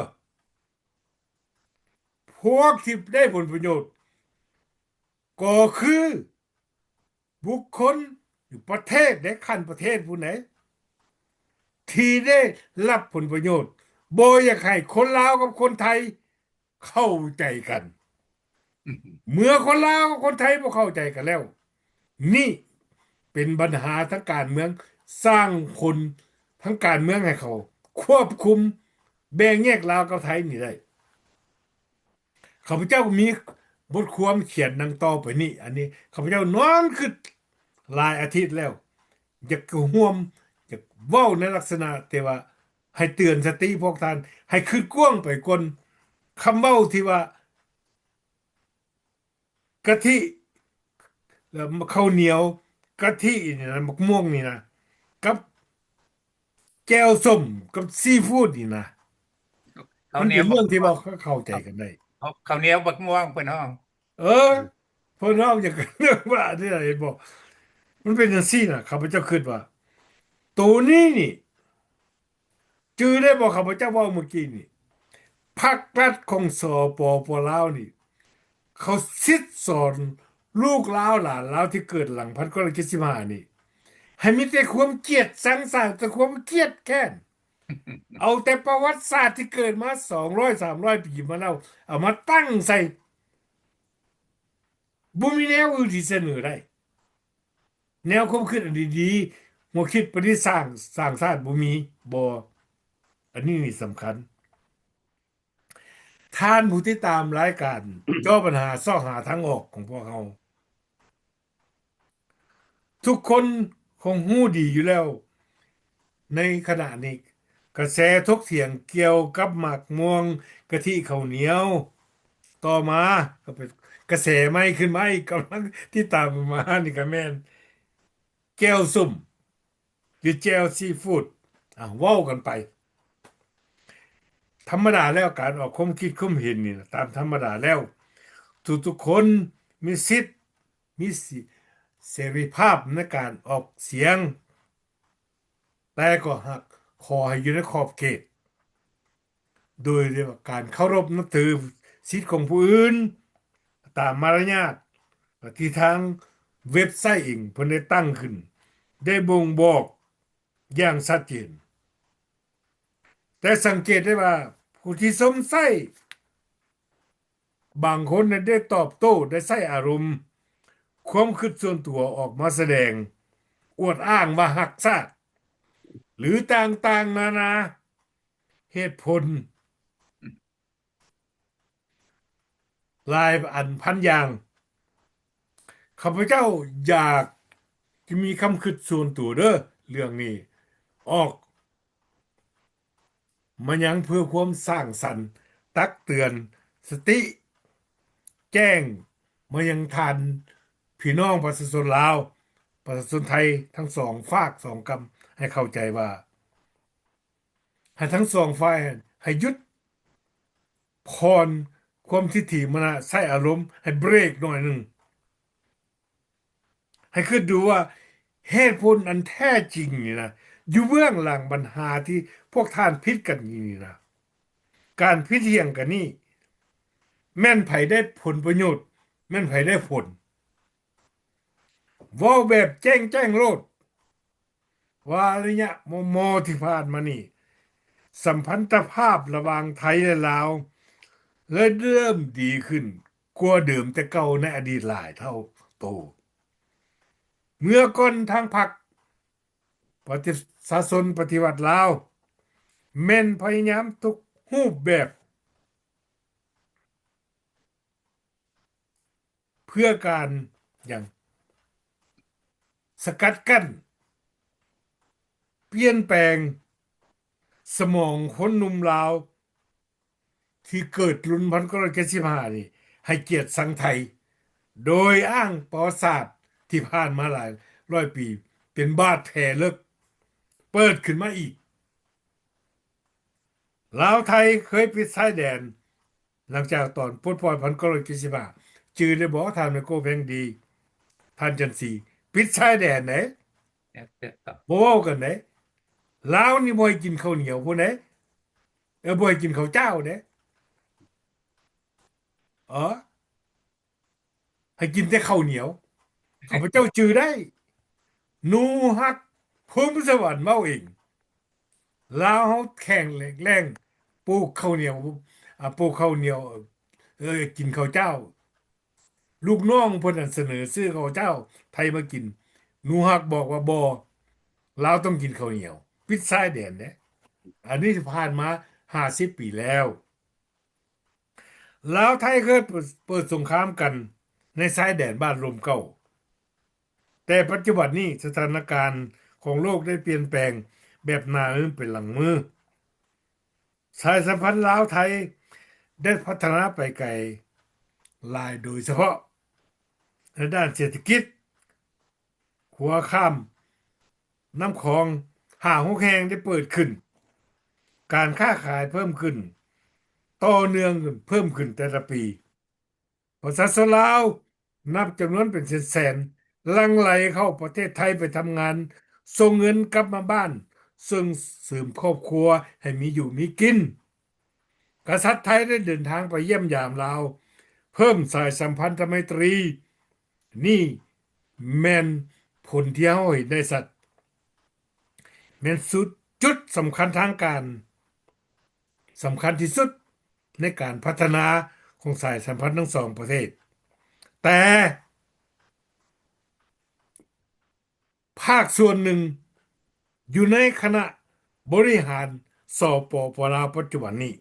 ພວກທີ່ໄດ້ຜົນປະໂຫຍດກໍຄືບຸກຄົນຢູ່ປະເທດໃດ ຂັ້ນປະເທດພຸ້ນໃດ ທີ່ໄດ້ຮັບຜົນປະໂຫຍດ. ບໍ່ຢາກໃຫ້ຄົນລາວກັບຄົນໄທເຂົ້າໃຈກັນ. ເມື່ອຄົນລາວກັບຄົນໄທບໍ່ເຂົ້າໃຈກັນແລ້ວ ນີ້ເປັນບັນຫາທາງການເມືອງ, ສ້າງຄົນທາງການເມືອງໃຫ້ເຂົາຄວບຄຸມແບ່ງແຍກລາວກັບໄທນີ້ໄດ້. ຂ້າພະເຈົ້າມີບົດຄວາມຂຽນດັ່ງຕໍ່ໄປນີ້, ອັນນີ້ຂ້າພະເຈົ້ານອນຄິດຫຼາຍອາທິດແລ້ວ, ຢາກຮ່ວມ, ຢາກເວົ້າໃນລັກສະນະທີ່ວ່າໃຫ້ເຕືອນສະຕິພວກທ່ານ ໃຫ້ຄິດກວ້າງໄປກ່ອນ. ຄຳເວົ້າທີ່ວ່າ ກະທິ ແລ້ວເຂົ້າໜຽວ ກະທິນີ້ນະ ໝາກມ່ວງນີ້ນະ ກັບແຈ່ວສົ້ມ ກັບຊີຟູດນີ້ນະ ເຂົ້າໜຽວ ມັນເປັນເລື່ອງທີ່ເວົ້າເຂົ້າໃຈກັນໄດ້. ເຂົ້າໜຽວໝາກມ່ວງເພິ່ນຮ້ອງ ເອີ ເພິ່ນຮ້ອງຫຍັງກັນ ເລື່ອງວ່ານີ້ນະ ເຫັນບໍ່? ມັນເປັນຈັ່ງຊີ້ນະ ຂ້າພະເຈົ້າຄິດວ່າ ໂຕນີ້ນີ້ ຈື່ໄດ້ບໍ່ ຂ້າພະເຈົ້າເວົ້າມື້ກີ້ນີ້ ພັກລັດຂອງ ສປປ ລາວນີ້ ເຂົາສິດສອນລູກລາວຫຼານລາວທີ່ເກີດຫຼັງພັນເກົ້າຮ້ອຍເຈັດສິບຫ້ານີ້ ໃຫ້ມີແຕ່ຄວາມກຽດຊັງຊາງ ແຕ່ຄວາມກຽດແຄ້ນ ເອົາແຕ່ປະຫວັດສາດທີ່ເກີດມາສອງຮ້ອຍ ສາມຮ້ອຍປີມາແລ້ວ ເອົາມາຕັ້ງໃສ່ ບໍ່ມີແນວອື່ນທີ່ສະເໜີໄດ້. ແນວຄວາມຄິດອັນດີໆ ຫົວຄິດປະດິດສ້າງ ສ້າງຊາດບໍ່ມີ ບໍ່ ອັນນີ້ນີ້ສຳຄັນ. ທ່ານຜູ້ຕິດຕາມລາຍການ ເຈາະບັນຫາຊອກຫາທາງອອກຂອງພວກເຮົາ ທຸກຄົນຄົງຮູ້ດີຢູ່ແລ້ວ ໃນຂະນະນີ້ ກະແສຖົກຖຽງກ່ຽວກັບໝາກມ່ວງ ກະທິ ເຂົ້າໜຽວ ຕໍ່ມາກໍເປັນກະແສໃໝ່ຂຶ້ນມາອີກ ກຳລັງຕິດຕາມມານີ້ກໍແມ່ນແຈ່ວສົ້ມ ຫຼື ແຈ່ວຊີຟູດ ອ່າ ເວົ້າກັນໄປ. ທຳມະດາແລ້ວ ການອອກຄວາມຄິດຄວາມເຫັນນີ້ນະ ຕາມທຳມະດາແລ້ວ ທຸກໆຄົນມີສິດ ມີເສລີພາບໃນການອອກສຽງ ແຕ່ກໍຫາກຂໍໃຫ້ຢູ່ໃນຂອບເຂດ ໂດຍທີ່ວ່າການເຄົາລົບນັບຖືສິດຂອງຜູ້ອື່ນ ຕາມມາລະຍາດທີ່ທາງເວັບໄຊເອງເພິ່ນໄດ້ຕັ້ງຂຶ້ນ ໄດ້ບົ່ງບອກຢ່າງຊັດເຈນ. ແຕ່ສັງເກດໄດ້ວ່າ ຜູ້ທີ່ຊົມໃຊ້ ບາງຄົນນັ້ນໄດ້ຕອບໂຕ້ ໄດ້ໃຊ້ອາລົມ ຄວາມຄິດສ່ວນຕົວອອກມາສະແດງ ອວດອ້າງວ່າຮັກຊາດ ຫຼື ຕ່າງໆນານາເຫດຜົນ ຫຼາຍອັນພັນຢ່າງ. ຂ້າພະເຈົ້າຢາກຈະມີຄຳຄິດສ່ວນຕົວເດີ ເລື່ອງນີ້ອອກ ມາຍັງເພື່ອຄວາມສ້າງສັນ ຕັກເຕືອນສະຕິ ແຈ້ງມາຍັງທ່ານພີ່ນ້ອງປະຊາຊົນລາວ ປະຊາຊົນໄທທັງສອງຟາກສອງກຳ ໃຫ້ເຂົ້າໃຈວ່າ ໃຫ້ທັງສອງຝ່າຍໃຫ້ຢຸດຜ່ອນຄວາມທິດຖິມານະ ໃຊ້ອາລົມໃຫ້ເບຣກໜ້ອຍໜຶ່ງ. ໃຫ້ຄິດດູວ່າເຫດຜົນອັນແທ້ຈິງນີ້ນະ ຢູ່ເບື້ອງຫຼັງບັນຫາທີ່ພວກທ່ານຜິດກັນນີ້ນະ ການຜິດຖຽງກັນນີ້ ແມ່ນໃຜໄດ້ຜົນປະໂຫຍດ ແມ່ນໃຜໄດ້ຜົນ. ເວົ້າແບບແຈ້ງໆໂລດ ວ່າໄລຍະມໍ່ໆທີ່ຜ່ານມານີ້ ສຳພັນຕະພາບລະຫວ່າງໄທ ແລະ ລາວ ເລີຍເລີ່ມດີຂຶ້ນກວ່າເດີມແຕ່ເກົ່າໃນອະດີດຫຼາຍເທົ່າໂຕ. ເມື່ອກ່ອນທາງພັກປະຊາຊົນປະຕິວັດລາວ ແມ່ນພະຍາຍາມທຸກຮູບແບບ ເພື່ອການຫຍັງ? ສະກັດກັ້ນ ປ່ຽນແປງສະໝອງຄົນໜຸ່ມລາວ ທີ່ເກີດລຸ້ນພັນເກົ້າຮ້ອຍເຈັດສິບຫ້ານີ້ ໃຫ້ກຽດຊັງໄທ ໂດຍອ້າງປະຫວັດສາດທີ່ຜ່ານມາຫຼາຍຮ້ອຍປີ ເປັນບາດແຜເລິກ ເປີດຂຶ້ນມາອີກ. ລາວໄທເຄີຍປິດຊາຍແດນ ຫຼັງຈາກຕອນປົດປ່ອຍພັນເກົ້າຮ້ອຍເຈັດສິບຫ້າ ຈື່ໄດ້ບໍ່ ທ່ານໄມໂກ ແພງດີ ທ່ານຈັນສີ ປິດຊາຍແດນເດ້ ບໍ່ເວົ້າກັນເດ້. ລາວນີ້ບໍ່ໃຫ້ກິນເຂົ້າໜຽວພຸ້ນເດ້ ເອີ ບໍ່ໃຫ້ກິນເຂົ້າຈ້າວເດ້ ເອີ ໃຫ້ກິນແຕ່ເຂົ້າໜຽວ. ຂ້າພະເຈົ້າຈື່ໄດ້ ໜູຮັກ ພູມສະຫວັນເວົ້າເອງ ລາວເຮົາແຂງແລງ ປູກເຂົ້າໜຽວ ອາ ປູກເຂົ້າໜຽວ ເອີ ກິນເຂົ້າຈ້າວ. ລູກນ້ອງເພິ່ນນັ້ນສະເໜີຊື້ເຂົ້າຈ້າວໄທມາກິນ ໜູຮັກບອກວ່າບໍ່ ລາວຕ້ອງກິນເຂົ້າໜຽວ ປິດຊາຍແດນເດ້. ອັນນີ້ຜ່ານມາຫ້າສິບປີແລ້ວ. ລາວໄທເຄີຍເປີດ ເປີດສົງຄາມກັນໃນຊາຍແດນບ້ານລົມເກົ່າ ແຕ່ປັດຈຸບັນນີ້ສະຖານະການຂອງໂລກໄດ້ປ່ຽນແປງແບບໜ້າມືເປັນຫຼັງມື. ສາຍສຳພັນລາວໄທໄດ້ພັດທະນາໄປໄກຫຼາຍ ໂດຍສະເພາະໃນດ້ານເສດຖະກິດ. ຂົວຂ້າມນ້ຳຂອງຫ້າຫົກແຫ່ງໄດ້ເປີດຂຶ້ນ, ການຄ້າຂາຍເພີ່ມຂຶ້ນຕໍ່ເນື່ອງເພີ່ມຂຶ້ນແຕ່ລະປີ. ປະຊາຊົນລາວນັບຈຳນວນເປັນແສນໆ ຫຼັ່ງໄຫຼເຂົ້າປະເທດໄທໄປທຳງານ, ສົ່ງເງິນກັບມາບ້ານ, ເຊິ່ງເສີມຄອບຄົວໃຫ້ມີຢູ່ມີກິນ. ກະສັດໄທໄດ້ເດີນທາງໄປຢ້ຽມຢາມລາວ, ເພີ່ມສາຍສຳພັນທະໄມຕີ. ນີ້ແມ່ນຜົນທີ່ເຮົາເຫັນໄດ້ຊັດ, ແມ່ນສຸດ ຈຸດສຳຄັນທາງການ ສຳຄັນທີ່ສຸດໃນການພັດທະນາຂອງສາຍສຳພັນທັງສອງປະເທດ. ແຕ່ ພາກສ່ວນໜຶ່ງຢູ່ໃນຄະນະບໍລິຫານ ສປປ ລາວ ປັດຈຸບັນນີ້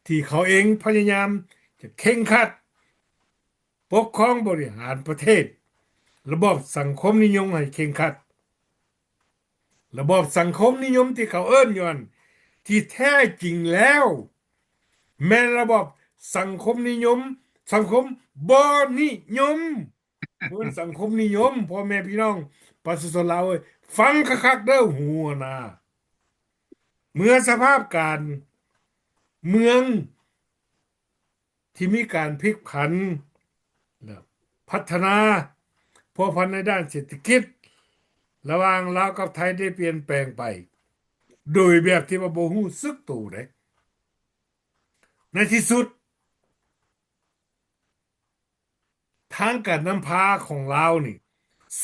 ທີ່ເຂົາເອງພະຍາຍາມຈະເຄັ່ງຄັດປົກຄອງບໍລິຫານປະເທດ, ລະບອບສັງຄົມນິຍົມໃຫ້ເຄັ່ງຄັດ. ລະບອບສັງຄົມນິຍົມທີ່ເຂົາເອີ້ນຢູ່ຫັ້ນ ທີ່ແທ້ຈິງແລ້ວ ແມ່ນລະບອບສັງຄົມນິຍົມ, ສັງຄົມບໍ່ນິຍົມ. ບໍ່ແມ່ນສັງຄົມນິຍົມ. ພໍ່ແມ່ພີ່ນ້ອງປະຊາຊົນລາວເອີຍ, ຟັງຄັກໆເດີ້ ຫູນະ. ເມື່ອສະພາບການເມືອງທີ່ມີການພລິກຜັນ ແລະ ພັດທະນາພົວພັນໃນດ້ານເສດຖະກິດ ລະຫວ່າງລາວກັບໄທໄດ້ປ່ຽນແປງໄປ ໂດຍແບບທີ່ວ່າບໍ່ຮູ້ສຶກໂຕເດ້. ໃນທີ່ສຸດ ທາງການນຳພາຂອງລາວນີ້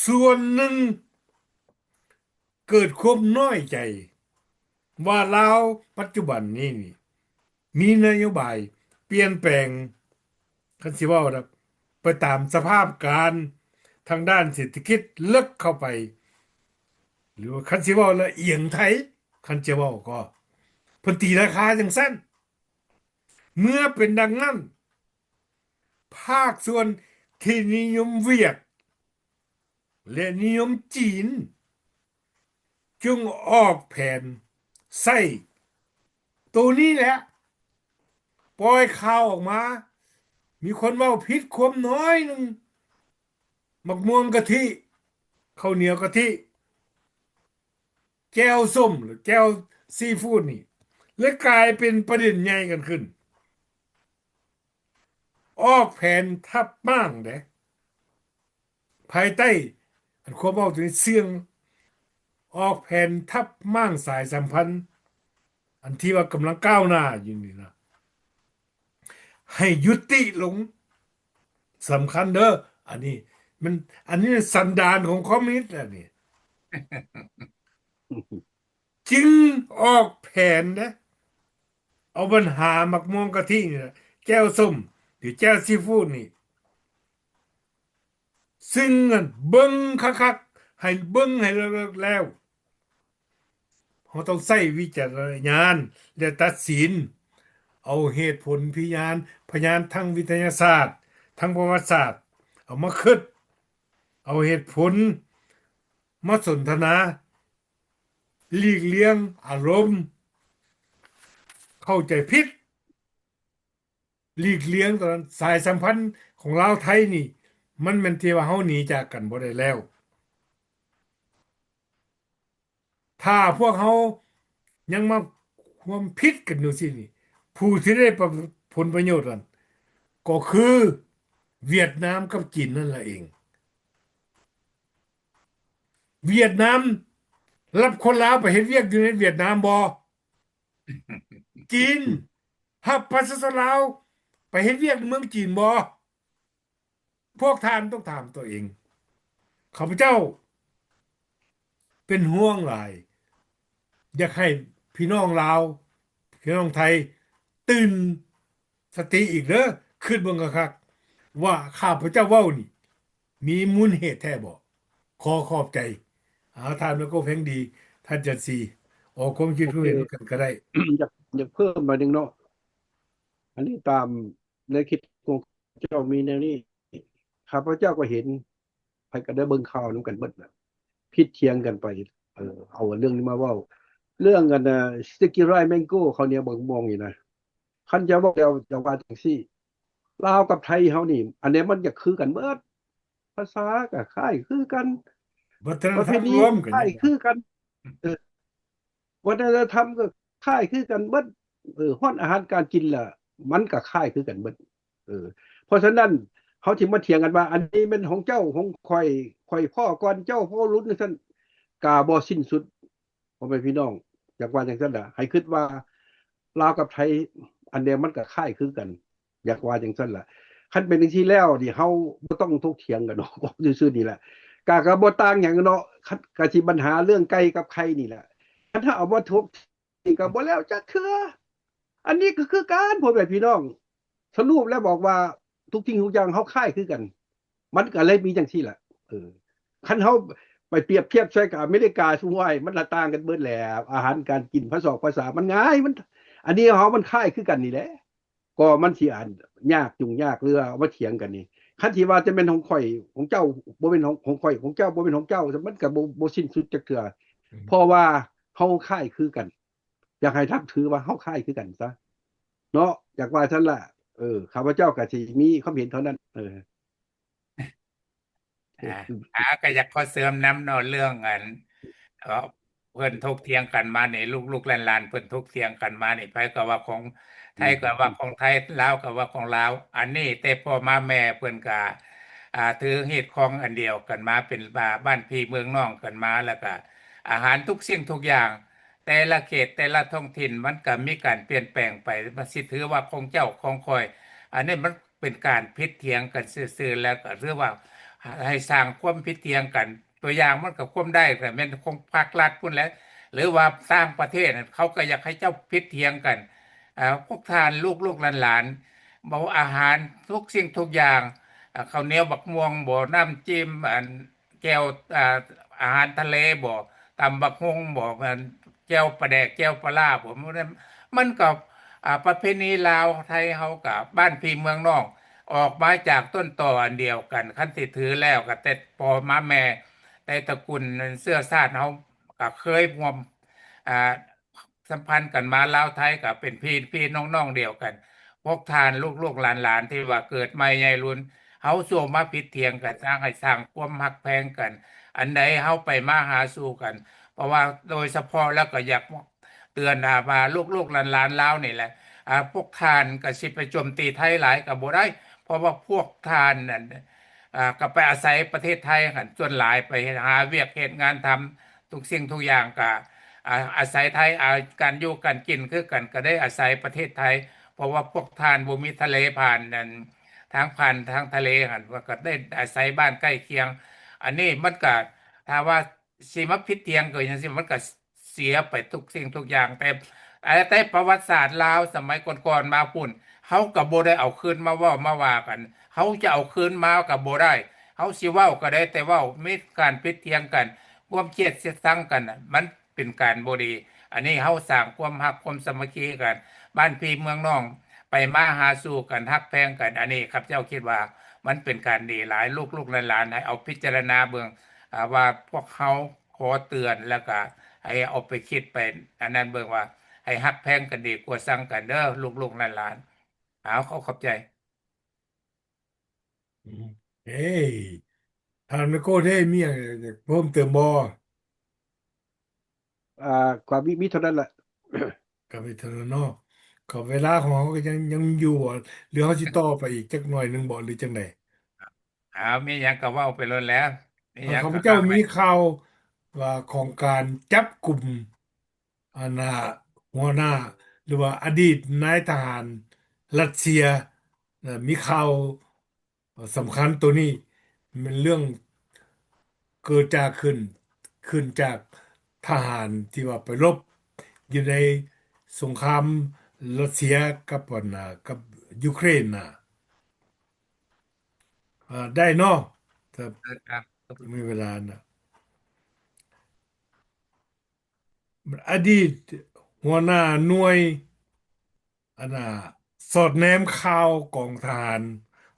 ສ່ວນໜຶ່ງເກີດຄວາມນ້ອຍໃຈວ່າລາວປັດຈຸບັນນີ້ນີ້ ມີນະໂຍບາຍປ່ຽນແປງ, ຄັນຊິເວົ້ານະ ໄປຕາມສະພາບການທາງດ້ານເສດຖະກິດເລິກເຂົ້າໄປ ຫຼືວ່າຄັນຊິເວົ້າລະອຽງໄທ, ຄັນຈະເວົ້າກໍ ເພິ່ນຕີລາຄາຈັ່ງຊັ້ນ. ເມື່ອເປັນດັ່ງນັ້ນ, ພາກສ່ວນທີ່ນິຍົມຫວຽດ ແລະ ນິຍົມຈີນ ຈຶ່ງອອກແຜນໃຊ້ໂຕນີ້ແຫຼະ. ປ່ອຍຂ່າວອອກມາ, ມີຄົນເວົ້າຜິດຄວາມໜ້ອຍໜຶ່ງ, ໝາກມ່ວງກະທິ, ເຂົ້າໜຽວກະທິ, ແຈ່ວສົ້ມ ຫຼື ແຈ່ວຊີຟູດນີ້ ເລີຍກາຍເປັນປະເດັນໃຫຍ່ກັນຂຶ້ນ. ອອກແຜນທັບມ້າງເດ້ ພາຍໃຕ້ອັນຄວາມເວົ້າໂຕນີ້ເຊື່ອງ, ອອກແຜນທັບມ້າງສາຍສຳພັນ ອັນທີ່ວ່າກຳລັງກ້າວໜ້າຢູ່ນີ້ນະ ໃຫ້ຍຸຕິລົງ. ສຳຄັນເດີ້ ອັນນີ້ ມັນ ອັນນີ້ສັນດານຂອງຄອມມິວນິດແຫຼະນີ້ ຈຶ່ງອອກແຜນເດ້ ເອົາບັນຫາໝາກມ່ວງກະທິນີ້ແຫຼະ ແຈ່ວສົ້ມ ຫຼື ແຈ່ວຊີຟູດນີ້ ຊຶ່ງເບິ່ງຄັກໆ ໃຫ້ເບິ່ງໃຫ້ເລິກໆແລ້ວ ເຮົາຕ້ອງໃຊ້ວິຈາລະນະຍານ ແລະ ຕັດສິນ ເອົາເຫດຜົນ ພະຍານ ພະຍານທາງວິທະຍາສາດ ທາງປະຫວັດສາດ ເອົາມາຄິດ ເອົາເຫດຜົນມາສົນທະນາ ຫຼີກລ່ຽງອາລົມ ເຂົ້າໃຈຜິດ ຫຼີກລ່ຽງຕອນນັ້ນ ສາຍສຳພັນຂອງລາວໄທນີ້ ມັນແມ່ນທີ່ວ່າເຮົາໜີຈາກກັນບໍ່ໄດ້ແລ້ວ. ຖ້າພວກເຮົາຍັງມາຮ່ວມຜິດກັນຢູ່ຊີ້ນີ້ ຜູ້ທີ່ໄດ້ປະ ຜົນປະໂຫຍດນັ້ນ ກໍຄືຫວຽດນາມກັບຈີນນັ້ນລະເອງ. ຫວຽດນາມຮັບຄົນລາວໄປເຮັດວຽກຢູ່ໃນຫວຽດນາມບໍ່? ຈີນຮັບປະຊາຊົນລາວໄປເຮັດວຽກໃນເມືອງຈີນບໍ່? ພວກທ່ານຕ້ອງຖາມຕົວເອງ. ຂ້າພະເຈົ້າເປັນຫ່ວງຫຼາຍ, ຢາກໃຫ້ພີ່ນ້ອງລາວ, ພີ່ນ້ອງໄທຕື່ນສະຕິອີກເດີ, ຄິດເບິ່ງຄັກໆ ວ່າຂ້າພະເຈົ້າເວົ້ານີ້ ມີມູນເຫດແທ້ບໍ່? ຂໍຂອບໃຈ. ອາ ທ່ານແມ່ໂກແພງດີ, ທ່ານຈັນສີ ອອກຄວາມຄິດເຫັນນຳກັນກໍໄດ້. ຢາກ ຢາກເພີ່ມໜ້ອຍໜຶ່ງເນາະ, ອັນນີ້ຕາມແນວຄິດຂອງເຈົ້າມີແນວນີ້, ຂ້າພະເຈົ້າກໍເຫັນ, ໃຜກໍໄດ້ເບິ່ງຂ່າວນຳກັນເບິດນະ, ຜິດຖຽງກັນໄປ. ເອີ ເອົາເລື່ອງນີ້ມາເວົ້າ, ເລື່ອງອັນ ເອີ ສະຕິກກີໄຣແມງໂກ້ ເຂົ້າໜຽວບັກມ່ວງນີ້ນະ, ຄັນຈະເວົ້າແລ້ວຈະວ່າຈັ່ງຊີ້, ລາວກັບໄທເຮົານີ້ ອັນໃດມັນຈະຄືກັນເບິດ, ພາສາກໍຄ້າຍຄືກັນ, ວັດທະນະທຳ ປະເພນີ ລວມກັນ ຄ້າຍຄືກັນ, ເອີ ວັດທະນະທຳກໍຄ້າຍຄືກັນເບິດ, ເອີ ຮອດອາຫານການກິນລະ ມັນກໍຄ້າຍຄືກັນເບິດ. ເອີ ເພາະສະນັ້ນ ເຮົາຊິມາຖຽງກັນວ່າ ອັນນີ້ແມ່ນຂອງເຈົ້າ ຂອງຂ້ອຍ, ຂ້ອຍພໍ້ກ່ອນເຈົ້າ, ພໍ້ລຸ້ນຈັ່ງຊັ້ນ ກໍບໍ່ສິ້ນສຸດ. ພໍ່ແມ່ພີ່ນ້ອງ ຢາກວ່າຈັ່ງຊັ້ນລະ, ໃຫ້ຄິດວ່າລາວກັບໄທ ອັນໃດມັນກໍຄ້າຍຄືກັນ, ຢາກວ່າຈັ່ງຊັ້ນລະ. ຄັນເປັນຈັ່ງຊີ້ແລ້ວນີ້ ເຮົາບໍ່ຕ້ອງຖົກຖຽງກັນເນາະ, ເວົ້າຊື່ໆນີ້ລະ, ກະ ກະບໍ່ຕ່າງຫຍັງເນາະ, ຄັນ ກະຊິບັນຫາເລື່ອງໄກ່ກັບໄຂ່ນີ້ລະ. ຄັນເຮົາເອົາມາຖົກ ນີ້ກໍບໍ່ແລ້ວຈັກເທື່ອ. ອັນນີ້ກໍຄືກັນ ພໍ່ແມ່ພີ່ນ້ອງ, ສະຫຼຸບແລ້ວບອກວ່າທຸກສິ່ງທຸກຢ່າງເຮົາຄ້າຍຄືກັນ, ມັນກໍເລີຍມີຈັ່ງຊີ້ລະ. ເອີ ຄັນເຮົາໄປປຽບທຽບໃສ່ກັບອາເມລິກາ ຊຸມວ່າຍ ມັນລະຕ່າງກັນເບິດແລ້ວ, ອາຫານການກິນ ພາສອກພາສາ ມັນງ່າຍ, ມັນ ອັນນີ້ເຮົາມັນຄ້າຍຄືກັນນີ້ແຫຼະ. ກໍມັນຊິອັນຍາກ ຫຍຸ້ງຍາກ ຫຼືວ່າເອົາມາຖຽງກັນນີ້, ຄັນຊິວ່າຈະແມ່ນຂອງຂ້ອຍ ຂອງເຈົ້າບໍ່ແມ່ນຂອງ ຂອງຂ້ອຍ ຂອງເຈົ້າບໍ່ແມ່ນຂອງເຈົ້າ, ມັນກໍບໍ່ ບໍ່ສິ້ນສຸດຈັກເທື່ອ. ອືມ ເພາະວ່າເຮົາຄ້າຍຄືກັນ, ຢາກໃຫ້ນັບຖືວ່າເຮົາຄ້າຍຄືກັນຊະເນາະ, ຢາກວ່າຊັ້ນລະ. ເອີ ຂ້າພະເຈົ້າກໍຊິມີຄວາມເຫັນເທົ່ານັ້ນ. ເອີ ອາ ອາ ກໍຢາກຂໍເສີມນຳເນາະ ເລື່ອງອັນ ເອີ ເພິ່ນຖົກຖຽງກັນມານີ້ ລູກໆຫຼານໆເພິ່ນຖົກຖຽງກັນມານີ້ ໃຜກໍວ່າຂອງໄທ ອືມ ກໍວ່າຂອງໄທ, ລາວກໍວ່າຂອງລາວ. ອັນນີ້ແຕ່ພໍ່ມາແມ່ເພິ່ນກໍ ອ່າ ຖືຮີດຄອງອັນດຽວກັນມາ ເປັນບ້ານພີ່ເມືອງນ້ອງກັນມາ, ແລ້ວກໍອາຫານທຸກສິ່ງທຸກຢ່າງ ແຕ່ລະເຂດແຕ່ລະທ້ອງຖິ່ນມັນກໍມີການປ່ຽນແປງໄປ, ມັນຊິຖືວ່າຂອງເຈົ້າຂອງຂ້ອຍ, ອັນນີ້ມັນເປັນການຜິດຖຽງກັນຊື່ໆ ແລ້ວກໍຖືວ່າໃຫ້ສ້າງຄວາມຜິດຖຽງກັນ. ຕົວຢ່າງມັນກໍຄວາມໄດ້ກໍແມ່ນຂອງພາກລັດພຸ້ນແຫຼະ ຫຼືວ່າຕ່າງປະເທດ ເຂົາກໍຢາກໃຫ້ເຈົ້າຜິດຖຽງກັນ. ອາ ພວກທ່ານລູກໆຫຼານໆ ເວົ້າອາຫານທຸກສິ່ງທຸກຢ່າງ, ອາ ເຂົ້າໜຽວບັກມ່ວງບໍ, ນ້ຳຈິ້ມ ອັນ ແຈ່ວ ອາ ອາຫານທະເລບໍ, ຕຳບັກຫຸ່ງບໍ, ແຈ່ວປາແດກ ແຈ່ວປາຫຼ້າບໍ, ມັນກໍ ອາ ປະເພນີລາວໄທເຮົາກໍບ້ານພີ່ເມືອງນ້ອງ ອອກມາຈາກຕົ້ນຕໍອັນດຽວກັນ. ຄັນຊິຖືແລ້ວກໍແຕ່ພໍ່ມາແມ່ ແຕ່ຕະກຸນເຊື້ອຊາດເຮົາກໍເຄີຍຮ່ວມ ອາ ສຳພັນກັນມາ, ລາວໄທກໍເປັນພີ່ ພີ່ນ້ອງໆດຽວກັນ. ພວກທ່ານລູກໆຫຼານໆທີ່ວ່າເກີດໃໝ່ໃຫຍ່ລຸນ ເຮົາສູ່ມາຜິດຖຽງກັນ ສ້າງ ໃຫ້ສ້າງຄວາມຮັກແພງກັນ, ອັນໃດເຮົາໄປມາຫາສູ່ກັນ. ເພາະວ່າໂດຍສະເພາະແລ້ວກໍຢາກເຕືອນ ອາ ວ່າລູກໆຫຼານໆລາວນີ້ແຫຼະ, ອາ ພວກທ່ານກໍຊິໄປໂຈມຕີໄທຫຼາຍກໍບໍ່ໄດ້, ເພາະວ່າພວກທ່ານນັ້ນ ອາ ກໍໄປອາໄສປະເທດໄທຫັ້ນ ສ່ວນຫຼາຍໄປຫາວຽກເຮັດງານທຳ ທຸກສິ່ງທຸກຢ່າງກໍ ອາ ອາໄສໄທ, ອາ ການຢູ່ການກິນຄືກັນກໍໄດ້ອາໄສປະເທດໄທ, ເພາະວ່າພວກທ່ານບໍ່ມີທະເລຜ່ານນັ້ນ ທາງຜ່ານທາງທະເລຫັ້ນ ວ່າກໍໄດ້ອາໄສບ້ານໃກ້ຄຽງ. ອັນນີ້ມັນກໍ ຖ້າວ່າຊິມາຜິດຖຽງກັນຈັ່ງຊີ້ ມັນກໍເສຍໄປທຸກສິ່ງທຸກຢ່າງ. ແຕ່ ແຕ່ປະຫວັດສາດລາວສະໄໝກ່ອນໆມາພຸ້ນ ເຮົາກໍບໍ່ໄດ້ເອົາຄືນມາເວົ້າມາວ່າກັນ. ເຮົາຈະເອົາຄືນມາກໍບໍ່ໄດ້. ເຮົາຊິເວົ້າກໍໄດ້ແຕ່ເວົ້າ ມີການຜິດຖຽງກັນ ຄວາມຄຽດຄຽດຊັງກັນ ມັນເປັນການບໍ່ດີ. ອັນນີ້ເຮົາສ້າງຄວາມຮັກຄວາມສາມັກຄີກັນ ບ້ານພີ່ເມືອງນ້ອງ ໄປມາຫາສູ່ກັນ ຮັກແພງກັນ. ອັນນີ້ຂ້າພະເຈົ້າຄິດວ່າມັນເປັນການດີຫຼາຍ. ລູກໆຫຼານໆ ໃຫ້ເອົາພິຈາລະນາເບິ່ງ ອາ ວ່າພວກເຮົາຂໍເຕືອນ ແລ້ວກະໃຫ້ເອົາໄປຄິດໄປອັນນັ້ນເບິ່ງວ່າ ໃຫ້ຮັກແພງກັນດີກວ່າຊັງກັນເດີ ລູກໆຫຼານໆ. ເອົາ ຂໍຂອບໃຈ. ເອີ ທ່ານໄມໂກ້ເດ້ ມີຫຍັງຈະເພີ່ມເຕີມບໍ່? ອ່າ ກະມີ ມີເທົ່ານັ້ນລະ. ກະມີເທົ່ານັ້ນເນາະ. ກໍເວລາຂອງເຮົາກໍຍັງ ຍັງຢູ່ບໍ່ ຫຼືເຮົາຊິຕໍ່ໄປອີກຈັກໜ້ອຍໜຶ່ງບໍ່ ຫຼືຈັ່ງໃດ? ອ້າວ ມີຫຍັງກໍເວົ້າໄປໂລດແຫຼະ. ມີຫຍັງ ຂ້າພະເຈົ້າມີຂ່າວວ່າຂອງການຈັບກຸມ ອັນນ່າ ຫົວໜ້າ ຫຼືວ່າອະດີດນາຍທະຫານຣັດເຊຍ ເອີ ມີຂ່າວສຳຄັນໂຕນີ້ ແມ່ນເລື່ອງເກີດຈາກຂຶ້ນ ຂຶ້ນຈາກທະຫານທີ່ວ່າໄປລົບຢູ່ໃນສົງຄາມຣັດເຊຍກັບ ອັນນ່າ ກັບຢູເຄຣນນະ. ເອີ ໄດ້ເນາະ ຖ້າ ເອີ ມີເວລານະ. ອະດີດຫົວໜ້າໜ່ວຍ ອັນນ່າ ສອດແນມຂ່າວກອງທະຫານ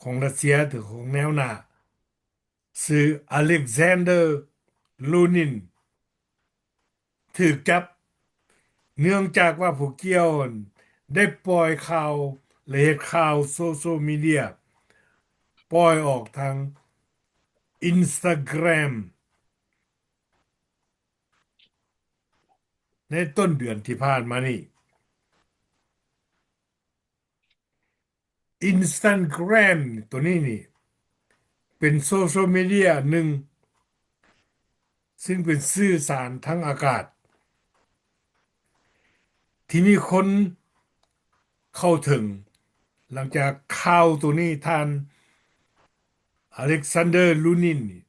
ຂອງຣັດເຊຍ ຫຼືຂອງແນວໜ້າ ຊື່ Alexander Lunin ຖືກຈັບ ເນື່ອງຈາກວ່າຜູ້ກ່ຽວນັ້ນໄດ້ປ່ອຍຂ່າວ ແລະ ເຮັດຂ່າວໂຊຊຽວມີເດຍ ປ່ອຍອອກທາງ Instagram ໃນຕົ້ນເດືອນທີ່ຜ່ານມານີ້. Instagram ໂຕນີ້ນີ້ ເປັນໂຊຊຽວມີເດຍໜຶ່ງ ຊຶ່ງເປັນສື່ສານທາງອາກາດ ທີ່ມີຄົນເຂົ້າເຖິງ ຫຼັງຈາກຂ່າວໂຕນີ້ ທ່ານ Alexander Lunin ນີ້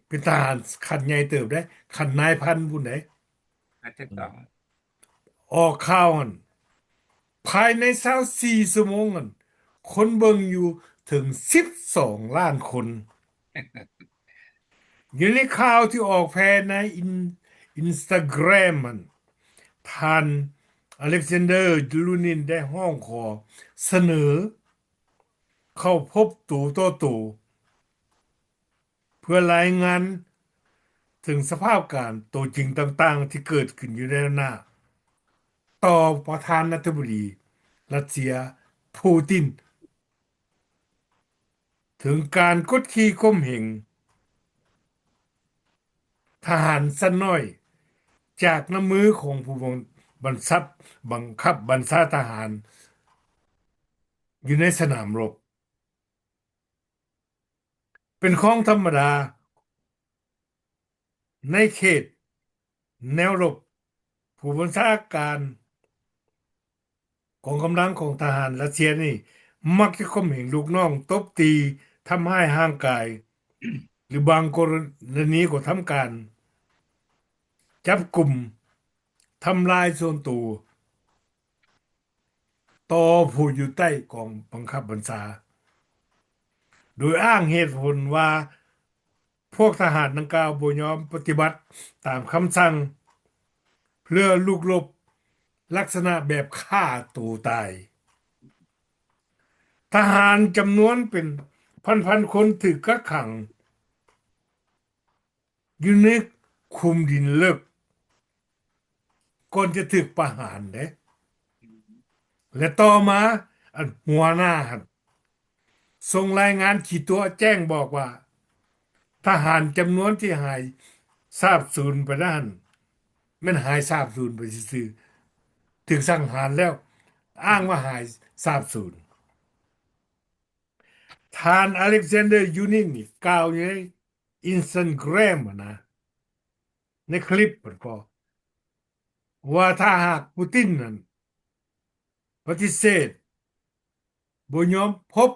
ເປັນທະຫານຂັ້ນໃຫຍ່ເຕີບເດ້ ຂັ້ນນາຍພັນພຸ້ນເດ້ ອາດຈະຕ້ອງ ອອກຂ່າວຫັ້ນ ພາຍໃນຊາວສີ່ຊົ່ວໂມງຫັ້ນ ຄົນເບິ່ງຢູ່ເຖິງສິບສອງລ້ານຄົນ. ຢູ່ໃນຂ່າວທີ່ອອກແຜ່ໃນ In- Instagram ຫັ້ນ ທ່ານ Alexander Lunin ໄດ້ຮ້ອງຂໍສະເໜີເຂົ້າພົບໂຕຕໍ່ໂຕ ເພື່ອລາຍງານເຖິງສະພາບການໂຕຈິງຕ່າງໆທີ່ເກີດຂຶ້ນຢູ່ໃນໜ້າ ຕໍ່ປະທານາທິບໍດີຣັດເຊຍ ປູຕິນ ເຖິງການກົດຂີ່ຂົ່ມເຫງທະຫານຊັ້ນນ້ອຍ ຈາກນ້ຳມືຂອງຜູ້ບັງ ບັນຊັບ ບັງຄັບບັນຊາທະຫານຢູ່ໃນສະໜາມລົບ. ເປັນຂອງທຳມະດາ ໃນເຂດແນວລົບ ຜູ້ບັນຊາການກອງກຳລັງຂອງທະຫານຣັດເຊຍນີ້ ມັກຈະຂົ່ມເຫງລູກນ້ອງ ຕົບຕີ ທຳຮ້າຍຮ່າງກາຍ ຫຼືບາງກໍລະນີກໍທຳການຈັບກຸມ ທຳລາຍສ່ວນໂຕ ຕໍ່ຜູ້ຢູ່ໃຕ້ກອງບັງຄັບບັນຊາ ໂດຍອ້າງເຫດຜົນວ່າ ພວກທະຫານດັ່ງກ່າວບໍ່ຍອມປະຕິບັດຕາມຄຳສັ່ງ ເພື່ອລຸກລົບລັກສະນະແບບຂ້າໂຕຕາຍ. ທະຫານຈຳນວນເປັນພັນໆຄົນຖືກກັກຂັງ ຢູ່ໃນຂຸມດິນເລິກ ກ່ອນຈະຖືກປະຫານເດ້ ແລະ ຕໍ່ມາ ອັນຫົວໜ້າຫັ້ນ ສົ່ງລາຍງານຂີ້ຕົວະແຈ້ງບອກວ່າ ທະຫານຈຳນວນທີ່ຫາຍສາບສູນໄປນັ້ນ ແມ່ນຫາຍສາບສູນໄປຊື່ໆ ຖືກສັງຫານແລ້ວ ອ້າງວ່າຫາຍສາບສູນ. ທ່ານ Alexander Lunin ນີ້ ກ່າວຢູ່ໃນ Instagram ຫັ້ນນະ ໃນຄລິບເພິ່ນກໍວ່າ ຖ້າຫາກປູຕິນນັ້ນປະຕິເສດ ບໍ່ຍອມພົບ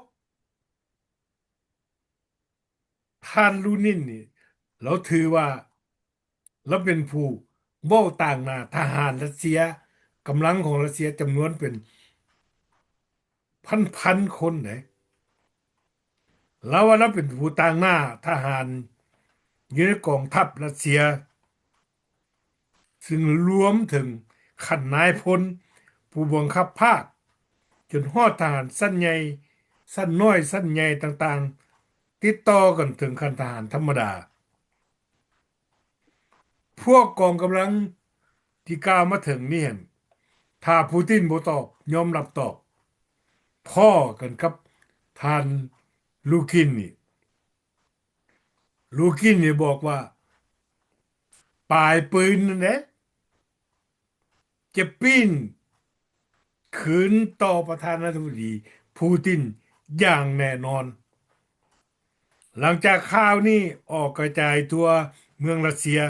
ທ່ານລູນິນນີ້ ລາວຖືວ່າລາວເປັນຜູ້ເວົ້າຕາງໜ້າທະຫານຣັດເຊຍ, ກຳລັງຂອງຣັດເຊຍຈຳນວນເປັນພັນໆຄົນເດ້. ລາວວ່າລາວເປັນຜູ້ຕາງໜ້າທະຫານຢູ່ໃນກອງທັບຣັດເຊຍ, ຊຶ່ງລວມເຖິງຂັ້ນນາຍພົນ, ຜູ້ບັງຄັບພາກ, ຈົນຮອດທະຫານຊັ້ນໃຫຍ່, ຊັ້ນນ້ອຍ, ຊັ້ນໃຫຍ່ຕ່າງໆ, ຕິດຕໍ່ກັນເຖິງຂັ້ນທະຫານທຳມະດາ. ພວກກອງກຳລັງທີ່ກ່າວມາເຖິງນີ້ຫັ້ນ, ຖ້າປູຕິນບໍ່ຕອບ, ຍອມຮັບຕອບ, ພໍ້ກັນກັບທ່ານລູກິນນີ້. ລູກິນນີ້ບອກວ່າ ປາຍປືນນັ້ນແຫຼະ ຈະປີ້ນຄືນຕໍ່ປະທານາທິບໍດີປູຕິນຢ່າງແນ່ນອນ. ຫຼັງຈາກຂ່າວນີ້ອອກກະຈາຍທົ່ວເມືອງຣັດເຊຍ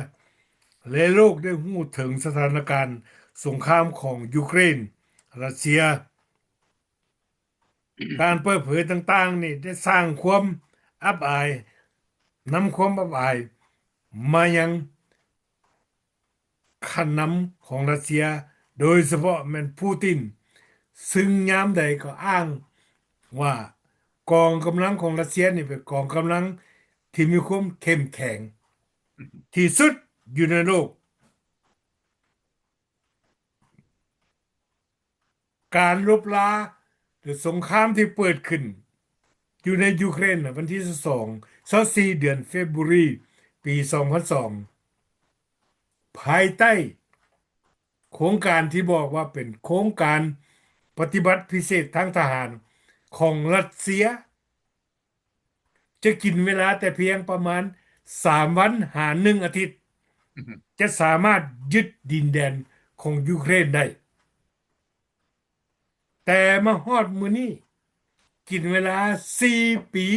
ແລະ ໂລກໄດ້ຮູ້ເຖິງສະຖານະການສົງຄາມຂອງຢູເຄຣນ ຣັດເຊຍ. ການເປີດເຜີຍຕ່າງໆນີ້ໄດ້ສ້າງຄວາມອັບອາຍ, ນຳຄວາມອັບອາຍມາຍັງຂັ້ນນຳຂອງຣັດເຊຍ, ໂດຍສະເພາະແມ່ນປູຕິນ, ຊຶ່ງຍາມໃດກໍອ້າງວ່າກອງກຳລັງຂອງຣັດເຊຍນີ້ເປັນກອງກຳລັງທີ່ມີຄວາມເຂັ້ມແຂງທີ່ສຸດຢູ່ໃນໂລກ. ການລົບລາ ຫຼື ສົງຄາມທີ່ເປີດຂຶ້ນຢູ່ໃນຢູເຄຣນໃນວັນທີຊາວສອງ ຊາວສີ່ ເດືອນເຟບຣູຣີ ປີສອງພັນສອງ ພາຍໃຕ້ໂຄງການທີ່ບອກວ່າເປັນໂຄງການປະຕິບັດພິເສດທາງທະຫານຂອງຣັດເຊຍ ຈະກິນເວລາແຕ່ພຽງປະມານສາມວັນຫາໜຶ່ງອາທິດ ຈະສາມາດຍຶດດິນແດນຂອງຢູເຄຣນໄດ້. ແຕ່ມາຮອດມື້ນີ້ ກິນເວລາສີ່ປີ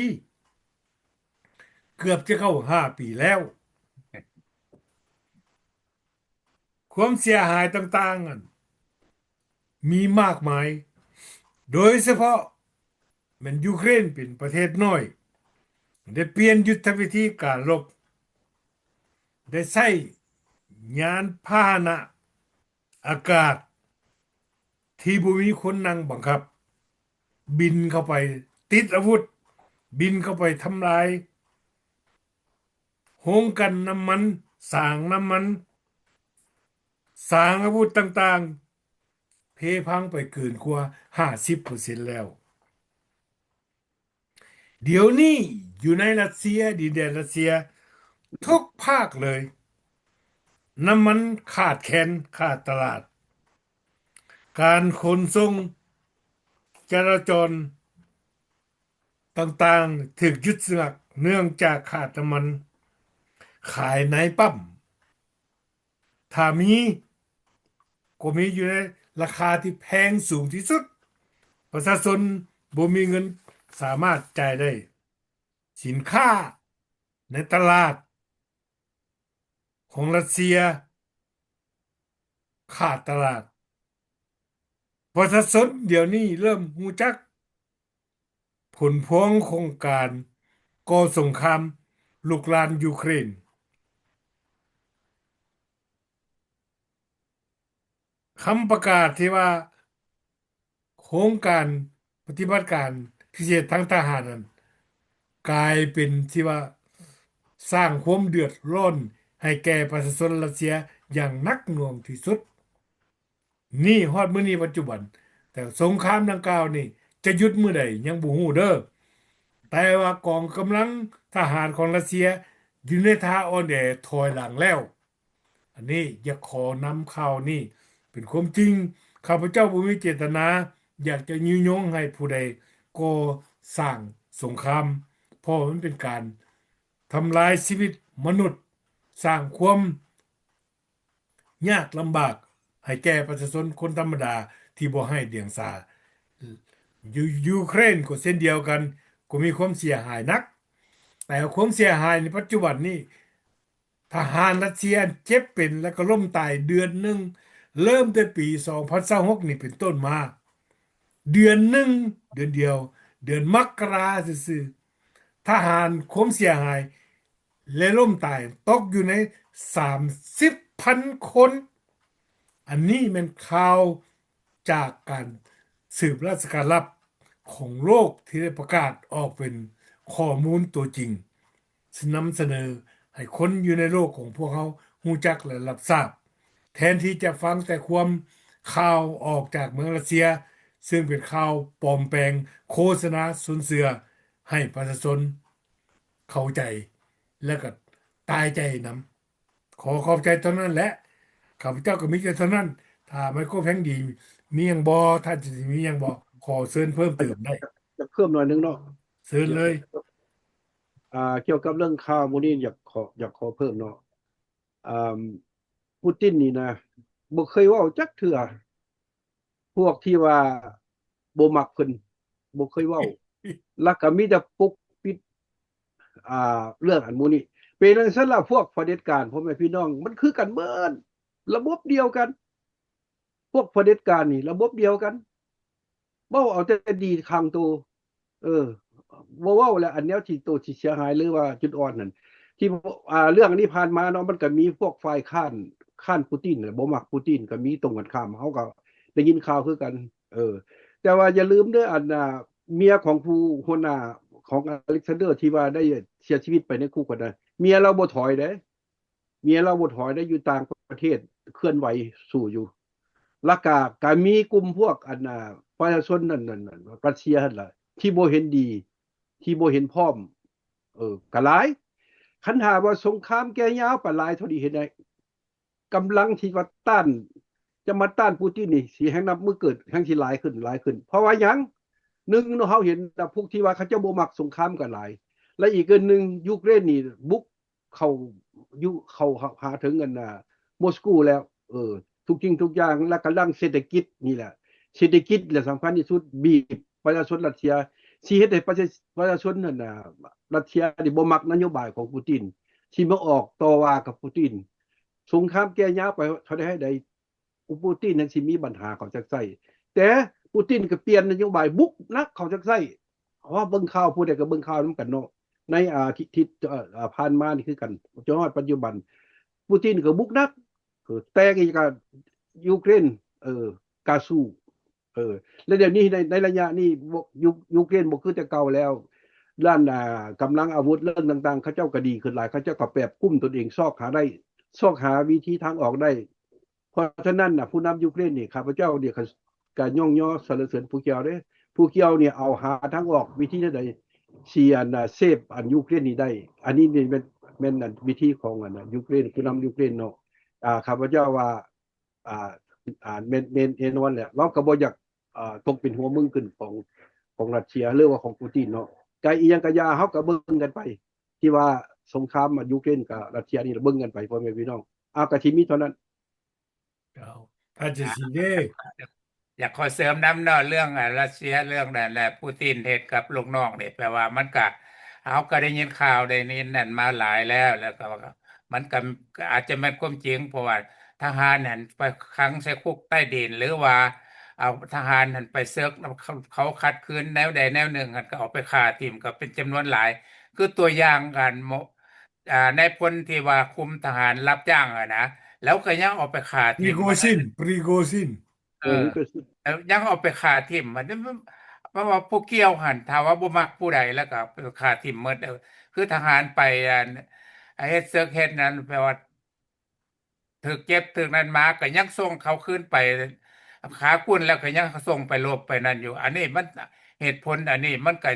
ເກືອບຈະເຂົ້າຫ້າປີແລ້ວ. ຄວາມເສຍຫາຍຕ່າງໆນັ້ນມີມາກມາຍ, ໂດຍສະເພາະແມ່ນຢູເຄຣນເປັນປະເທດນ້ອຍ ໄດ້ປ່ຽນຍຸດທະວິທີການລົບ, ໄດ້ໃຊ້ຍານພາຫະນະອາກາດທີ່ບໍ່ມີຄົນນັ່ງບັງຄັບ, ບິນເຂົ້າໄປຕິດອາວຸດ, ບິນເຂົ້າໄປທຳລາຍ ໂຮງກັ່ນນ້ຳມັນ, ສາງນ້ຳມັນ, ສາງອາວຸດຕ່າງໆ ເພພັງໄປເກີນກວ່າຫ້າສິບເປີເຊັນແລ້ວ. ດຽວນີ້ຢູ່ໃນຣັດເຊຍ, ດິນແດນຣັດເຊຍ ທຸກພາກເລີຍ, ນ້ຳມັນຂາດແຄນ, ຂາດຕະຫຼາດ, ການຂົນສົ່ງ, ຈະລາຈອນ ຕ່າງໆຖືກຢຸດຊະງັກເນື່ອງຈາກຂາດນ້ຳມັນຂາຍໃນປ້ຳ. ຖ້າມີ ກໍມີຢູ່ໃນລາຄາທີ່ແພງສູງທີ່ສຸດ. ປະຊາຊົນບໍ່ມີເງິນສາມາດຈ່າຍໄດ້. ສິນຄ້າໃນຕະຫຼາດຂອງຣັດເຊຍຂາດຕະຫຼາດ. ປະຊາຊົນດຽວນີ້ເລີ່ມຮູ້ຈັກ ຜົນພວງຂອງການກໍ່ສົງຄາມລຸກລານຢູເຄຣນ. ຄຳປະກາດທີ່ວ່າໂຄງການປະຕິບັດການພິເສດທາງທະຫານນັ້ນ ກາຍເປັນທີ່ວ່າສ້າງຄວາມເດືອດຮ້ອນໃຫ້ແກ່ປະຊາຊົນຣັດເຊຍຢ່າງໜັກໜ່ວງທີ່ສຸດ. ນີ້ ຮອດມື້ນີ້ປັດຈຸບັນ, ແຕ່ສົງຄາມດັ່ງກ່າວນີ້ຈະຢຸດມື້ໃດຍັງບໍ່ຮູ້ເດີ້. ແຕ່ວ່າກອງກຳລັງທະຫານຂອງຣັດເຊຍຢູ່ໃນທ່າອ່ອນແອຖອຍຫຼັງແລ້ວ. ອັນນີ້ຢາກຂໍນຳຂ່າວນີ້ເປັນຄວາມຈິງ. ຂ້າພະເຈົ້າບໍ່ມີເຈດຕະນາຢາກຈະຍຸຍົງໃຫ້ຜູ້ໃດກໍ່ສ້າງສົງຄາມ, ເພາະມັນເປັນການທຳລາຍຊີວິດມະນຸດ, ສ້າງຄວາມ ຍາກລຳບາກໃຫ້ແກ່ປະຊາຊົນຄົນທຳມະດາທີ່ບໍ່ໄຮ້ດຽງສາ. ຢູ່ ຢູເຄຣນກໍເຊັ່ນດຽວກັນ, ກໍມີຄວາມເສຍຫາຍໜັກ. ແຕ່ຄວາມເສຍຫາຍໃນປັດຈຸບັນນີ້, ທະຫານຣັດເຊຍເຈັບເປັນ ແລະ ກໍລົ້ມຕາຍເດືອນໜຶ່ງ, ເລີ່ມແຕ່ປີສອງພັນຊາວຫົກນີ້ເປັນຕົ້ນມາ. ເດືອນໜຶ່ງ, ເດືອນດຽວ, ເດືອນມັກກະລາຊື່ໆ, ທະຫານຄວາມເສຍຫາຍ ແລະລົ້ມຕາຍຕົກຢູ່ໃນສາມສິບພັນຄົນ. ອັນນີ້ແມ່ນຂ່າວຈາກການສືບລາຊະການລັບຂອງໂລກທີ່ໄດ້ປະກາດອອກເປັນຂໍ້ມູນຕົວຈິງ ນຳສະເໜີໃຫ້ຄົນຢູ່ໃນໂລກຂອງພວກເຮົາຮູ້ຈັກ ແລະ ຮັບຊາບ. ແທນທີ່ຈະຟັງແຕ່ຄວາມຂ່າວອອກຈາກເມືອງຣັດເຊຍ ເຊິ່ງເປັນຂ່າວປອມແປງ, ໂຄສະນາຊົວນເຊື່ອໃຫ້ປະຊາຊົນເຂົ້າໃຈ ແລະ ກໍຕາຍໃຈນຳ. ຂໍຂອບໃຈເທົ່ານັ້ນແຫຼະ. ຂ້າພະເຈົ້າກໍມີແຕ່ເທົ່ານັ້ນ. ຖ້າໄມໂຄຣແພງດີມີຫຍັງບໍ່? ທ່ານຈະມີຫຍັງບໍ່? ຂໍເຊີນເພີ່ມເຕີມໄດ້. ຢາກເພີ່ມໜ້ອຍໜຶ່ງເນາະ. ເຊີນເລີຍ. ອ່າ ກ່ຽວກັບເລື່ອງຂ່າວມື້ນີ້ ຢາກຂໍ ຢາກຂໍເພີ່ມເນາະ. ອ່າ ປູຕິນນີ້ນະ ບໍ່ເຄີຍເວົ້າຈັກເທື່ອ ພວກທີ່ວ່າບໍ່ມັກເພິ່ນ ບໍ່ເຄີຍເວົ້າ ແລ້ວກໍມີແຕ່ປົກປິດ ອ່າ ເລື່ອງອັນໝູ່ນີ້. ເປັນຈັ່ງຊັ້ນລະ ພວກຜະເດັດການ ພໍ່ແມ່ພີ່ນ້ອງ ມັນຄືກັນເໝິດ ລະບົບດຽວກັນ. ພວກຜະເດັດການນີ້ລະບົບດຽວກັນ ເວົ້າເອົາແຕ່ດີຂ້າງໂຕ. ເອີ ບໍ່ເວົ້າແລ້ວ ອັນແນວທີ່ໂຕທີ່ເສຍຫາຍ ຫຼືວ່າຈຸດອ່ອນນັ້ນ ທີ່ ອ່າ ເລື່ອງອັນນີ້ຜ່ານມາເນາະ ມັນກໍມີພວກຝ່າຍຄ້ານ ຄ້ານປູຕິນ ແລະ ບໍ່ມັກປູຕິນ ກໍມີຕົງກັນຂ້າມ ເຮົາກໍໄດ້ຍິນຂ່າວຄືກັນ. ເອີ ແຕ່ວ່າຢ່າລືມເດີ ອັນ ອ່າ ເມຍຂອງຜູ້ຫົວໜ້າຂອງອາເລັກຊານເດີ ທີ່ວ່າໄດ້ເສຍຊີວິດໄປໃນຄຸກຫັ້ນນະ ເມຍລາວບໍ່ຖອຍເດ້. ເມຍລາວບໍ່ຖອຍໄດ້ ຢູ່ຕ່າງປະເທດເຄື່ອນໄຫວສູ້ຢູ່. ແລ້ວກະ ກະມີກຸ່ມພວກ ອັນ ອ່າ ປະຊາຊົນນັ້ນ ນັ້ນ ນັ້ນ ຣັດເຊຍຫັ້ນລະ ທີ່ບໍ່ເຫັນດີ ທີ່ບໍ່ເຫັນພ້ອມ ເອີ ກະຫຼາຍ. ຄັນຖ້າວ່າສົງຄາມແກ່ຍາວໄປຫຼາຍເທົ່ານີ້ ເຮັດໃຫ້ກຳລັງທີ່ວ່າຕ້ານ ຈະມາຕ້ານປູຕິນນີ້ ຊິແຮ່ງນັບມື້ເກີດ ແຮ່ງຊິຫຼາຍຂຶ້ນ ຫຼາຍຂຶ້ນ. ເພາະວ່າຫຍັງ? ໜຶ່ງເນາະ ເຮົາເຫັນວ່າພວກທີ່ວ່າເຂົາເຈົ້າບໍ່ມັກສົງຄາມກໍຫຼາຍ ແລະ ອີກອັນໜຶ່ງ ຢູເຄຣນນີ້ບຸກ ເຂົ້າຢູ່ ເຂົ້າຫາເຖິງອັນນ່າ ມົສກູແລ້ວ ເອີ ທຸກສິ່ງທຸກຢ່າງ ແລະ ກຳລັງເສດຖະກິດນີ້ແຫຼະ ເສດຖະກິດແຫຼະສຳຄັນທີ່ສຸດ ບີບປະຊາຊົນຣັດເຊຍ ຊິເຮັດໃຫ້ປະຊາ ປະຊາຊົນຫັ້ນນ່າ ຣັດເຊຍນີ້ບໍ່ມັກນະໂຍບາຍຂອງປູຕິນ ຊິມາອອກຕໍ່ວ່າກັບປູຕິນ. ສົງຄາມແກ່ຍາວໄປເທົ່າໃດໃດ ປູຕິນຫັ້ນຊິມີບັນຫາເຂົາຈັກໃຊ້ ແຕ່ປູຕິນກໍປ່ຽນນະໂຍບາຍບຸກໜັກເຂົາຈັກໃຊ້. ເຮົາເບິ່ງຂ່າວ ຜູ້ໃດກໍເບິ່ງຂ່າວນຳກັນເນາະ ໃນອາທິດ ເອີ ຜ່ານມານີ້ຄືກັນ ຈົນຮອດປັດຈຸບັນ ປູຕິນກໍບຸກໜັກ ເອີ ແຕ່ງອີກກະຢູເຄຣນ ເອີ ກາສູ້ ເອີ ແລະ ດຽວນີ້ໃນ ໃນໄລຍະນີ້ບໍ່ ຢູ ຢູເຄຣນບໍ່ຄືແຕ່ເກົ່າແລ້ວ ດ້ານ ອ່າ ກຳລັງອາວຸດ ເລື່ອງຕ່າງໆ ເຂົາເຈົ້າກໍດີຂຶ້ນຫຼາຍ ເຂົາເຈົ້າກໍແບບກຸ້ມຕົນເອງ ຊອກຫາໄດ້ ຊອກຫາວິທີທາງອອກໄດ້. ເພາະສະນັ້ນນະ ຜູ້ນຳຢູເຄຣນນີ້ ຂ້າພະເຈົ້ານີ້ ກະຍ້ອງຍໍສັນລະເສີນຜູ້ກ່ຽວເດ້ ຜູ້ກ່ຽວນີ້ເອົາຫາທາງອອກ ວິທີແນວໃດ ຊິອັນ ເຊບອັນຢູເຄຣນນີ້ໄດ້. ອັນນີ້ນີ້ແມ່ນ ແມ່ນອັນວິທີຂອງອັນຢູເຄຣນ ຜູ້ນຳຢູເຄຣນເນາະ. ອ່າ ຂ້າພະເຈົ້າວ່າ ອ່າ ອ່າ ແມ່ນ ແມ່ນແນ່ນອນແຫຼະ ລາວກໍບໍ່ຢາກ ອ່າ ຕົກເປັນຫົວເມືອງຂຶ້ນຂອງ ຂອງຣັດເຊຍ ຫຼືວ່າຂອງປູຕິນເນາະ. ກະອີ່ຫຍັງກະຢ່າ ເຮົາກໍເບິ່ງກັນໄປ ທີ່ວ່າສົງຄາມຢູເຄຣນກັບຣັດເຊຍນີ້ ເບິ່ງກັນໄປ ພໍ່ແມ່ພີ່ນ້ອງ. ອາ ກະທີ່ມີເທົ່ານັ້ນ. ເຈົ້າ ທ່ານຈະສີເດ ຢາກຂໍເສີມນຳເນາະ ເລື່ອງ ອາ ຣັດເຊຍ ເລື່ອງນັ້ນແຫຼະ ປູຕິນເຮັດກັບລູກນ້ອງນີ້ ແປວ່າມັນກະ ເຮົາກໍໄດ້ຍິນຂ່າວໄດ້ຍິນນັ້ນມາຫຼາຍແລ້ວ ແລ້ວກໍມັນກໍ ກໍອາດຈະແມ່ນຄວາມຈິງ ເພາະວ່າທະຫານຫັ້ນໄປຂັງໃສ່ຄຸກໃຕ້ດິນ ຫຼືວ່າເອົາທະຫານຫັ້ນໄປເສິກ ເຂົາ ເຂົາຂັດຂືນແນວໃດແນວໜຶ່ງ ກໍເອົາໄປຂ້າຖິ້ມ ກໍເປັນຈຳນວນຫຼາຍ ຄືຕົວຢ່າງ ອັນ ອ່າ ນາຍພົນທີ່ວ່າຄຸມທະຫານຮັບຈ້າງຫັ້ນນະ ແລ້ວກໍຍັງເອົາໄປຂ້າຖິ້ມ Prigozhin Prigozhin ເອີ Prigozhin ແລ້ວຍັງເອົາໄປຂ້າຖິ້ມ ມັນ ເພາະວ່າຜູ້ກ່ຽວຫັ້ນ ຖ້າວ່າບໍ່ມັກຜູ້ໃດ ແລ້ວກໍຂ້າຖິ້ມໝົດ. ຄືທະຫານໄປ ອັນ ເຮັດເສິກເຮັດນັ້ນ ແປວ່າ ຖືກເຈັບຖືກນັ້ນມາ ກໍຍັງສົ່ງເຂົາຄືນໄປ ຂາກຸ້ນແລ້ວກໍຍັງສົ່ງໄປລົບໄປນັ້ນຢູ່. ອັນນີ້ມັນ ເຫດຜົນອັນນີ້ມັນກໍ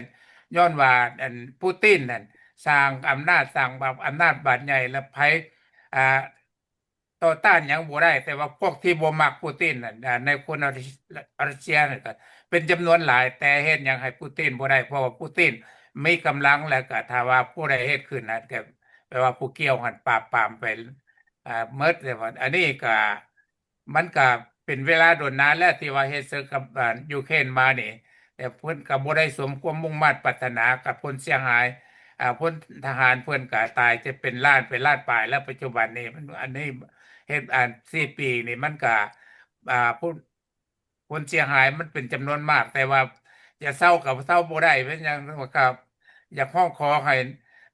ຍ້ອນວ່າ ອັນ ປູຕິນນັ້ນສ້າງອຳນາດ ສ້າງອຳນາດບາດໃຫຍ່ ແລ້ວໃຜ ອ່າ ຕໍ່ຕ້ານຫຍັງບໍ່ໄດ້ ແຕ່ວ່າພວກທີ່ບໍ່ມັກປູຕິນນັ້ນ ອ່າ ໃນຄົນ ອາ ຣັດເຊຍນັ້ນກໍເປັນຈຳນວນຫຼາຍ ແຕ່ເຮັດຫຍັງໃຫ້ປູຕິນບໍ່ໄດ້ ເພາະວ່າປູຕິນມີກຳລັງ ແລ້ວກໍຖ້າວ່າຜູ້ໃດເຮັດຂຶ້ນນັ້ນ ກໍແປວ່າຜູ້ກ່ຽວຫັ້ນປາບປາມໄປ ອ່າ ໝົດ. ແຕ່ວ່າອັນນີ້ກໍ ມັນກະເປັນເວລາດົນນານແລ້ວທີ່ວ່າເຮັດເສິກກັບ ອ່າ ຢູເຄຣນມານີ້ ແຕ່ເພິ່ນກໍບໍ່ໄດ້ສົມຄວາມມຸ່ງມາດປາດຖະໜາກັບຜົນເສຍຫາຍ ອ່າ ພົນທະຫານເພິ່ນກະຕາຍຈະເປັນລ້ານ ເປັນລ້ານປາຍແລ້ວປັດຈຸບັນນີ້. ມັນ ອັນນີ້ເຮັດ ອ່າ ສີ່ປີນີ້ມັນກະ ອ່າ ຜົນ ຜົນເສຍຫາຍມັນເປັນຈຳນວນມາກ ແຕ່ວ່າຈະເຊົາກໍເຊົາບໍ່ໄດ້. ເປັນຫຍັງກໍຢາກຮ້ອງຂໍໃຫ້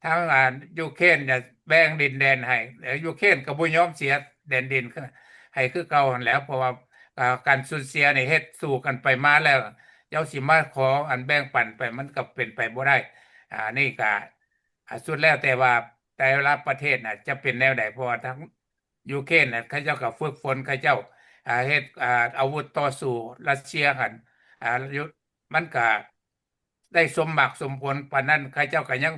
ທາງ ອ່າ ຢູເຄຣນຈະແບ່ງດິນແດນໃຫ້ ແລະ ຢູເຄຣນກໍບໍ່ຍອມເສຍແດນດິນໃຫ້ຄືເກົ່າຫັ້ນແຫຼ້ວ ເພາະວ່າ ອ່າ ການສູນເສຍນີ້ເຮັດສູ້ກັນໄປມາແລ້ວ ເຈົ້າຊິມາຂໍອັນແບ່ງປັນໄປ ມັນກໍເປັນໄປບໍ່ໄດ້. ອັນນີ້ກໍ ອ່າ ສຸດແລ້ວແຕ່ວ່າແຕ່ລະປະເທດນະຈະເປັນແນວໃດ ເພາະວ່າທາງຢູເຄຣນນະ ເຂົາເຈົ້າກໍຝຶກຝົນ ເຂົາເຈົ້າ ອ່າ ເຮັດ ອ່າ ອາວຸດຕໍ່ສູ້ຣັດເຊຍຫັ້ນ ອ່າ ຢູ່ ມັນກໍໄດ້ສົມໝາກສົມຜົນປານນັ້ນ ເຂົາເຈົ້າກໍຍັງ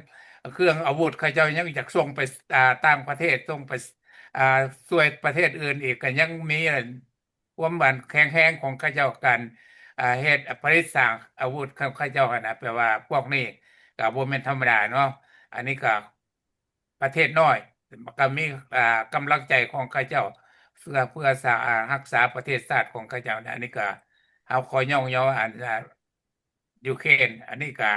ເຄື່ອງອາວຸດເຂົາເຈົ້າຍັງຢາກສົ່ງໄປ ອ່າ ຕ່າງປະເທດ ສົ່ງໄປ ອ່າ ຊ່ວຍປະເທດອື່ນອີກ ກໍຍັງມີ ຄວາມອັນແຂງແຮງຂອງເຂົາເຈົ້າ ການ ອ່າ ເຮັດ ອ່າ ຜະລິດສ້າງອາວຸດຂອງເຂົາເຈົ້າຫັ້ນນະ ແປວ່າພວກນີ້ກໍບໍ່ແມ່ນທຳມະດາເນາະ. ອັນນີ້ກໍປະເທດນ້ອຍ ກໍມີ ອ່າ ກຳລັງໃຈຂອງເຂົາເຈົ້າ ເພື່ອ ເພື່ອສາ ອ່າ ຮັກສາປະເທດຊາດຂອງເຂົາເຈົ້າ. ອັນນີ້ກໍເຮົາຂໍຍ້ອງຍໍອັນ ອ່າ ຢູເຄຣນ ອັນນີ້ກະ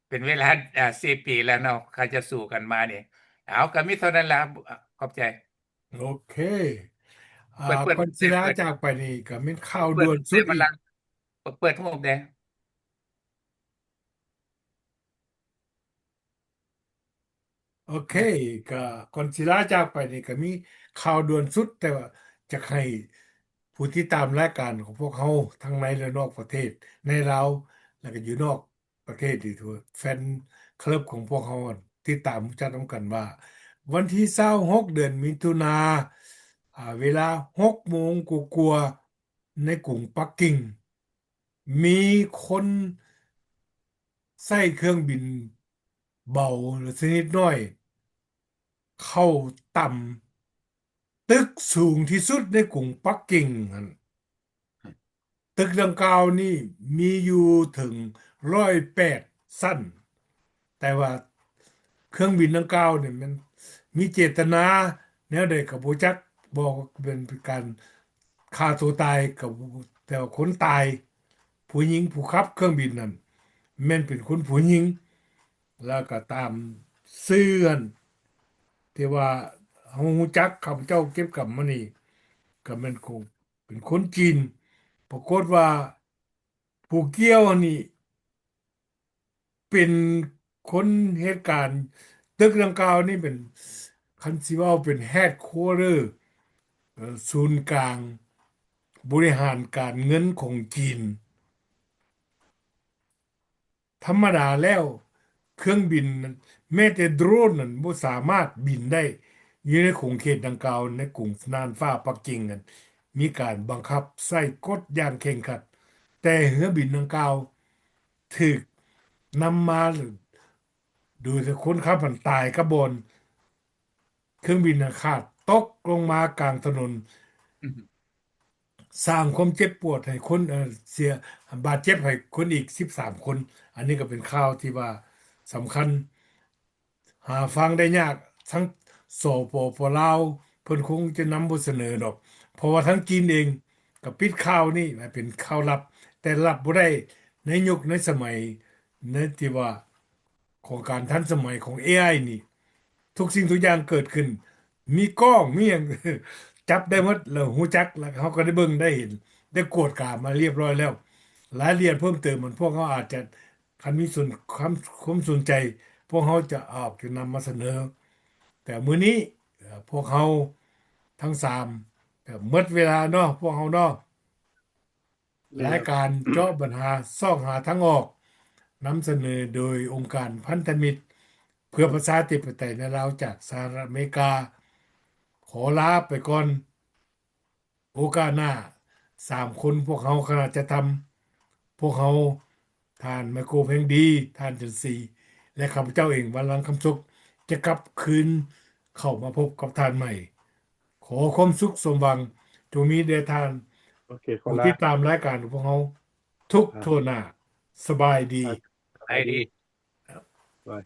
ເປັນເວລາ ອ່າ ສີ່ປີແລ້ວເນາະ ເຂົາເຈົ້າສູ້ກັນມານີ້. ເອົາ ກະມີເທົ່ານັ້ນລະ ຂອບໃຈ. ໂອເຄ ອ່າ ເປີດ ເປີດ ກ່ອນສິລາຈາກໄປນີ້ ກະແມ່ນຂ່າວດ່ວນສຸດອີກ ເປີດ ເປີດບັນລັງ ເປີດຮູບແດ່. ໂອເຄ ກໍກ່ອນສິລາຈາກໄປນີ້ ກໍມີຂ່າວດ່ວນສຸດ ແຕ່ວ່າຢາກໃຫ້ຜູ້ຕິດຕາມລາຍການຂອງພວກເຮົາ ທັງໃນ ແລະ ນອກປະເທດ ໃນລາວ ແລ້ວກໍຢູ່ນອກປະເທດ ຫຼື ແຟນຄລັບຂອງພວກເຮົາ ຕິດຕາມຮູ້ຈັກນຳກັນວ່າ ວັນທີຊາວຫົກ ເດືອນມິຖຸນາ ອາ ເວລາຫົກໂມງກວ່າໆ ໃນກຸງປັກກິ່ງ ມີຄົນໃຊ້ເຄື່ອງບິນເບົາ ຫຼື ຊະນິດນ້ອຍ ເຂົ້າຕຳຕຶກສູງທີ່ສຸດໃນກຸງປັກກິ່ງຫັ້ນ. ຕຶກດັ່ງກ່າວນີ້ມີຢູ່ເຖິງຮ້ອຍແປດຊັ້ນ. ແຕ່ວ່າເຄື່ອງບິນດັ່ງກ່າວນີ້ແມ່ນມີເຈດຕະນາແນວໃດກໍບໍ່ຈັກ ບໍ່ແມ່ນເປັນການຂ້າຕົວຕາຍກໍ ແຕ່ວ່າຄົນຕາຍ ຜູ້ຍິງຜູ້ຂັບເຄື່ອງບິນນັ້ນ ແມ່ນເປັນຄົນຜູ້ຍິງ ແລ້ວກໍຕາມຊື່ຫັ້ນ ທີ່ວ່າເຮົາຮູ້ຈັກ ຂ້າພະເຈົ້າເກັບກຳມານີ້ ກໍແມ່ນຄົນ ເປັນຄົນຈີນ. ປາກົດວ່າຜູ້ກ່ຽວນີ້ ເປັນຄົນເຮັດການ ຕຶກດັ່ງກ່າວນີ້ເປັນ ຄັນຊິເວົ້າເປັນ headquarter ເອີ ສູນກາງບໍລິຫານການເງິນຂອງຈີນ. ທຳມະດາແລ້ວ ເຄື່ອງບິນ ແມ້ແຕ່ໂດຣນນັ້ນບໍ່ສາມາດບິນໄດ້ ຢູ່ໃນຂົງເຂດດັ່ງກ່າວ ໃນກຸງນ່ານຟ້າປັກກິ່ງນັ້ນ ມີການບັງຄັບໃຊ້ກົດຢ່າງເຄັ່ງຄັດ. ແຕ່ເຮືອບິນດັ່ງກ່າວ ຖືກນຳມາໂດຍຄົນຂັບຫັ້ນຕາຍກັບບ່ອນ ເຄື່ອງບິນນັ້ນຂາດຕົກລົງມາກາງຖະໜົນ ອືມ ສ້າງຄວາມເຈັບປວດໃຫ້ຄົນ ເອີ່ ເສຍ ບາດເຈັບໃຫ້ຄົນອີກສິບສາມຄົນ. ອັນນີ້ກໍເປັນຂ່າວທີ່ວ່າສຳຄັນ ຫາຟັງໄດ້ຍາກ. ທັງ ສປປ ລາວ ເພິ່ນຄົງຈະນຳບໍ່ສະເໜີດອກ ເພາະວ່າທາງຈີນເອງກໍປິດຂ່າວນີ້ໃຫ້ເປັນຂ່າວລັບ ແຕ່ລັບບໍ່ໄດ້ໃນຍຸກໃນສະໄໝ ໃນທີ່ວ່າ ຂອງການທັນສະໄໝຂອງເອໄອນີ້ ທຸກສິ່ງທຸກຢ່າງເກີດຂຶ້ນ ມີກ້ອງ ມີຫຍັງ ຈັບໄດ້ໝົດ ແລ້ວຮູ້ຈັກ ແລ້ວເຮົາກໍໄດ້ເບິ່ງໄດ້ເຫັນ ໄດ້ກວດກາມາລຽບຮ້ອຍແລ້ວ. ລາຍລະອຽດເພີ່ມເຕີມ ມັນ ພວກເຮົາອາດຈະ ຄັນມີສ່ວນ ຄວາມ ຄວາມສົນໃຈ ພວກເຮົາຈະອອກ ຈະນຳມາສະເໜີ. ແຕ່ມື້ນີ້ ເອີ ພວກເຮົາທັງສາມ ກໍໝົດເວລາເນາະ ພວກເຮົາເນາະ. ແມ່ນ. ລາຍການເຈາະບັນຫາຊອກຫາທາງອອກ ນຳສະເໜີໂດຍອົງການພັນທະມິດເພື່ອປະຊາທິປະໄຕໃນລາວ ຈາກສະຫະລັດອາເມລິກາ ຂໍລາໄປກ່ອນ. ໂອກາດໜ້າ ສາມຄົນພວກເຮົາຄະນະຈັດທຳ ພວກເຮົາ ທ່ານ ໄມໂກ ແພງດີ, ທ່ານ ຈັນສີ ແລະ ຂ້າພະເຈົ້າເອງ ວັນລັງ ຄຳສຸກ ຈະກັບຄືນເຂົ້າມາພົບກັບທ່ານໃໝ່. ຂໍຄວາມສຸກສົມຫວັງຈົ່ງມີແດ່ທ່ານ ໂອເຄ ຂໍລາ ຜູ້ຕິດຕາມລາຍການຂອງພວກເຮົາທຸກ ອ່າ ທົ່ວໜ້າ. ສະບາຍດີ. ສະບາຍດີ. ບາຍ.